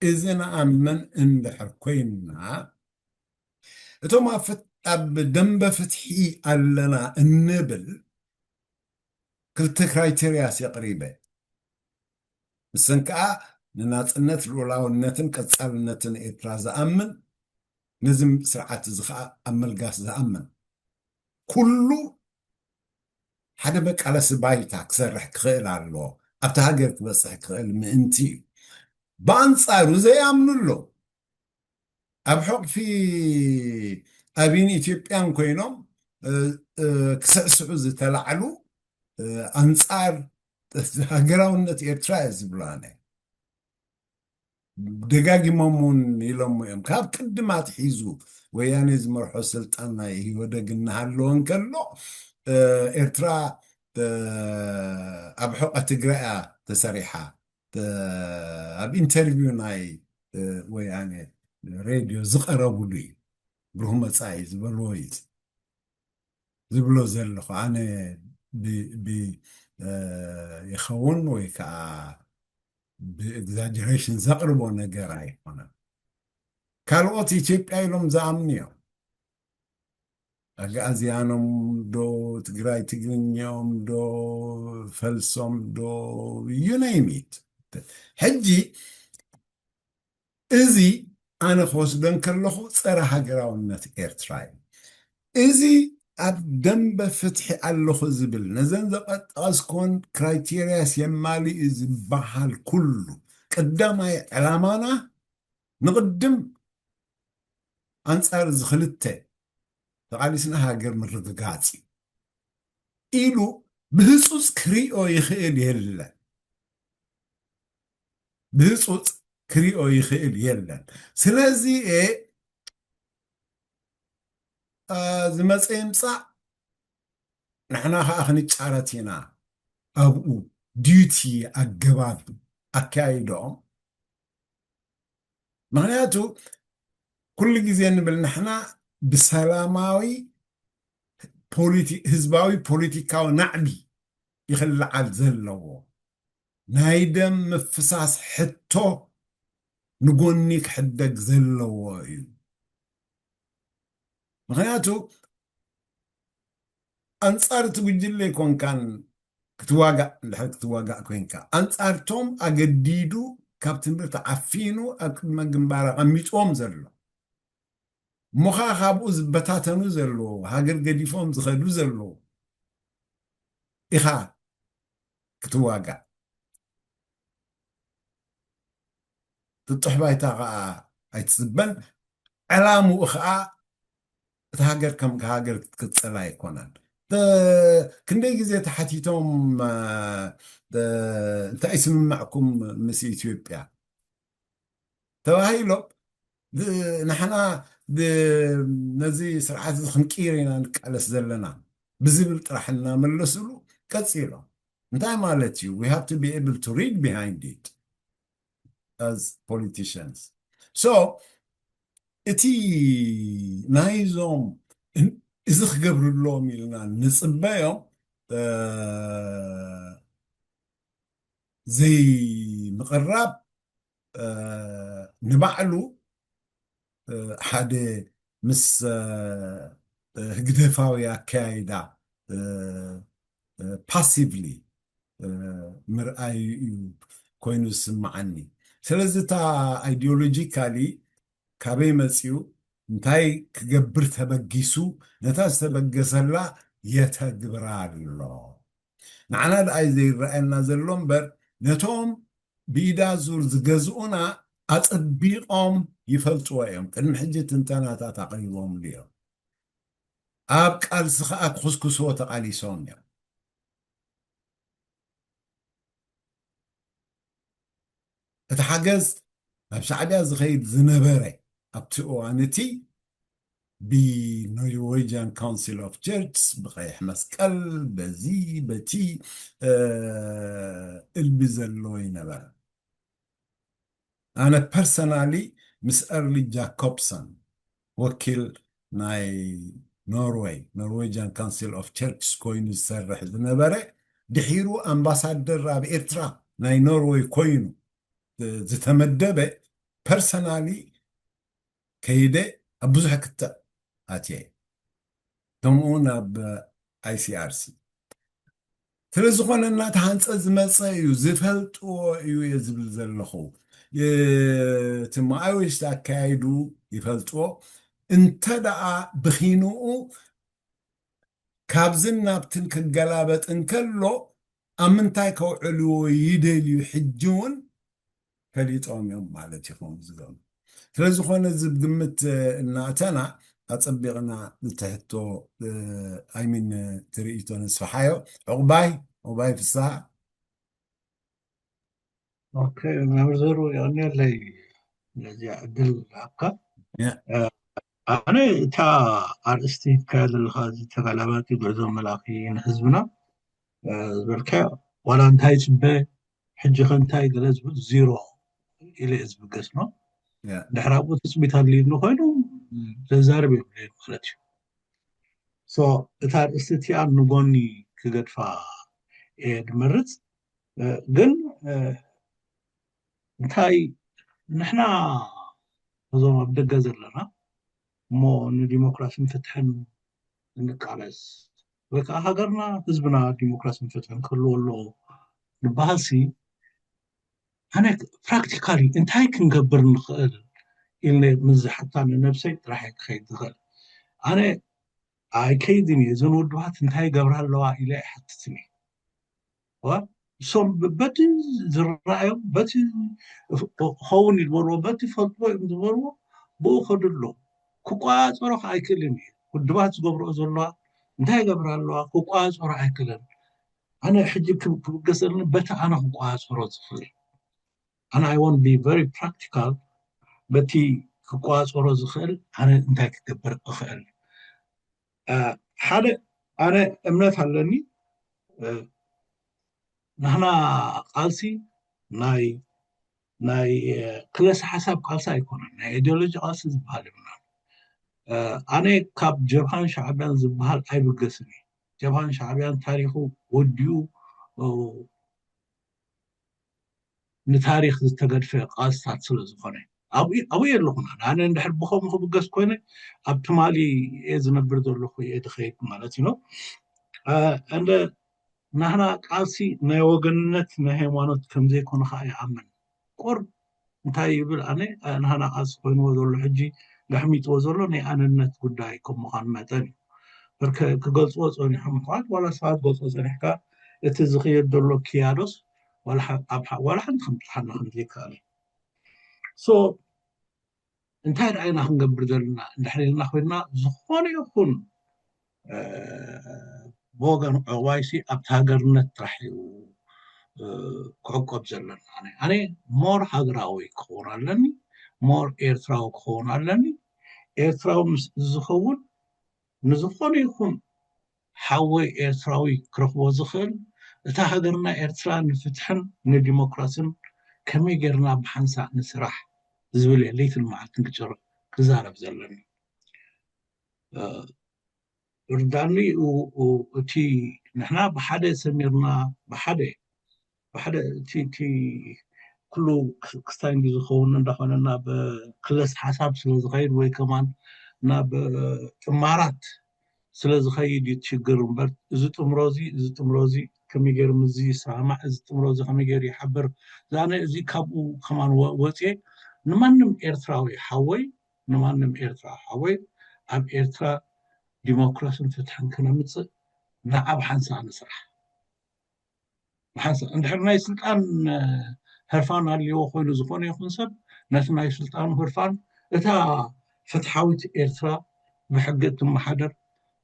እዚ ንኣምን እንድሕር ኮይንና፣ እቶም ኣብ ፍት-፣ ኣብ ደንበ ፍትሒ ኣለና እንብል ክልተ ክራይቴርያስ የቕሪበ። ንሰን ከኣ ንናጽነት፣ ልኡላውነትን ቀጻልነትን ኤርትራ ዝኣምን፣ ነዚ ስርዓት እዚ ከኣ ኣብ ምልጋስ ዝኣምን፣ ኩሉ ሓደ መቃለሲ ባይታ ክሰርሕ ክኽእል ኣለዎ። ኣብቲ ሃገር ክበጽሕ ክኽእል ምእንቲ እዩ። ብኣንጻሩ ዘይኣምኑ ኣለዉ። ኣብ ሕቕፊ ኣብይን ኢትዮጵያን ኮይኖም፣ እ፣ እ፣ ክስዕስዑ ዝተላዕሉ፣ እ፣ ኣንጻር ሃገራውነት ኤርትራ እየ ዝብሉ ኣነ። ደጋጊሞም እውን ኢሎሞ እዮም። ካብ ቅድም ኣትሒዙ ወያኔ ዝመርሖ ስልጣን ናይ ኢህወደግ እናሃለወ እንከሎ፣ እ፣ ኤርትራ፣ እ፣ ኣብ ሕቖ ትግራይ እያ ተሰሪሓ። እ፣ ኣብ ኢንተርቪው ናይ፣ እ፣ ወያኔ ሬድዮ ዝቐረብሉ እዩ። ብሩህ መጻኢ ዝበልዎ እዩ ዝብሎ ዘለኹ። ኣነ ብ-፣ ብ-፣ እ፣ ይኸውን ወይ ከዓ ብኤግዛጀሬሽን ዘቕርቦ ነገር ኣይኮነን። ካልኦት ኢትዮጵያ ኢሎም ዝኣምኑ እዮም። ኣግኣዝያኖም ዶ፣ ትግራይ ትግርኛኦም ዶ፣ ፈልሶም ዶ፣ you name it። ሕጂ እዚ ኣነ ክወስዶ እንከለኹ ጸረ ሃገራውነት ኤርትራ እዩ። እዚ ኣብ ደንበ ፍትሒ ኣለኹ ዝብል፣ ነዘን ዘጠቀስኩወን ክራይቴርያስ የማልእ ዝበሃል ኩሉ፣ ቀዳማይ ዕላማና ንቕድም ኣንጻር እዚ ክልተ ተቓሊስና ሃገር ምርግጋጽ እዩ ኢሉ ብህጹጽ ክሪኦ ይኽእል የለን። ብህጹጽ ክሪኦ ይኽእል የለን። ስለዚ፣ እ፣ እ፣ ዝመጸ ይምጻእ፣ ንሕና ኸኣ ክንጫረት ኢና። ኣብኡ ዲዩቲ ኣገባብ ኣካይዶም። ምኽንያቱ ኩሉ ግዜ ንብል ንሕና ብሰላማዊ ፖሊቲ-፣ ህዝባዊ ፖለቲካዊ ናዕቢ ይኽልዓል ዘለዎ። ናይ ደም ምፍሳስ ሕቶ ንጎኒ ክሕደግ ዘለዎ እዩ። ምኽንያቱ ኣንጻር እቲ ጉጅለ ኣይኮንካን ክትዋጋእ፣ እንድሕር ክትዋጋእ ኮንካ፣ ኣንጻርቶም ኣገዲዱ ካብ ትምህርቲ ዓፊኑ ኣብ ቅድመ ግንባር ኣቐሚጥዎም ዘሎ፣ እሞ ኸዓ ካብኡ ዝበታተኑ ዘለዉ፣ ሃገር ገዲፎም ዝኸዱ ዘለዉ ኢኻ ክትዋጋእ። ጥጡሕ ባይታ ኸዓ ኣይትጽበን። ዕላምኡ ኸዓ እታ ሃገር ከም ሃገር ክትቅጽል ኣይኮነን። ተ-፣ ክንደይ ግዜ ተሓቲቶም፣ እ፣ ተ-፣ እንታይ ስምምዕኩም ምስ ኢትዮጵያ ተባሂሎም፣ ዝ-፣ ንሕና ብ-፣ ነዚ ስርዓት እዚ ክንቅይር ኢና ንቃለስ ዘለና ብዝብል ጥራሕ እናመለስሉ ቀጺሎም። እንታይ ማለት እዩ? We have to be able to read behind it as politicians. So እቲ ናይዞም እ-፣ እዚ ክገብርሎም ኢልና ንጽበዮም፣ እ፣ ዘይምቕራብ፣ እ፣ ንባዕሉ፣ እ፣ ሓደ ምስ፣ እ፣ ህግደፋዊ ኣከያይዳ፣ እ፣ እ፣ ፓሲቭሊ፣ እ፣ ምርኣዩ እዩ ኮይኑ ዝስምዓኒ። ስለዚ እታ ኣይዲዮሎጂካሊ ካበይ መጺኡ፣ እንታይ ክገብር ተበጊሱ፣ ነታ ዝተበገሰላ የተግብራ ኣሎ። ንዓና ደኣ እዩ ዘይረኣየና ዘሎ እምበር፣ ነቶም ብኢዳ ዙር ዝገዝኡና ኣጸቢቖም ይፈልጥዎ እዮም። ቅድሚ ሕጂ ትንተናታት ኣቕሪቦምሉ እዮም። ኣብ ቃልሲ ኸኣ ክኹስኩስዎ ተቓሊሶም እዮም። እቲ ሓገዝ ናብ ሻዕብያ ዝኸይድ ዝነበረ ኣብቲ እዋን እቲ ብ Norwegian Council of Churches፣ ብቐይሕ መስቀል፣ በዚ በቲ፣ እ፣ እልቢ ዘለዎ ይነበረ። ኣነ ፐርሰናሊ ምስ ኤርሊ ጃኮብሰን፣ ወኪል ናይ ኖርወይ፣ Norwegian Council of Churches ኮይኑ ዝሰርሕ ዝነበረ፣ ድሒሩ ኣምባሳደር ኣብ ኤርትራ ናይ ኖርወይ ኮይኑ ዝተመደበ፣ ፐርሰናሊ ከይደ ኣብ ብዙሕ ክትዕ ኣትየ። ከምኡ ናብ ኣይ ሲ ኣር ሲ። ስለ ዝኾነ እናተሃንጸ ዝመጸ እዩ፣ ዝፈልጥዎ እዩ እየ ዝብል ዘለኹ። እቲ ማኣዮሽ ኣካያይዱ ይፈልጥዎ። እንተ ደኣ ብኺንኡ ካብዝን ናብትን ክገላበጥ እንከሎ፣ ኣብ ምንታይ ከውዕልዎ ይደልዩ ሕጂ እውን ፈሊጦም እዮም ማለት እዩ ከምኡ ዝገብሩ። ስለ ዝኾነ፣ እዚ ብግምት እናእተና ኣጸቢቕና ዝተሕቶ፣ እ፣ ኣይሚን ትርኢቶ ነስፍሓዮ። ዕቑባይ፣ ዕቑባይ ፍስሃ። ኦኬ፣ መምህር ዘሩ የቐንየለይ ነዚኣ ዕድል ዝሃብካ። ያ። እ፣ ኣነ እታ ኣርእስቲ ሂብካያ ዘለኻ፣ እዚ ተጋላባጢ ጉዕዞ መልኣኺ ንህዝብና፣ እ፣ ዝበልካዮ፣ ዋላ እንታይ ይጽበ፣ ሕጂ ኸ እንታይ ገለ ዝብል ዜሮ ኢለ እየ ዝብገስ ነው። ያ። ድሕሪ ኣብኡ ትጽቢት ኣድልዩኒ ኮይኑ፣ ም። ዘዛርብ የብለይን ማለት እዩ። ሶ፣ እታ ኣርእስቲ እቲኣ ንጎኒ ክገድፋ እየ ድመርጽ። እ፣ ግን፣ እ፣ እንታይ ንሕና እዞም ኣብ ደገ ዘለና እሞ ንዲሞክራሲን ፍትሕን እንቃለስ፣ ወይ ከዓ ሃገርና ህዝብና ዲሞክራሲን ፍትሕን ክህልዎ ኣለዎ ንበሃልሲ፣ ኣነ ፕራክቲካሊ እንታይ ክንገብር ንኽእል ኢልነ ምስ ዝሓታ ንነብሰይ ጥራሕ እየ ክኸይድ ዝኽእል። ኣነ ኣይከይድን እየ። እዘን ውድባት እንታይ ይገብራ ኣለዋ ኢለ ኣይሓትትን እየ። እሶም በቲ ዝረኣዮም፣ በቲ ክኸውን እዩ ዝበልዎ፣ በቲ ፈልጥዎ እዮም ዝበልዎ፣ ብኡ ከዱ ኣለዉ። ክቋፀሮ ከዓ ኣይክእልን እዩ። ውድባት ዝገብርኦ ዘለዋ እንታይ ይገብራ ኣለዋ ክቋፀሮ ኣይክእልን። ኣነ ሕጂ ክብገሰልኒ በቲ ኣነ ክቋፀሮ ዝኽእል ኣነ I want be very practical። በቲ ክቋፀሮ ዝኽእል ኣነ እንታይ ክገብር እኽእል። ሓደ ኣነ እምነት ኣለኒ። ናህና ቃልሲ ናይ ናይ ክለሳ ሓሳብ ቃልሲ ኣይኮነን፣ ናይ ኢዲዮሎጂ ቃልሲ ዝበሃል ይብና። ኣነ ካብ ጀብሃን ሻዕቢያን ዝበሃል ኣይብገስን እዩ። ጀብሃን ሻዕቢያን ታሪኹ ወዲኡ ንታሪኽ ዝተገድፈ ቃልስታት ስለ ዝኾነ ኣብኡ ኣለኹና። ኣነ እንድሕር ብኸምኡ ክብገስ ኮይነ ኣብ ትማሊ እየ ዝነብር ዘለኹ እየ ድኸይድ ማለት እዩ። እንደ ናህና ቃልሲ ናይ ወገንነት ናይ ሃይማኖት ከምዘይኮነ ከዓ ይኣምን። ቁር እንታይ ይብል ኣነ ናህና ቃልሲ ኮይንዎ ዘሎ ሕጂ ጋሕሚጥዎ ዘሎ ናይ ኣንነት ጉዳይ ከም ምዃኑ መጠን እዩ። ክገልፅዎ ፀኒሖም ምኳት ዋላ ሰባት ገልፅዎ ፀኒሕካ እቲ ዝኽየድ ዘሎ ክያዶስ ዋላ ሓንቲ ከምፅሓና ከምዘይከኣለ። ሶ እንታይ ደኣ ኢና ክንገብር ዘለና እንድሕር ኢልና ኮይንና ዝኾነ ይኹን ብወገን ዕዋይሲ ኣብቲ ሃገርነት ጥራሕ እዩ ክዕቆብ ዘለና። ኣነ ሞር ሃገራዊ ክኸውን ኣለኒ፣ ሞር ኤርትራዊ ክኸውን ኣለኒ። ኤርትራዊ ምስ ዝኸውን ንዝኾነ ይኹን ሓወይ ኤርትራዊ ክረኽቦ ዝኽእል እታ ሃገርና ኤርትራ ንፍትሕን ንዲሞክራስን ከመይ ጌርና ብሓንሳእ ንስራሕ ዝብል እየ ለይትን መዓልትን ክጭር ክዛረብ ዘለኒ። ርዳኒ እቲ ንሕና ብሓደ ሰሚርና ብሓደ ብሓደ እቲ ኩሉ ክስታይ እንዲ ዝኸውን እንዳኾነና ብክለስ ሓሳብ ስለ ዝኸይድ ወይ ከማን ናብ ጥማራት ስለ ዝኸይድ እዩ ሽግር እምበር እዚ ጥምሮ እዚ እዚ ጥምሮ እዚ ከመይ ገይሩ ምዚ ይሰማማዕ እዚ ጥምሮ እዚ ከመይ ገይሩ ይሓብር ዛነ እዚ ካብኡ ከማን ወፅየ ንማንም ኤርትራዊ ሓወይ ንማንም ኤርትራ ሓወይ ኣብ ኤርትራ ዲሞክራስን ፍትሕን ክነምፅእ ንዓብ ሓንሳ ንስራሕ። ብሓንሳ እንድሕር ናይ ስልጣን ህርፋን ኣልዎ ኮይኑ ዝኾነ ይኹን ሰብ ነቲ ናይ ስልጣኑ ህርፋን እታ ፍትሓዊት ኤርትራ ብሕጊ እትመሓደር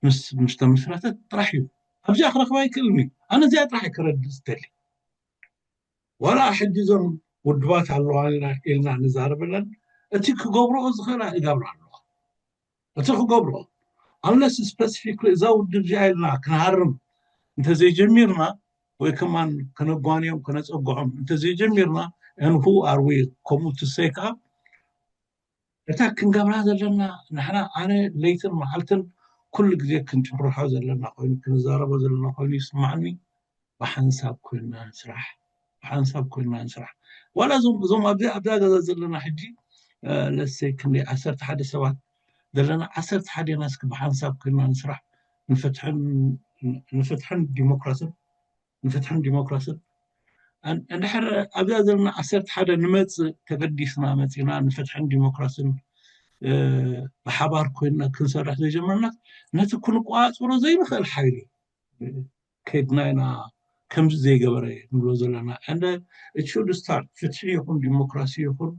ምስ ምስ ተመስረተት ጥራሕ እዩ። ኣብዚኣ ክረኽባ ኣይክእልን እዩ። ኣነ እዚኣ ጥራሕ እዩ ከረድእ ዝደሊ። ዋላ ሕጂ እዞም ውድባት ኣለዋ ኢልና ንዛረበለን እቲ ክገብርኦ ዝኽእላ ይገብራ ኣለዋ። እቲ ክገብርኦ unless specifically እዛ ውድብ እዚኣ ኢልና ክንሃርም እንተዘይጀሚርና ወይ ከማን ከነጓንዮም ከነፀግዖም እንተዘይጀሚርና and who are we ከምኡ ትሰይ ከዓ እታ ክንገብራ ዘለና ንሕና ኣነ ለይትን መዓልትን ኩሉ ግዜ ክንጭርሖ ዘለና ኮይኑ ክንዛረቦ ዘለና ኮይኑ ይስማዕኒ። ብሓንሳብ ኮይንና ንስራሕ ብሓንሳብ ኮይንና ንስራሕ ዋላ እዞም እዞም ኣብዚ ኣብዛ ገዛ ዘለና ሕጂ ለሰይ ክንደይ ዓሰርተ ሓደ ሰባት ዘለና ዓሰርተ ሓደ ኢና እስኪ ብሓንሳብ ኮይንና ንስራሕ ንፍትሕን ንፍትሕን ዲሞክራስን ንፍትሕን ዲሞክራስን እንድሕር ኣብዛ ዘለና ዓሰርተ ሓደ ንመፅእ ተገዲስና መፂና ንፍትሕን ዲሞክራስን ብሓባር ኮይንና ክንሰርሕ ዘይጀመርና ነቲ ክንቋፅሮ ዘይንኽእል ሓይሊ ከድና ኢና ከምዚ ዘይገበረ ንብሎ ዘለና and it should start ፍትሒ ይኹን ዲሞክራሲ ይኹን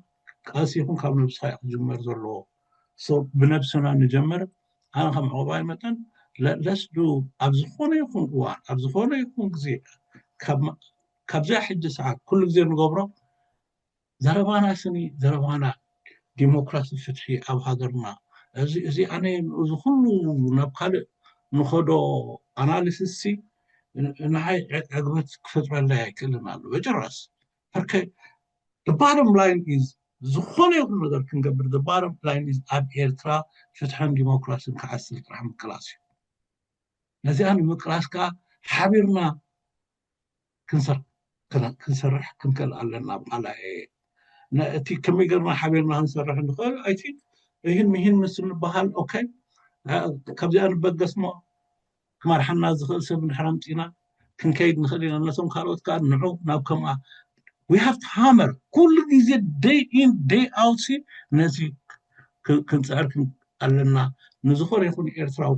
ቃልሲ ይኹን ካብ ነብስኻ እዩ ክጅመር ዘለዎ ብነብስና ንጀምር ኣነ ከም ዕቑባይ መጠን let's do ኣብ ዝኾነ ይኹን እዋን ኣብ ዝኾነ ይኹን ግዜ ካብዛ ሕጂ ሰዓት ኩሉ ግዜ ንገብሮ ዘረባና ስኒ ዘረባና ዲሞክራሲ ፍትሒ ኣብ ሃገርና እዚ እዚ ኣነ እዚ ኩሉ ናብ ካልእ ንኸዶ ኣናሊሲስ ሲ ንዓይ ዕግበት ክፈጥረለይ ኣይክእልን ኣሎ በጭራስ ርከ bottom line is ዝኾነ ይኹን ነገር ክንገብር bottom line is ኣብ ኤርትራ ፍትሕን ዲሞክራሲን ክዓስል ጥራሕ ምቅላስ እዩ ነዚኣ ንምቅላስ ከዓ ሓቢርና ክንሰርሕ ክንክእል ኣለና ብካላ እቲ ከመይ ገርና ሓቢርና ክንሰርሕ ንኽእል ኣይ ቲንክ ይህን ምሂን ምስ እንበሃል ኦኬ ካብዚኣ ንበገስ ሞ ክመርሓና ዝኽእል ሰብ እንድሕር ኣምፂና ክንከይድ ንኽእል ኢና ነቶም ካልኦት ከዓ ንዑ ናብ ከምኣ we have to hammer ኩሉ ግዜ day in day out ነዚ ክንፅዕር ኣለና ንዝኾነ ይኹን ኤርትራዊ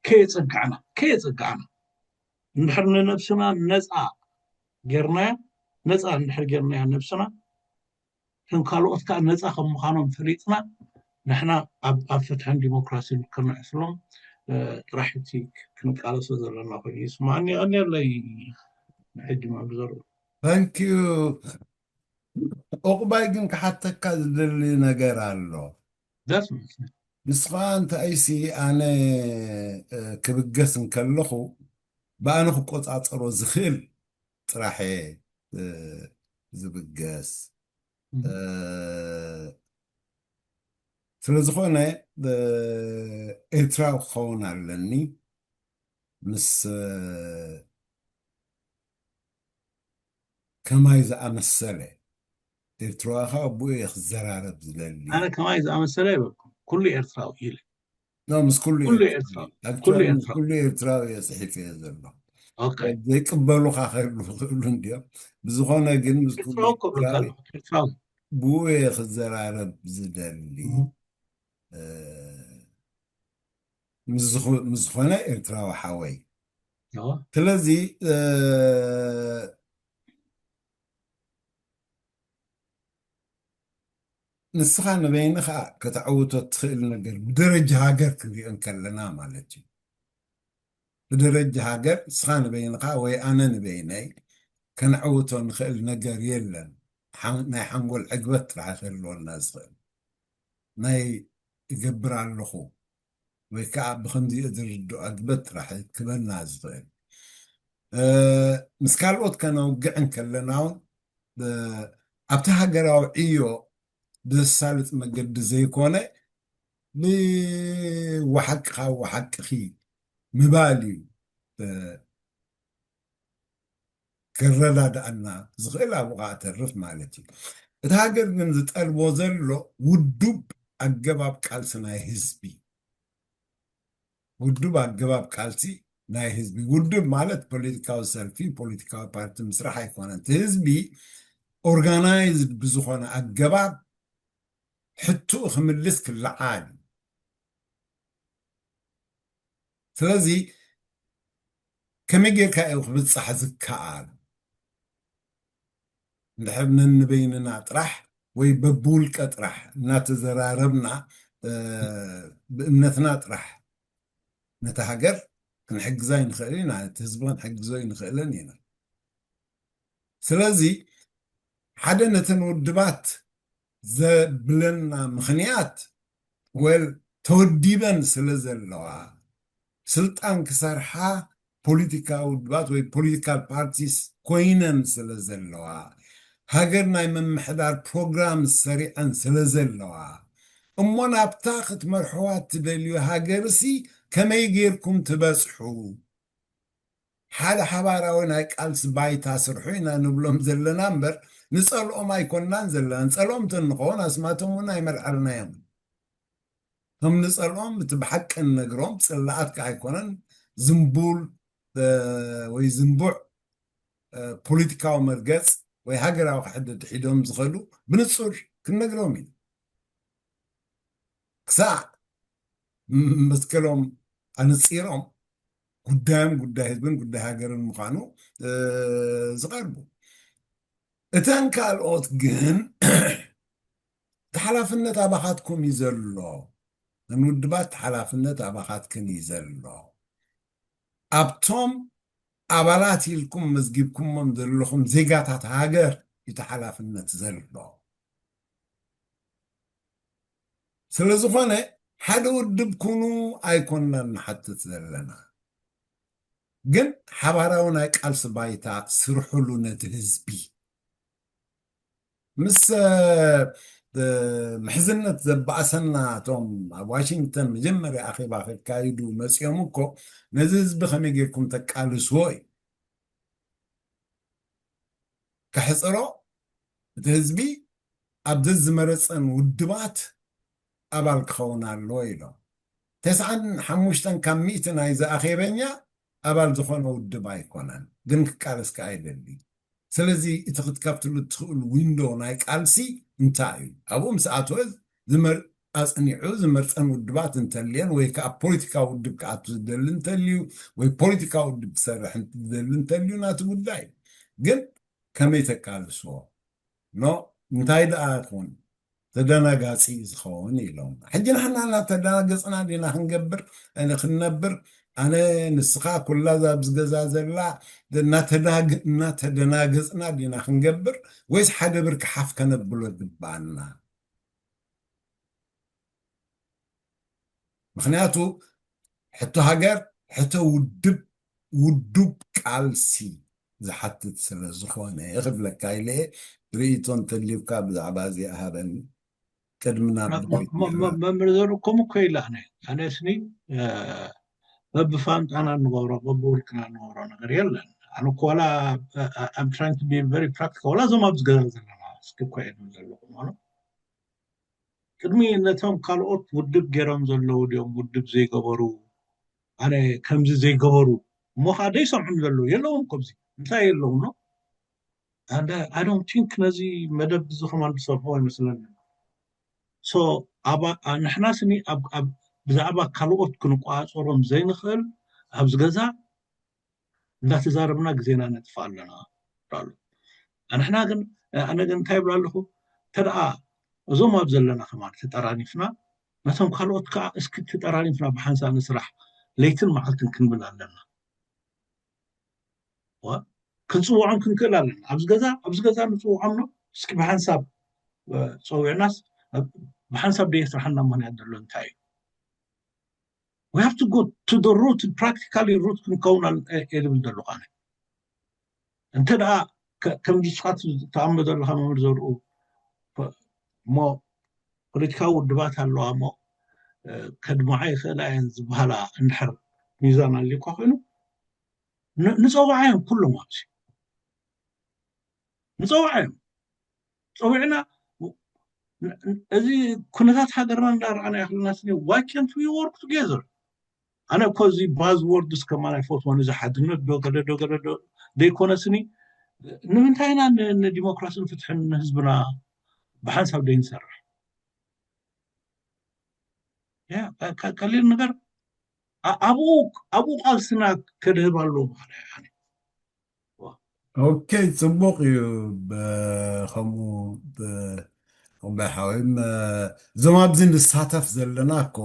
ከየጸጋዕና ከየጸጋዕና እንድሕር ንነብስና ነፃ ጌርናያ ነፃ እንድሕር ጌርናያ ነብስና ከም ካልኦት ከዓ ነፃ ከም ምዃኖም ፈሊጥና ንሕና ኣብ ኣብ ፍትሕን ዲሞክራሲን ከነዕስሎም ጥራሕ እቲ ክንቃለሶ ዘለና ኮይኑ ይስማዓኒ። የቐንየለይ። ሕጂ መብዘሩ ታንኪዩ። ዑቕባይ ግን ክሓተካ ዝደሊ ነገር ኣሎ። ንስኻ እንታይ ሲ ኣነ ክብገስ እንከለኹ ብኣነ ክቆፃፀሮ ዝኽእል ጥራሕ ዝብገስ ስለዝኾነ ኤርትራዊ ክኸውን ኣለኒ ምስ ከማይ ዝኣመሰለ ኤርትራዊ ከዓ ብኡ እየ ክዘራረብ ዝደሊ። ኣነ ከማይ ዝኣመሰለ ይበልኩም ኩሉ ኤርትራዊ ኢለ ኖ ምስ ኩሉ ኩሉ ኤርትራዊ። ኤርትራዊ ኩሉ Actually ምስ ኤርትራዊ። ኩሉ ኤርትራዊ እየ ፅሒፈ እየ ዘሎ። ኦኬ ዘይቅበሉኻ ከህሉ ክኽእሉ እንዲዮም። ብዝኾነ ግን ምስ ኩሉ ኤርትራዊ እኮ ብለካ ኤርትራዊ ኣለኹ። ኤርትራዊ ብኡ እየ ክዘራረብ ዝደሊ እህ። እ፣ ምስ ዝኾ- ምስ ዝኾነ ኤርትራዊ ሓወይ። ኖ ስለዚ እ፣ ንስኻ ንበይንኻ ከተዕውቶ ትኽእል ነገር ብደረጃ ሃገር ክንሪኦ እንከለና ማለት እዩ። ብደረጃ ሃገር ንስኻ ንበይንኻ ወይ ኣነ ንበይነይ ከነዕውቶ ንኽእል ነገር የለን። ሓን- ናይ ሓንጎል ዕግበት ጥራሕ ከህልወና ዝኽእል ናይ እገብር ኣለኹ ወይ ከዓ ብኸምዚ ዝርድኦ ዕግበት ጥራሕ ክበና ዝኽእል እ፣ ምስ ካልኦት ከነውግዕ እንከለና እውን እ፣ ኣብቲ ሃገራዊ ዕዮ ብዘሳልጥ መገዲ ዘይኮነ ብወሓቅኻ ወሓቅኺ ምባል እዩ እ፣ ክረዳድኣና ዝኽእል ኣብኡ ከዓ ተርፍ ማለት እዩ። እቲ ሃገር ግን ዝጠልቦ ዘሎ ውዱብ ኣገባብ ቃልሲ ናይ ህዝቢ ውዱብ ኣገባብ ቃልሲ ናይ ህዝቢ ውዱብ ማለት ፖለቲካዊ ሰልፊ ፖለቲካዊ ፓርቲ ምስራሕ ኣይኮነን እቲ ህዝቢ ኦርጋናይዝድ ብዝኾነ ኣገባብ ሕትኡ ክምልስ ክለዓል እዩ ስለዚ ከመይ ጌርካ እዩ ክብፃሕ ዝከኣል እንድሕር ነንበይንና ጥራሕ ወይ በብውልቀ ጥራሕ እናተዘራረብና ብእምነትና ጥራሕ ነቲ ሃገር ክንሕግዛ ይንኽእል ኢና እቲ ህዝቢ ክንሕግዞ ይንኽእልን ኢና ስለዚ ሓደ ነተን ውድባት ዘብለና ምኽንያት ወል ተወዲበን ስለ ዘለዋ ስልጣን ክሰርሓ ፖለቲካዊ ውድባት ወይ ፖለቲካል ፓርቲስ ኮይነን ስለ ዘለዋ ሃገር ናይ ምምሕዳር ፕሮግራም ሰሪዐን ስለ ዘለዋ እሞ ናብታ ክትመርሕዋ እትደልዩ ሃገርሲ ከመይ ጌርኩም ትበፅሑ ሓደ ሓባራዊ ናይ ቃልሲ ባይታ ስርሑ ኢና ንብሎም ዘለና እምበር ንፀልኦም ኣይኮንናን ዘለና ንፀልኦም ተንኸውን ኣስማቶም እውን ኣይመርዓልናዮም ከም ንፀልኦም እቲ ብሓቂ ንነግሮም ፅላኣት ከዓ ኣይኮነን ዝንቡል ወይ ዝንቡዕ ፖለቲካዊ መርገፅ ወይ ሃገራዊ ክሕደድ ሒዶም ዝኸዱ ብንፁር ክንነግሮም ኢና ክሳዕ መስቀሎም ኣነፂሮም ጉዳዮም ጉዳይ ህዝብን ጉዳይ ሃገርን ምዃኑ ዝቐርቡ እተን ካልኦት ግን እቲ ሓላፍነት ኣባኻትኩም እዩ ዘሎ ንውድባት ሓላፍነት ኣባኻትክን እዩ ዘሎ ኣብቶም ኣባላት ኢልኩም መዝጊብኩሞም ዘለኹም ዜጋታት ሃገር እቲ ሓላፍነት ዘሎ ስለዝኾነ ሓደ ውድብ ኩኑ ኣይኮንና ንሓትት ዘለና ግን ሓባራዊ ናይ ቃልሲ ባይታ ስርሕሉ ነቲ ህዝቢ ምስ ምሕዝነት ዘባእሰና እቶም ኣብ ዋሽንግተን መጀመርያ ኣኼባ ከካይዱ መፂኦም እኮ ነዚ ህዝቢ ከመይ ጌርኩም ተቃልስዎ እዩ ከሕፅሮ እቲ ህዝቢ ኣብ ዘዝመረፀን ውድባት ኣባል ክኸውን ኣለዎ ኢሎም ተስዓን ሓሙሽተን ካብ ሚእቲ ናይዚ ኣኼበኛ ኣባል ዝኾነ ውድብ ኣይኮነን ግን ክቃለስ ከዓ ይደሊ ስለዚ እቲ ክትከፍትሉ እትኽእሉ ዊንዶ ናይ ቃልሲ እንታይ እዩ ኣብኡ ምስ ኣተወ ዝመር ኣጽኒዑ ዝመርጸን ውድባት እንተልየን ወይ ከዓ ፖለቲካዊ ውድብ ክኣቱ ዝደሊ እንተልዩ ወይ ፖለቲካዊ ውድብ ክሰርሕ ዝደሊ እንተልዩ ናቲ ጉዳይ እዩ። ግን ከመይ ተቃልስዎ ኖ እንታይ ደኣ ይኹን ተደናጋፂ ዝኸውን ኢሎም። ሕጂ ንሕና እናተደናገፅና ዲና ክንገብር ክንነብር? ኣነ ንስኻ ኩላ እዛ ኣብዚ ገዛ ዘላ እናተደናገፅና ዲና ክንገብር ወይስ ሓደ ብርኪ ሓፍ ከነብሎ ይግባኣና? ምክንያቱ ሕቶ ሃገር ሕቶ ውድብ ውዱብ ቃልሲ ዝሓትት ስለ ዝኾነ ክብለካ ኢለ። ርእይቶ እንተልዩካ ብዛዕባ እዚኣ ሃበኒ። ቅድሚ ናብ መምህር ዘሩ ከምኡ እኮ ኢለ ኣነ ኣነ ስኒ በብፋንጣና እንገብሮ በብውልቅና እንገብሮ ነገር የለን። ኣነ እኮ ዋላ I'm trying to be very practical ዋላ እዞም ኣብዚ ገዛ ዘለና እስኪ እኮ እየ ዘለኹም ኣነ ቅድሚ ነቶም ካልኦት ውድብ ገይሮም ዘለዉ ድዮም ውድብ ዘይገበሩ ኣነ ከምዚ ዘይገበሩ እሞ ከዓ ደይሰምዑም ዘለዉ የለዎም ከምዚ እንታይ የለዎም ነው I don't think ነዚ መደብ እዚ ከማን ዝሰምዑ ኣይመስለኒ so ንሕና ስኒ ብዛዕባ ካልኦት ክንቋፀሮም ዘይንኽእል ኣብዚ ገዛ እንዳተዛረብና ግዜና ነጥፍ ኣለና ኣሎ ኣንሕና ግን ኣነ ግን እንታይ ይብላ ኣለኹ ተደኣ እዞም ኣብ ዘለና ከማን ተጠራኒፍና ነቶም ካልኦት ከዓ እስኪ ተጠራኒፍና ብሓንሳብ ንስራሕ ለይትን መዓልትን ክንብል ኣለና ክንፅውዖም ክንክእል ኣለና ኣብዚ ገዛ ኣብዚ ገዛ ንፅውዖም ነው እስኪ ብሓንሳብ ፀዊዕናስ ብሓንሳብ ደየስራሓና ምክንያት ዘሎ እንታይ እዩ we have to go to the root practically root ክንከውን እየ ዝብል ዘለኹ ኣነ እንተ ደኣ ከምዚ ስኻት ተኣምኖ ዘለኻ መምህር ዘርኡ እሞ ፖለቲካዊ ውድባት ኣለዋ እሞ ከድምዓ ይኽእላ እየን ዝበሃላ እንድሕር ሚዛን ኣልዩኳ ኮይኑ ንፀዋዓ እዮም ኩሎም ኣብዚ ንፀዋዓ እዮም ፀዊዕና እዚ ኩነታት ሃገርና እንዳረኣና ይክልና ስኒ why can't we work together ኣነ እኮ እዚ buzzwords ከማን ኣይፈትዎን እዚ ሓድነት ዶ ገለ ዶ ገለ ዶ ዘይኮነ ስኒ ንምንታይ ኢና ንዲሞክራሲን ፍትሕን ንህዝብና ብሓንሳብ ደይንሰርሕ ቀሊል ነገር ኣብኡ ኣብኡ ቃልስና ከድህብ ኣለዎ ማለት እዩ ኦኬ ፅቡቅ እዩ ከምኡ ሓወይም እዞም ኣብዚ ንሳተፍ ዘለና እኮ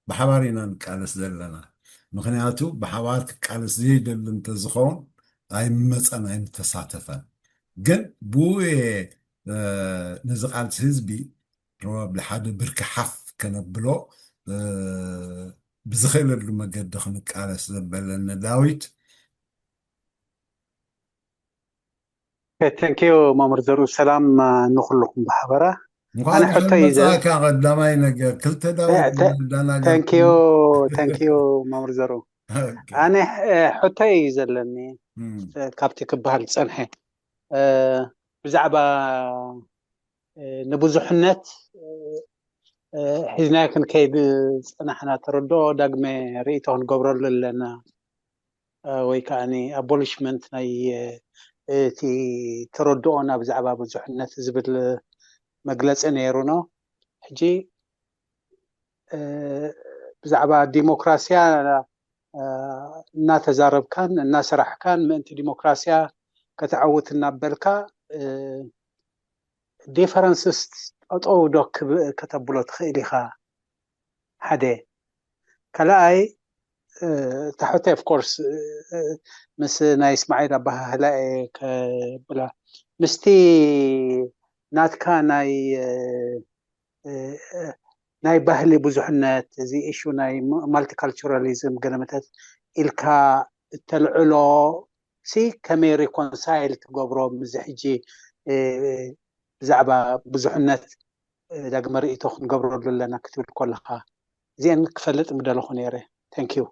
ብሓባር ኢና ንቃለስ ዘለና ምክንያቱ ብሓባር ክቃለስ ዘይደሊ እንተዝኸውን ኣይመፀን ኣይምተሳተፈን ግን ብኡ ነዚ ቃልሲ ህዝቢ ብሓደ ብርኪ ሓፍ ከነብሎ ብዝኽእለሉ መገዲ ክንቃለስ ዘበለኒ ዳዊት Thank you መምህር ዘሩ ሰላም ንኩልኩም ብሓበራ ኣነ ሕቶ እዩ ቀዳማይ ነገር ክልተ ዳዊት Thank you መምህር ዘሩ ኣነ ሕቶ እዩ ዘለኒ ካብቲ ክበሃል ዝፀንሐ ብዛዕባ ንብዙሕነት ሒዝናዮ ክንከይድ ዝፀናሕና ተረድኦ ዳግመ ርእይቶ ክንገብረሉ ኣለና ወይ ከዓ ኣቦሊሽመንት ናይ እቲ ተረድኦና ብዛዕባ ብዙሕነት ዝብል መግለፂ ነይሩኖ ሕጂ ብዛዕባ ዲሞክራሲያ እናተዛረብካን እናሰራሕካን ምእንቲ ዲሞክራሲያ ከተዐውት እናበልካ ዲፈረንስስ ጠጠው ዶ ከተብሎ ትኽእል ኢኻ ሓደ ካልኣይ ታሕተ of course ምስ ናይ እስማዒል ኣባሃህላ እየ ከብላ ምስቲ ናትካ ናይ ናይ ባህሊ ብዙሕነት እዚ ኢሹ ናይ ማልቲካልቸራሊዝም ገለመተት ኢልካ እተልዕሎ ሲ ከመይ ሪኮንሳይል ትገብሮ ምዚ ሕጂ ብዛዕባ ብዙሕነት ዳግመ ርእይቶ ክንገብረሉ ኣለና ክትብል ከለካ እዚአን ክፈልጥ ምደለኹ ነይረ thank you